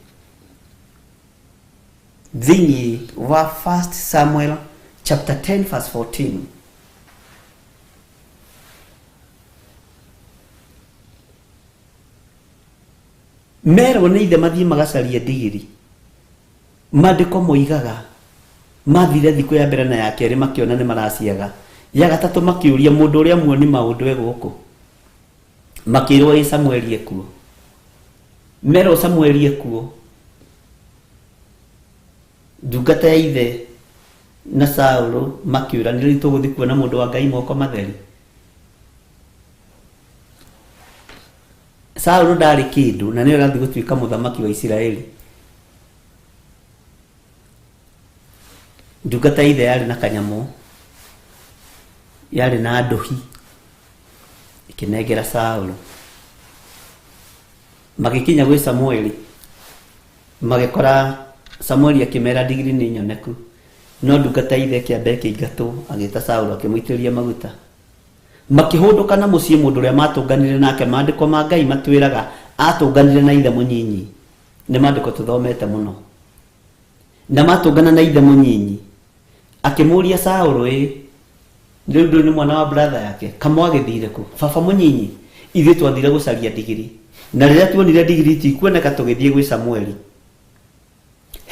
Thĩinĩ wa 1 Samuel chapter 10 verse 14. Merwo nĩ ithe mathiĩ magacarie ndigiri. Maandĩko moigaga mathire thikũ ya mbere na ya kerĩ makĩona nĩ maraciaga. Ya gatatũ makĩũria mũndũ ũrĩa muoni maũndũ e gũkũ. Makĩrwo ĩ Samueli ekuo. Merwo Samueli ekuo. Ndungata ya ithe na Saũlũ makĩũra nĩ rĩu tũgũthiĩ kuona mũndũ wa Ngai moko matheri. Saũlũ ndarĩ kĩndũ na nĩwe ũrathiĩ gũtuĩka mũthamaki wa Isiraeli. Ndungata ya ithe yarĩ na kanyamũ, yarĩ na ndũhi, ĩkĩnengera Saũlũ. Magĩkinya gwĩ Samueli, magĩkora Samueli akĩmera ndigiri nĩ nyoneku, no ndungata ya ithe ĩkĩamba ĩkĩingatwo, agĩta Saũlũ akĩmũitĩrĩria maguta. Makĩhũndũka na mũciĩ mũndũ ũrĩa maatũnganire nake, maandĩko ma Ngai matwĩraga aatũnganire na ithe mũnyinyi. Nĩ maandĩko tũthomete mũno. Na matũngana na ithe mũnyinyi, akĩmũria Saũlũ, ĩ rĩu ndũĩ nĩ mwana wa brother yake, kamwagĩthire kũ? Baba mũnyinyi, ithuĩ twathire gũcaria ndigiri. Na rĩrĩa tuonire ndigiri itikuoneka tũgĩthiĩ gwĩ Samueli.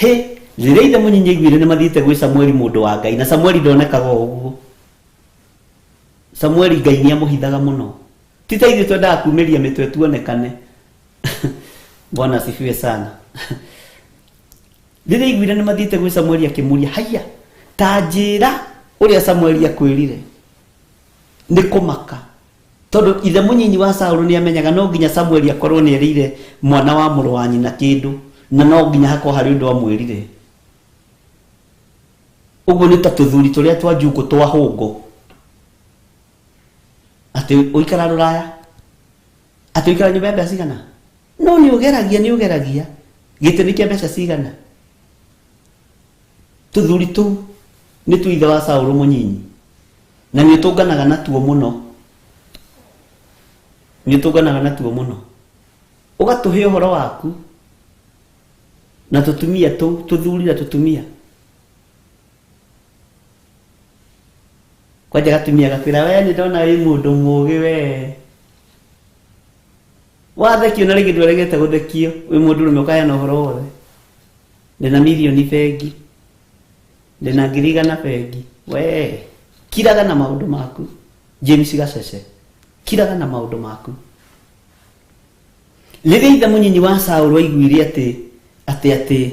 Hĩ, rĩrĩa ithe mũnyinyi aiguire nĩ mathiĩte gwĩ Samueli mũndũ wa Ngai, na Samueli ndonekaga o ũguo. Samueli Ngai nĩ amũhithaga mũno. Ti ta ithuĩ twendaga kumĩria mĩtwe tuonekane. Bwana asifiwe sana. Rĩrĩa aiguire nĩ mathiĩte gwĩ Samueli akĩmũria, haiya, ta njĩra ũrĩa Samueli akwĩrire. Nĩ kũmaka. Tondũ ithe mũnyinyi wa Saũlũ nĩ amenyaga no nginya Samueli akorwo nĩ erĩire mwana wa mũrũ wa nyina kĩndũ, na no nginya hakorwo harĩ ũndũ amwĩrire. Ũguo nĩ ta tũthuri tũrĩa twa njukũ twa hũngũ. Atĩ ũikara rũraya, atĩ ũikara nyũmba ya mbeca cigana? No nĩ ũgeragia, nĩ ũgeragia. Gĩtĩ nĩ kĩa mbeca cigana? Tũthuri tũu nĩ twa ithe wa Saũlũ mũnyinyi, na nĩ ũtũnganaga natuo mũno. Nĩ ũtũnganaga natuo mũno. Ũgatũhe ũhoro waku na tũtumia tũu, tũthuri na tũtumia. Kwanja gatumia gakwĩra we nĩ ndona wĩ mũndũ mũgĩ we. Wathekio na rĩngĩ ndũregete gũthekio wĩ mũndũrũme ũkaheana ũhoro wothe. Ndĩna mirioni bengi, ndĩna 100,000 bengi. We kiraga na maũndũ maku. James Gacece, kiraga na maũndũ maku. Rĩrĩa ithe mũnyinyi wa Saũlũ aiguire atĩ atĩ atĩ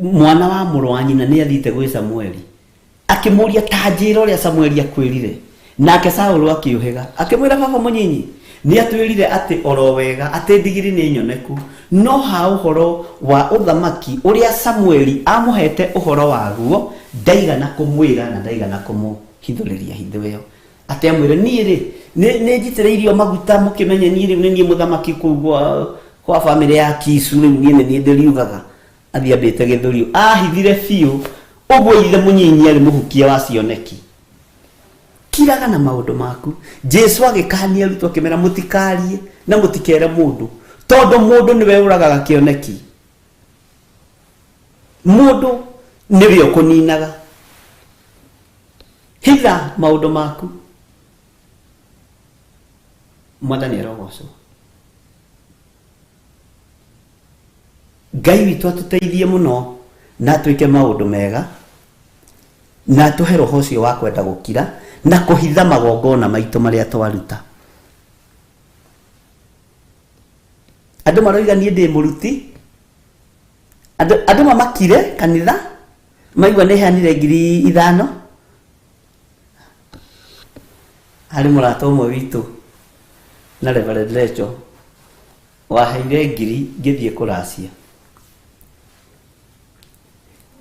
mwana wa mũrũ wa nyina nĩ athiĩte gwĩ Samueli, akĩmũria ta njĩra ũrĩa Samueli akwĩrire. Nake Saũlũ akĩũhĩga akĩmwĩra, baba mũnyinyi nĩ atwĩrire atĩ oro wega atĩ ndigiri nĩ nyoneku, no ha ũhoro wa ũthamaki ũrĩa Samueli amũhete ũhoro waguo ndaigana kũmwĩra na ndaigana kũmũhithũrĩria hitho ĩyo. Atĩ amwĩre niĩ rĩ nĩ njitĩrĩirio maguta mũkĩmenye niĩ rĩu nĩ niĩ mũthamaki kũu kwa bamĩrĩ ya Kisu, rĩu niĩ nĩ niĩ ndĩriugaga. Athiĩ ambĩte gĩthũri ahithire biũ ũguo ithe mũnyinyi arĩ mũhukia wa cioneki. Kiraga na maũndũ maku. Jesu agĩkania arutwo akĩmera mũtikarie na mũtikere mũndũ, tondũ mũndũ nĩwe ũragaga kĩoneki, mũndũ nĩwe ũkũninaga. Hitha maũndũ maku. Mwathani arogocwo. Ngai witũ atũteithie mũno na atwĩke maũndũ mega na atũhe roho ũcio wa kwenda gũkira na kũhitha magongona maitũ marĩa twaruta. Andũ maroiga niĩ ndĩ mũruti, andũ mamakire kanitha maigua nĩ heanire 5,000. Harĩ mũrata ũmwe witũ na Reverend Rachel waheire ngiri ngĩthiĩ kũracia,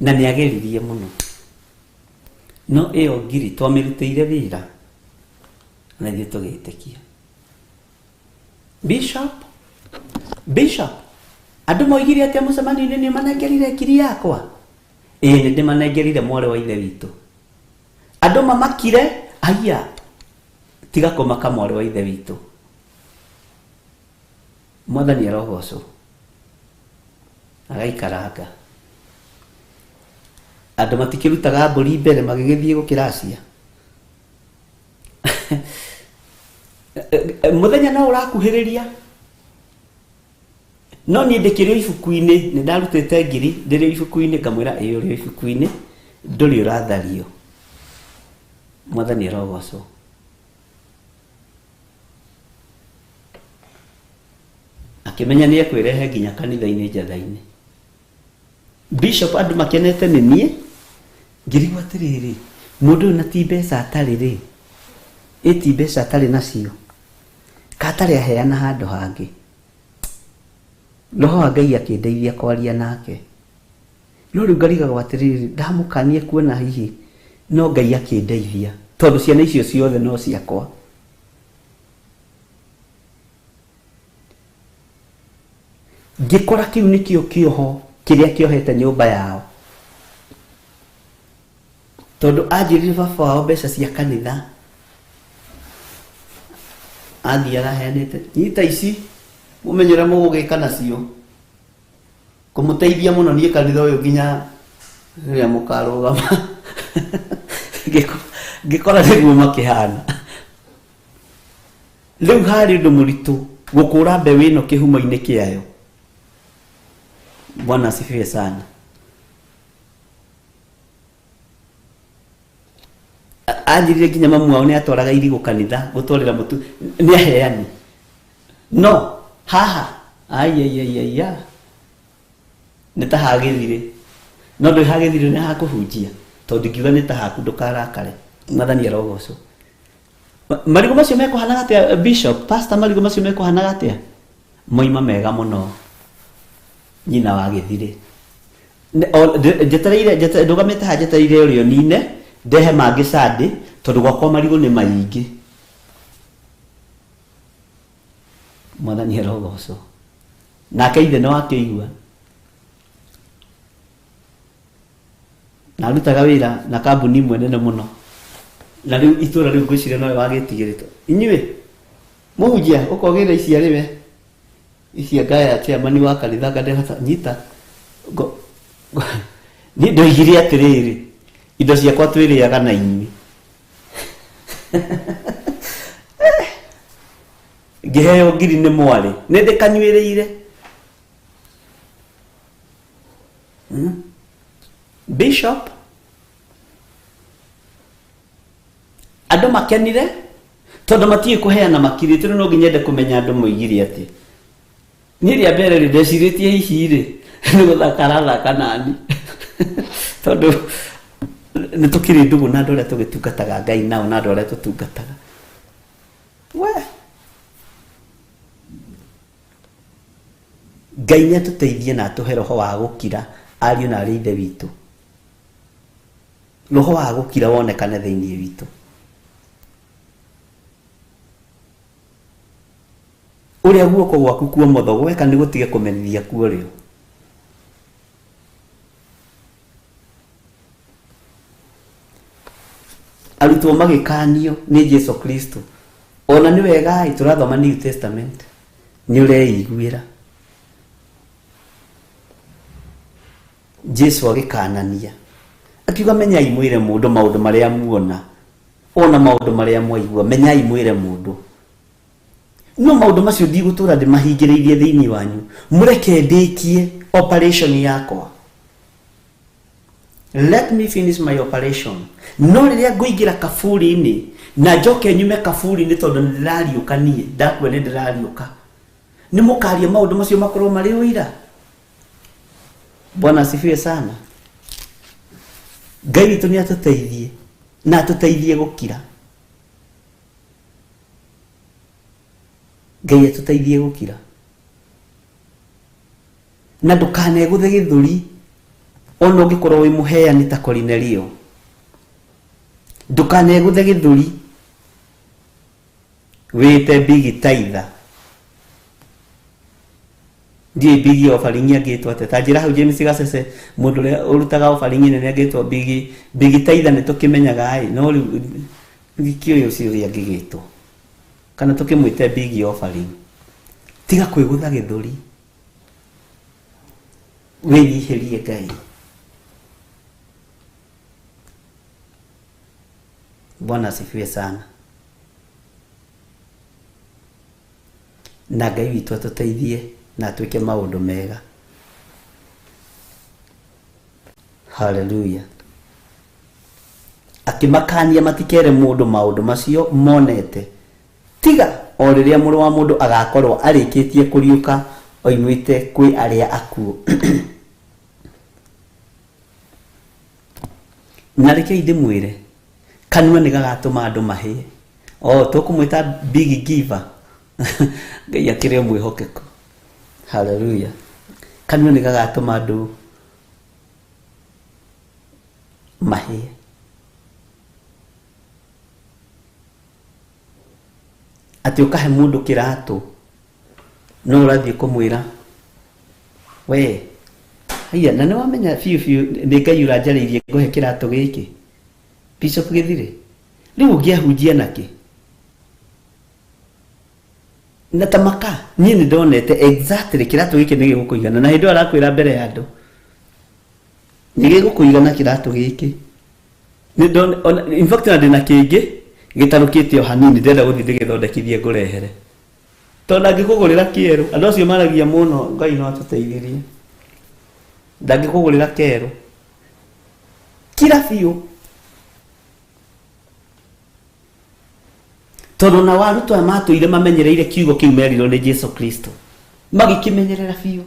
na nĩ ageririe mũno, no ĩyo ngiri twamĩrutĩire wĩra na ithuĩ tũgĩtĩkia. Bishop, Bishop, andũ moigire atĩa mũcemanio-inĩ nĩ ũmanengerire ngiri yakwa? Ĩĩ nĩ ndĩmanengerire mwarĩ wa ithe witũ. Andũ mamakire, aya, tiga kũmaka mwarĩ wa ithe witũ. Mwathani arogocwo. Agaikaranga. Andũ matikĩrutaga mbũri mbere magĩgĩthiĩ gũkĩracia. Mũthenya no ũrakuhĩrĩria. No niĩ ndĩkĩrĩ o ibuku-inĩ, nĩ ndarutĩte ngiri, ndĩrĩ o ibuku-inĩ, ngamwĩra ĩĩ ũrĩ o ibuku-inĩ, ndũrĩ ũrathario. Mwathani arogocwo. Akĩmenya nĩ ekwĩrehe nginya kanitha-inĩ njatha-inĩ. Bishop andũ makenete nĩ niĩ, ngĩrigwo atĩrĩrĩ, mũndũ ũyũ na ti mbeca atarĩ rĩ, ĩ ti mbeca atarĩ nacio, ka atarĩ aheana handũ hangĩ. Roho wa Ngai akĩndeithia kwaria nake. No rĩu ngarigagwo atĩrĩrĩ, ndamũkania kuona hihi no Ngai akĩndeithia, tondũ ciana icio ciothe no ciakwa. Ngĩkora kĩu nĩkĩo kĩoho kĩrĩa kĩohete nyũmba yao. Tondũ anjĩrire baba wao mbeca cia kanitha athiaga aheanĩte, nyita ici mũmenye ũrĩa mũgũgĩka nacio. Kũmũteithia mũno niĩ kanitha ũyũ nginya rĩrĩa mũkarũgama. Ngĩkora nĩguo makĩhana. Rĩu harĩ ũndũ mũritũ gũkũra mbeũ ĩno kĩhumo-inĩ kĩayo. Bwana asifiwe sana. Anjĩrire nginya mamu wao nĩ atwaraga irigũ kanitha gũtwarĩra mũtu nĩ aheani. No haha aiaiaiaia nĩ ta hagĩthirĩ. No ndũĩ hagĩthirĩ nĩ hakũhunjia tondũ ndingiuga nĩ ta haku ndũkarakare. Mwathani arogocwo. Marigũ macio mekũhanaga atĩa bishop, pastor marigũ macio mekũhanaga atĩa? Moima mega mũno nyina wa gĩthirĩ. Njetereire ndũgamĩte haha njetereire ũrĩa ũnine ndehe mangĩ Sunday tondũ gwakwa marigũ nĩ maingĩ. Mwathani arogocwo. Nake ithe nĩ wakĩigua. Na arutaga wĩra na kambuni ĩmwe nene mũno. Na rĩu itũra rĩu ngwĩciria nowe wagĩtigĩrĩtwo. Inyuĩ mũhunjia ũkogĩra ici arĩ we. Ici anga ya chairman wa kanitha anga ndĩrahota nyita. Niĩ ndoigire atĩrĩrĩ, indo ciakwa twĩrĩaga na inyuĩ. Ngĩheo ngiri nĩ mwarĩ, nĩ ndĩkanyuĩrĩire. Bishop, andũ makenire tondũ matiũĩ kũheana makirĩte. Rĩu no nginya nyende kũmenya andũ moigire atĩ. Niĩ rĩa mbere rĩ ndecirĩtie hihi rĩ nĩ gũthaka arathaka nani, tondũ nĩ tũkĩrĩ ndũgũ na andũ arĩa tũgĩtungataga Ngai nao na andũ arĩa tũtungataga. We Ngai nĩ atũteithie na atũhe roho wa gũkira ariũ na arĩ ithe witũ. Roho wa gũkira wonekane thĩinĩ witũ. Ũrĩa guoko gwaku kwa ũmotho gweka nĩ gũtige kũmenithia kwa ũrĩo. Arutwo magĩkanio nĩ Jesu Kristo. Ona nĩ wega ĩ tũrathoma New Testament nĩ ũreiguĩra. Jesu agĩkanania akiuga menyai mwĩre mũndũ maũndũ marĩa muona ona maũndũ marĩa mwaigua, menyai mwĩre mũndũ. No maũndũ macio ndigũtũra ndĩmahingĩrĩirie thĩinĩ wanyu, mũreke ndĩkie operation yakwa. Let me finish my operation. No rĩrĩa ngũingĩra kaburi-inĩ na njoke nyume kaburi-inĩ, tondũ nĩ ndĩrariũka niĩ, ndakua nĩ ndĩrariũka, nĩ mũkaria maũndũ macio makorwo marĩ ũira. Bwana asifiwe sana. Ngai witũ nĩ atũteithie na atũteithie gũkira. Ngai atũteithie gũkira. Na ndũkanegũthe gĩthũri ona ũngĩkorwo wĩ mũheani ta Korinelio. Ndũkanegũthe gĩthũri wĩte big tither. Ndiũĩ big offering angĩtwo atĩa. Ta njĩra hau James Gacece mũndũ ũrĩa ũrutaga offering nene angĩtwo big big tither nĩ tũkĩmenyaga ĩ, no rĩu ndikĩũĩ ũcio ũrĩa angĩgĩtwo. Kana tũkĩmwĩte big offering. Tiga kwĩgũtha gĩthũri, wĩnyihĩrie Ngai. Bwana asifiwe sana. Na Ngai witũ atũteithie na atwĩke maũndũ mega. Haleluya. Akĩmakania matikere mũndũ maũndũ macio monete, tiga o rĩrĩa Mũrũ wa Mũndũ agakorwo arĩkĩtie kũriũka oimĩte kwĩ arĩa akuũ. Na rekei ndĩmwĩre, kanua nĩ gagatũma andũ mahĩe. O tũkũmwĩta big giver. Ngai akĩrĩ o mwĩhokeku. Haleluya. Kanua nĩ gagatũma andũ mahĩe. Atĩ ũkahe mũndũ kĩratũ, no ũrathiĩ kũmwĩra we haiya, na nĩ wamenya biũ biũ nĩ Ngai ũranjarĩirie ngũhe kĩratũ gĩkĩ. Bishop Gĩthirĩ, rĩu ũngĩahunjia nakĩ? Na ta maka, niĩ nĩ ndonete exactly kĩratũ gĩkĩ nĩ gĩgũkũigana, na hĩndĩ ĩyo arakwĩra mbere ya andũ nĩ gĩgũkũigana kĩratũ gĩkĩ. Nĩ ndone, ona, in fact ona ndĩna kĩngĩ gĩtarũkĩte o hanini, ndĩrenda gũthiĩ ndĩgĩthondekithie ngũrehere. Tondũ ndangĩkũgũrĩra kĩerũ, andũ acio maragia mũno, Ngai no atũteithirie. Ndangĩkũgũrĩra kerũ. Kira biũ. Tondũ nao arutwo aya matũire mamenyereire kiugo kĩu merirwo nĩ Jesu Kristo, magĩkĩmenyerera biũ.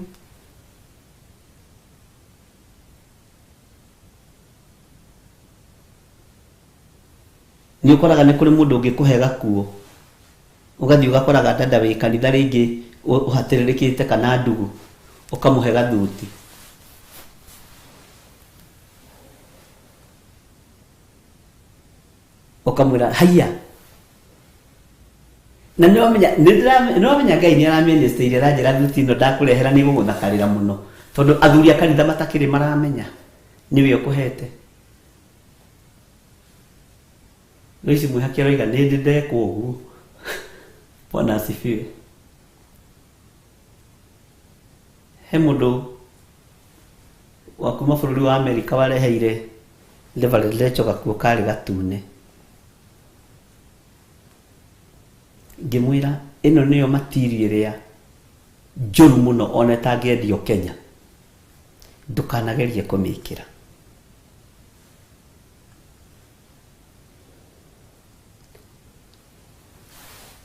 Nĩ ũkoraga nĩ kũrĩ mũndũ ũngĩkũhe gakuo, ũgathiĩ ũgakoraga dada wĩ kanitha rĩngĩ ũhatĩrĩrĩkĩte kana ndugu, ũkamũhe gathuti. Ũkamwĩra haiya. Na nĩ wamenya, nĩ ndĩra, nĩ wamenya Ngai nĩ aramĩnĩstĩire aranjĩra thuti ĩno ndakũrehera nĩ ĩgũgũthakarĩra mũno. Tondũ athuri a kanitha matakĩrĩ maramenya nĩwe ũkũhete. Loice Mwĩhaki aroiga nĩ ndĩ ndekwo ũguo. Bwana asifiwe. He mũndũ wa kuma bũrũri wa Amerika wareheire Reverend Rachel gakuo karĩ gatune. Ngĩmwĩra ĩno nĩyo material ĩrĩa njũru mũno ona ĩtangĩendio Kenya. Ndũkanagerie kũmĩkĩra.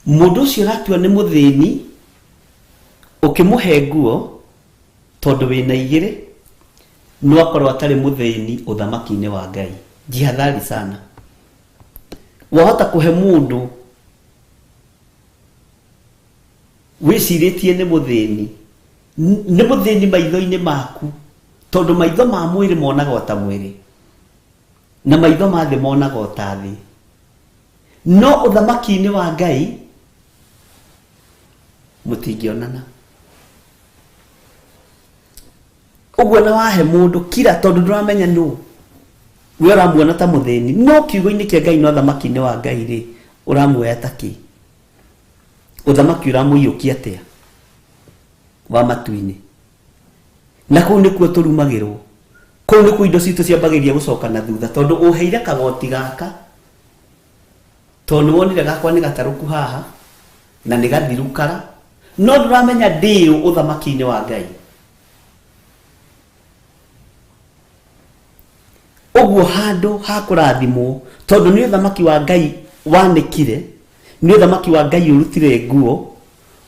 Mũndũ ũcio ũratua nĩ mũthĩni, ũkĩmũhe nguo tondũ wĩna igĩrĩ, no akorwo atarĩ mũthĩni ũthamaki-inĩ wa Ngai. Jihadhari sana. Wahota kũhe mũndũ wĩcirĩtie nĩ mũthĩni, nĩ mũthĩni maitho-inĩ maku, tondũ maitho ma mwĩrĩ monaga o ta mwĩrĩ, na maitho ma thĩ monaga o ta thĩ. No ũthamaki-inĩ wa Ngai mũtingĩonana. Ũguo na wahe mũndũ kira tondũ ndũramenya nũ, we ũramuona ta mũthĩni, no kiugo-inĩ kĩa Ngai na ũthamaki-inĩ wa Ngai rĩ, ũramuoya ta kĩ? Ũthamaki ũramũiyũkia atĩa wa matu-inĩ? Na kũu nĩkuo tũrumagĩrwo, kũu nĩkuo indo citũ ciambagĩrĩria gũcoka na thutha, tondũ ũheire kagoti gaka, tondũ nĩ wonire gakwa nĩ gatarũku haha na nĩ gathiru kara, no ndũramenya ndĩũ ũthamaki-inĩ wa Ngai. Ũguo handũ ha kũrathimwo, tondũ nĩ ũthamaki wa Ngai wanĩkire, nĩ ũthamaki wa Ngai ũrutire nguo,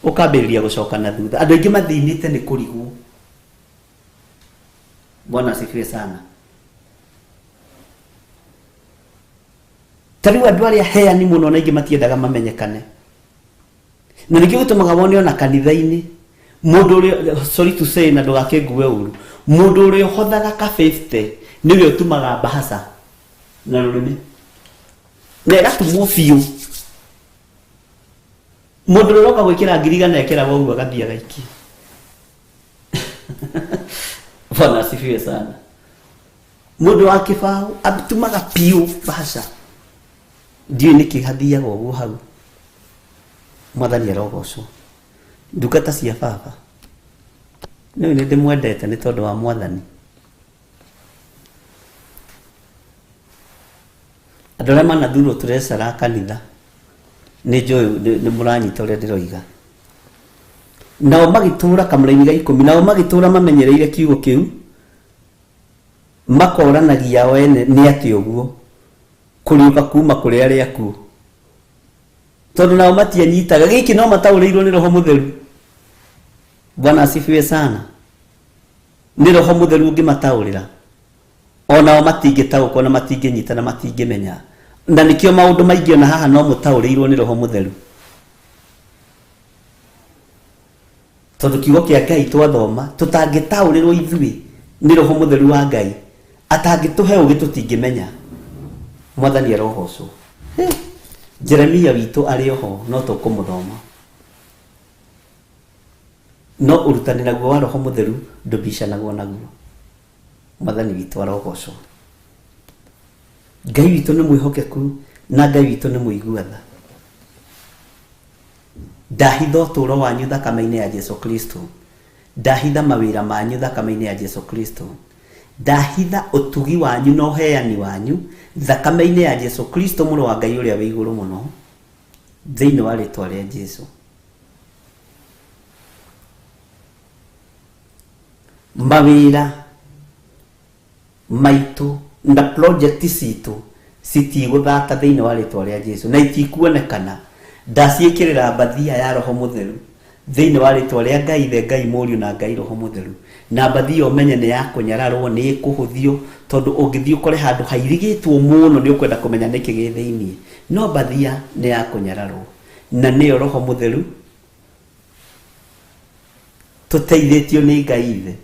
ũkambĩrĩria gũcoka na thutha. Andũ aingĩ mathĩnĩte nĩ kũrigwo. Bwana asifiwe sana. Ta rĩu andũ arĩa heani mũno na aingĩ matiendaga mamenyekane. Na nĩkĩo gĩtũmaga wone ona kanitha-inĩ, mũndũ ũrĩa, sorry to say, na ndũgakĩngue ũru, mũndũ ũrĩa ũhothaga ka 50 nĩwe ũtumaga mbahaca na rũrĩmĩ. Na ĩgatumwo biũ. Mũndũ ũrĩa ũroka gwĩkĩra ngiri igana ekĩraga ũguo agathiĩ agaikia. Bwana asifiwe sana. Mũndũ wa kĩbaũ atumaga biũ mbahaca. Ndiũĩ nĩkĩ hathiaga ũguo hau. Mwathani arogocwo. Ndungata cia baba, nĩũĩ nĩ ndĩmwendete nĩ tondũ wa Mwathani. Andũ arĩa manathurwo tũrecara kanitha, nĩ njũĩ nĩ mũranyita ũrĩa ndĩroiga. Nao magĩtũũra kamũraini ga ikũmi, nao magĩtũũra mamenyereire kiugo kĩu, makoranagia o ene nĩ atĩ ũguo kũriũka kuma kũrĩ arĩa akuũ. Tondũ nao matianyitaga gĩkĩ, no mataũrĩirwo nĩ Roho Mũtheru. Bwana asifiwe sana. Nĩ Roho Mũtheru ũngĩmataũrĩra, onao matingĩtaũkwo na matingĩnyita na matingĩmenya. Na nĩkĩo maũndũ maingĩ ona haha no mũtaũrĩirwo nĩ Roho Mũtheru, tondũ kiugo kĩa Ngai twathoma tũtangĩtaũrĩrwo ithuĩ nĩ Roho Mũtheru wa Ngai, atangĩtũhe ũgĩ tũtingĩmenya. Mwathani arogocwo. Jeremia witũ arĩ oho, no tũkũmũthoma, no ũrutani naguo wa Roho Mũtheru ndũbicanagwo naguo. Mwathani witũ arogocwo. Ngai witũ nĩ mwĩhokeku na Ngai witũ nĩ mũigua tha. Ndahitha ũtũũro wanyu thakame-inĩ ya Jesu Kristo. Ndahitha mawĩra manyu thakame-inĩ ya Jesu Kristo. Ndahitha ũtugi wanyu na ũheani wanyu thakame-inĩ ya Jesu Kristo, mũrũ wa Ngai ũrĩa wĩ igũrũ mũno, thĩinĩ wa rĩtwa rĩa Jesu. Mawĩra maitũ na project citũ citigũthata thĩinĩ wa rĩtwa rĩa Jesu, na itikuonekana. Ndaciĩkĩrĩra mbathia ya Roho Mũtheru thĩinĩ wa rĩtwa rĩa Ngai Ithe, Ngai Mũriũ na Ngai Roho Mũtheru. Na mbathia ũmenye nĩ ya kũnyararwo, nĩ ĩkũhũthio, tondũ ũngĩthiĩ ũkore handũ hairigĩtwo mũno nĩ ũkwenda kũmenya nĩkĩ gĩ thĩinĩ. No mbathia nĩ ya kũnyararwo, na nĩyo Roho Mũtheru, tũteithĩtio nĩ Ngai Ithe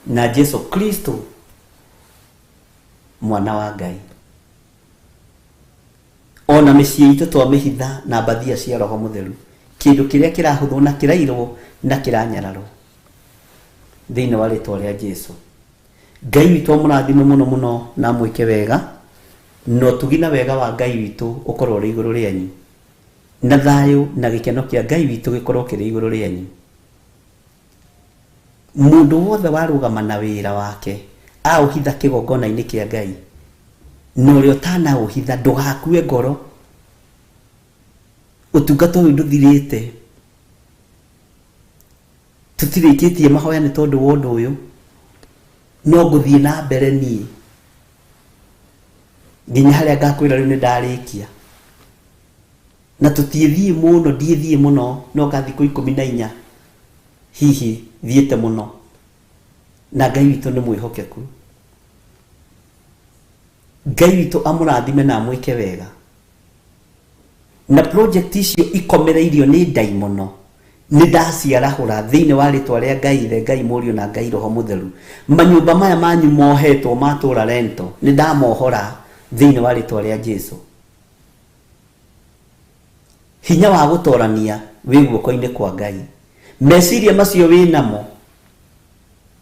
na Jesu Kristo mwana wa Ngai. Ona mĩciĩ itũ twamĩhitha na mbathia cia Roho Mũtheru, kĩndũ kĩrĩa kĩrahũthwo na kĩrairwo na kĩranyararwo thĩinĩ wa rĩtwa rĩa Jesu. Ngai witũ amũrathime mũno mũno na amwĩke wega, na ũtugi na wega wa Ngai witũ ũkorwo ũrĩ igũrũ rĩanyu, na thayũ na gĩkeno kĩa Ngai witũ gĩkorwo kĩrĩ igũrũ rĩanyu. Mũndũ wothe warũgama na wĩra wake aũhitha kĩgongona-inĩ kĩa Ngai, na ũrĩa ũtanaũhitha, ndũgakue ngoro. Ũtungata ũyũ ndũthirĩte, tũtirĩkĩtie mahoya nĩ tondũ wa ũndũ ũyũ, no ngũthiĩ na mbere niĩ nginya harĩa ngakwĩra rĩu nĩ ndarĩkia. Na tũtiĩthiĩ mũno, ndiĩthiĩ mũno, no nga thikũ 14 hihi thiĩte mũno, na Ngai witũ nĩ mwĩhokeku. Ngai witũ amũrathime na amwĩke wega. Na project icio ikomereirio nĩ ndaimono, nĩ ndaciarahũra thĩinĩ wa rĩtwa rĩa Ngai Ithe, Ngai Mũriũ na Ngai Roho Mũtheru. Manyũmba maya manyu mohetwo matũra rento, nĩ ndamohora thĩinĩ wa rĩtwa rĩa Jesu. Hinya wa gũtorania wĩ guoko-inĩ kwa Ngai. Meciria macio wĩ namo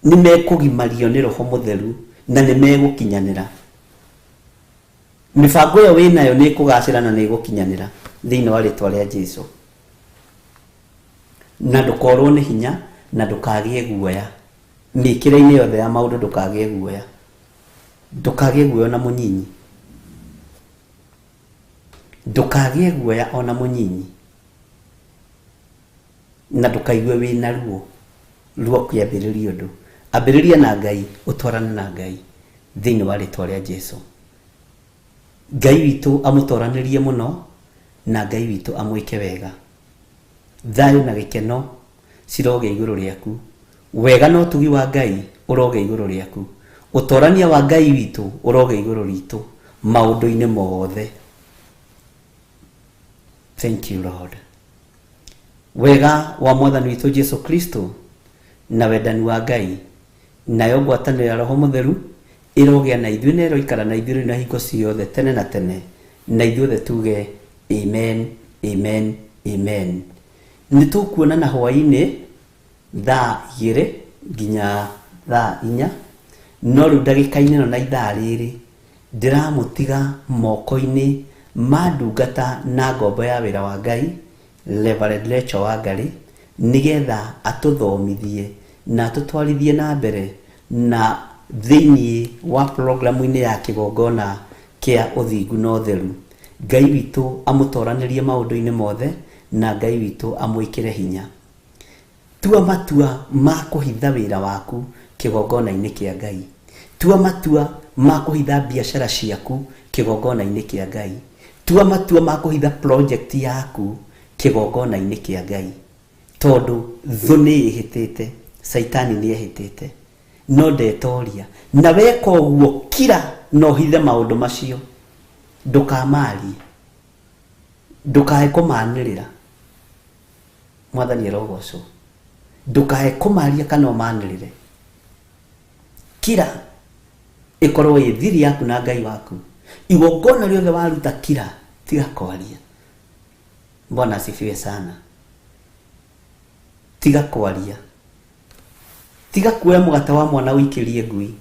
nĩ mekũgimario nĩ Roho Mũtheru na nĩ megũkinyanĩra. Mĩbango ĩyo wĩ nayo nĩ ĩkũgacĩra na nĩ ĩgũkinyanĩra thĩinĩ wa rĩtwa rĩa Jesu. Na ndũkorwo nĩ hinya na ndũkagĩe guoya. Mĩkĩre-inĩ yothe ya maũndũ ndũkagĩe guoya. Ndũkagĩe guoya ona mũnyinyi. Ndũkagĩe guoya ona mũnyinyi. Na ndũkaigue wĩna ruo ruo ũkĩambĩrĩria ũndũ. Ambĩrĩria na Ngai, ũtwarane na Ngai thĩinĩ wa rĩtwa rĩa Jesu. Ngai witũ amũtoranĩrie mũno na Ngai witũ amwĩke wega. Thayũ na gĩkeno cirogĩa igũrũ rĩaku. Wega na ũtugi wa Ngai ũrogĩa igũrũ rĩaku. Ũtorania wa Ngai witũ ũrogĩa igũrũ ritũ maũndũ-inĩ mothe. Thank you Lord. Wega wa Mwathani witũ Jesu Kristo na wendani wa Ngai nayo ngwatanĩro ya Roho Mũtheru ĩrogĩa na ithuĩ na ĩroikara na ithuĩ rĩu na hingo ciothe tene na tene, na ithuothe tuge amen, amen, amen. Nĩ tũkuonana hwaĩ-inĩ thaa 2 nginya thaa 4, no rĩu ndagĩka-inĩ ĩno na ithaa rĩrĩ ndĩramũtiga moko-inĩ ma ndungata na ngombo ya wĩra wa Ngai, Reverend Rachel Wangari nĩgetha atũthomithie na atũtwarithie na mbere na thĩinĩ wa programu-inĩ ya kĩgongona kĩa ũthingu na ũtheru. Ngai witũ amũtoranĩrie maũndũ-inĩ mothe na Ngai witũ amwĩkĩre hinya. Tua matua ma kũhitha wĩra waku kĩgongona-inĩ kĩa Ngai. Tua matua ma kũhitha biacara ciaku kĩgongona-inĩ kĩa Ngai. Tua matua ma kũhitha project yaku kĩgongona-inĩ kĩa Ngai. Tondũ thũ nĩ ĩhĩtĩte, Caitani nĩ ehĩtĩte, no ndetoria. Na weka ũguo kira na ũhithe maũndũ macio. Ndũkamarie. Ndũkae kũmanĩrĩra. Mwathani arogocwo. Ndũkae kũmaria kana ũmanĩrĩre. Kira ĩkorwo ĩ thiri yaku na Ngai waku. Igongona rĩothe waruta kira, tiga kwaria. Bwana asifiwe sana. Tiga kwaria. Tiga kuoya mũgate wa mwana ũikĩrie ngui.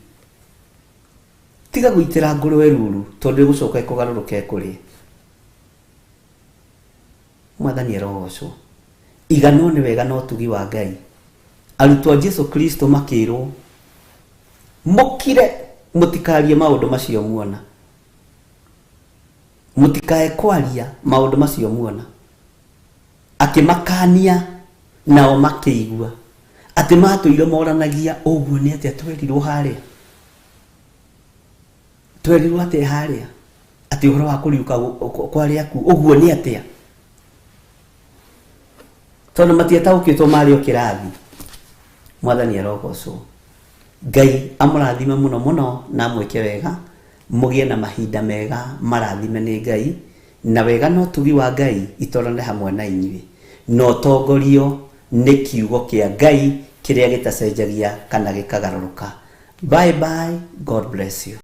Tiga gũitĩra ngũrwe ruru tondũ ĩgũcoka ĩkũgarũrũke ĩkũrĩe. Mwathani arogocwo. Iganwo nĩ wega na ũtugi wa Ngai. Arutwo a Jesu Kristo makĩrwo mũkire mũtikarie maũndũ macio muona. Mũtikae kwaria maũndũ macio muona. Akĩmakania nao makĩigua atĩ matũire moranagia ũguo nĩ atĩa twerirwo harĩa. Twerirwo atĩa harĩa atĩ ũhoro wa kũriũka kwa arĩa akuũ ũguo nĩ atĩa? Tondũ matiataũkĩtwo marĩ o kĩrathi. Mwathani arogocwo. Ngai amũrathime mũno mũno na amwĩke wega, mũgĩe na mahinda mega marathime nĩ Ngai, na wega na ũtugi wa Ngai itwarane hamwe na inyuĩ, na ũtongorio nĩ kiugo kĩa Ngai kĩrĩa gĩtacenjagia kana gĩkagarũrũka. Bye bye, God bless you.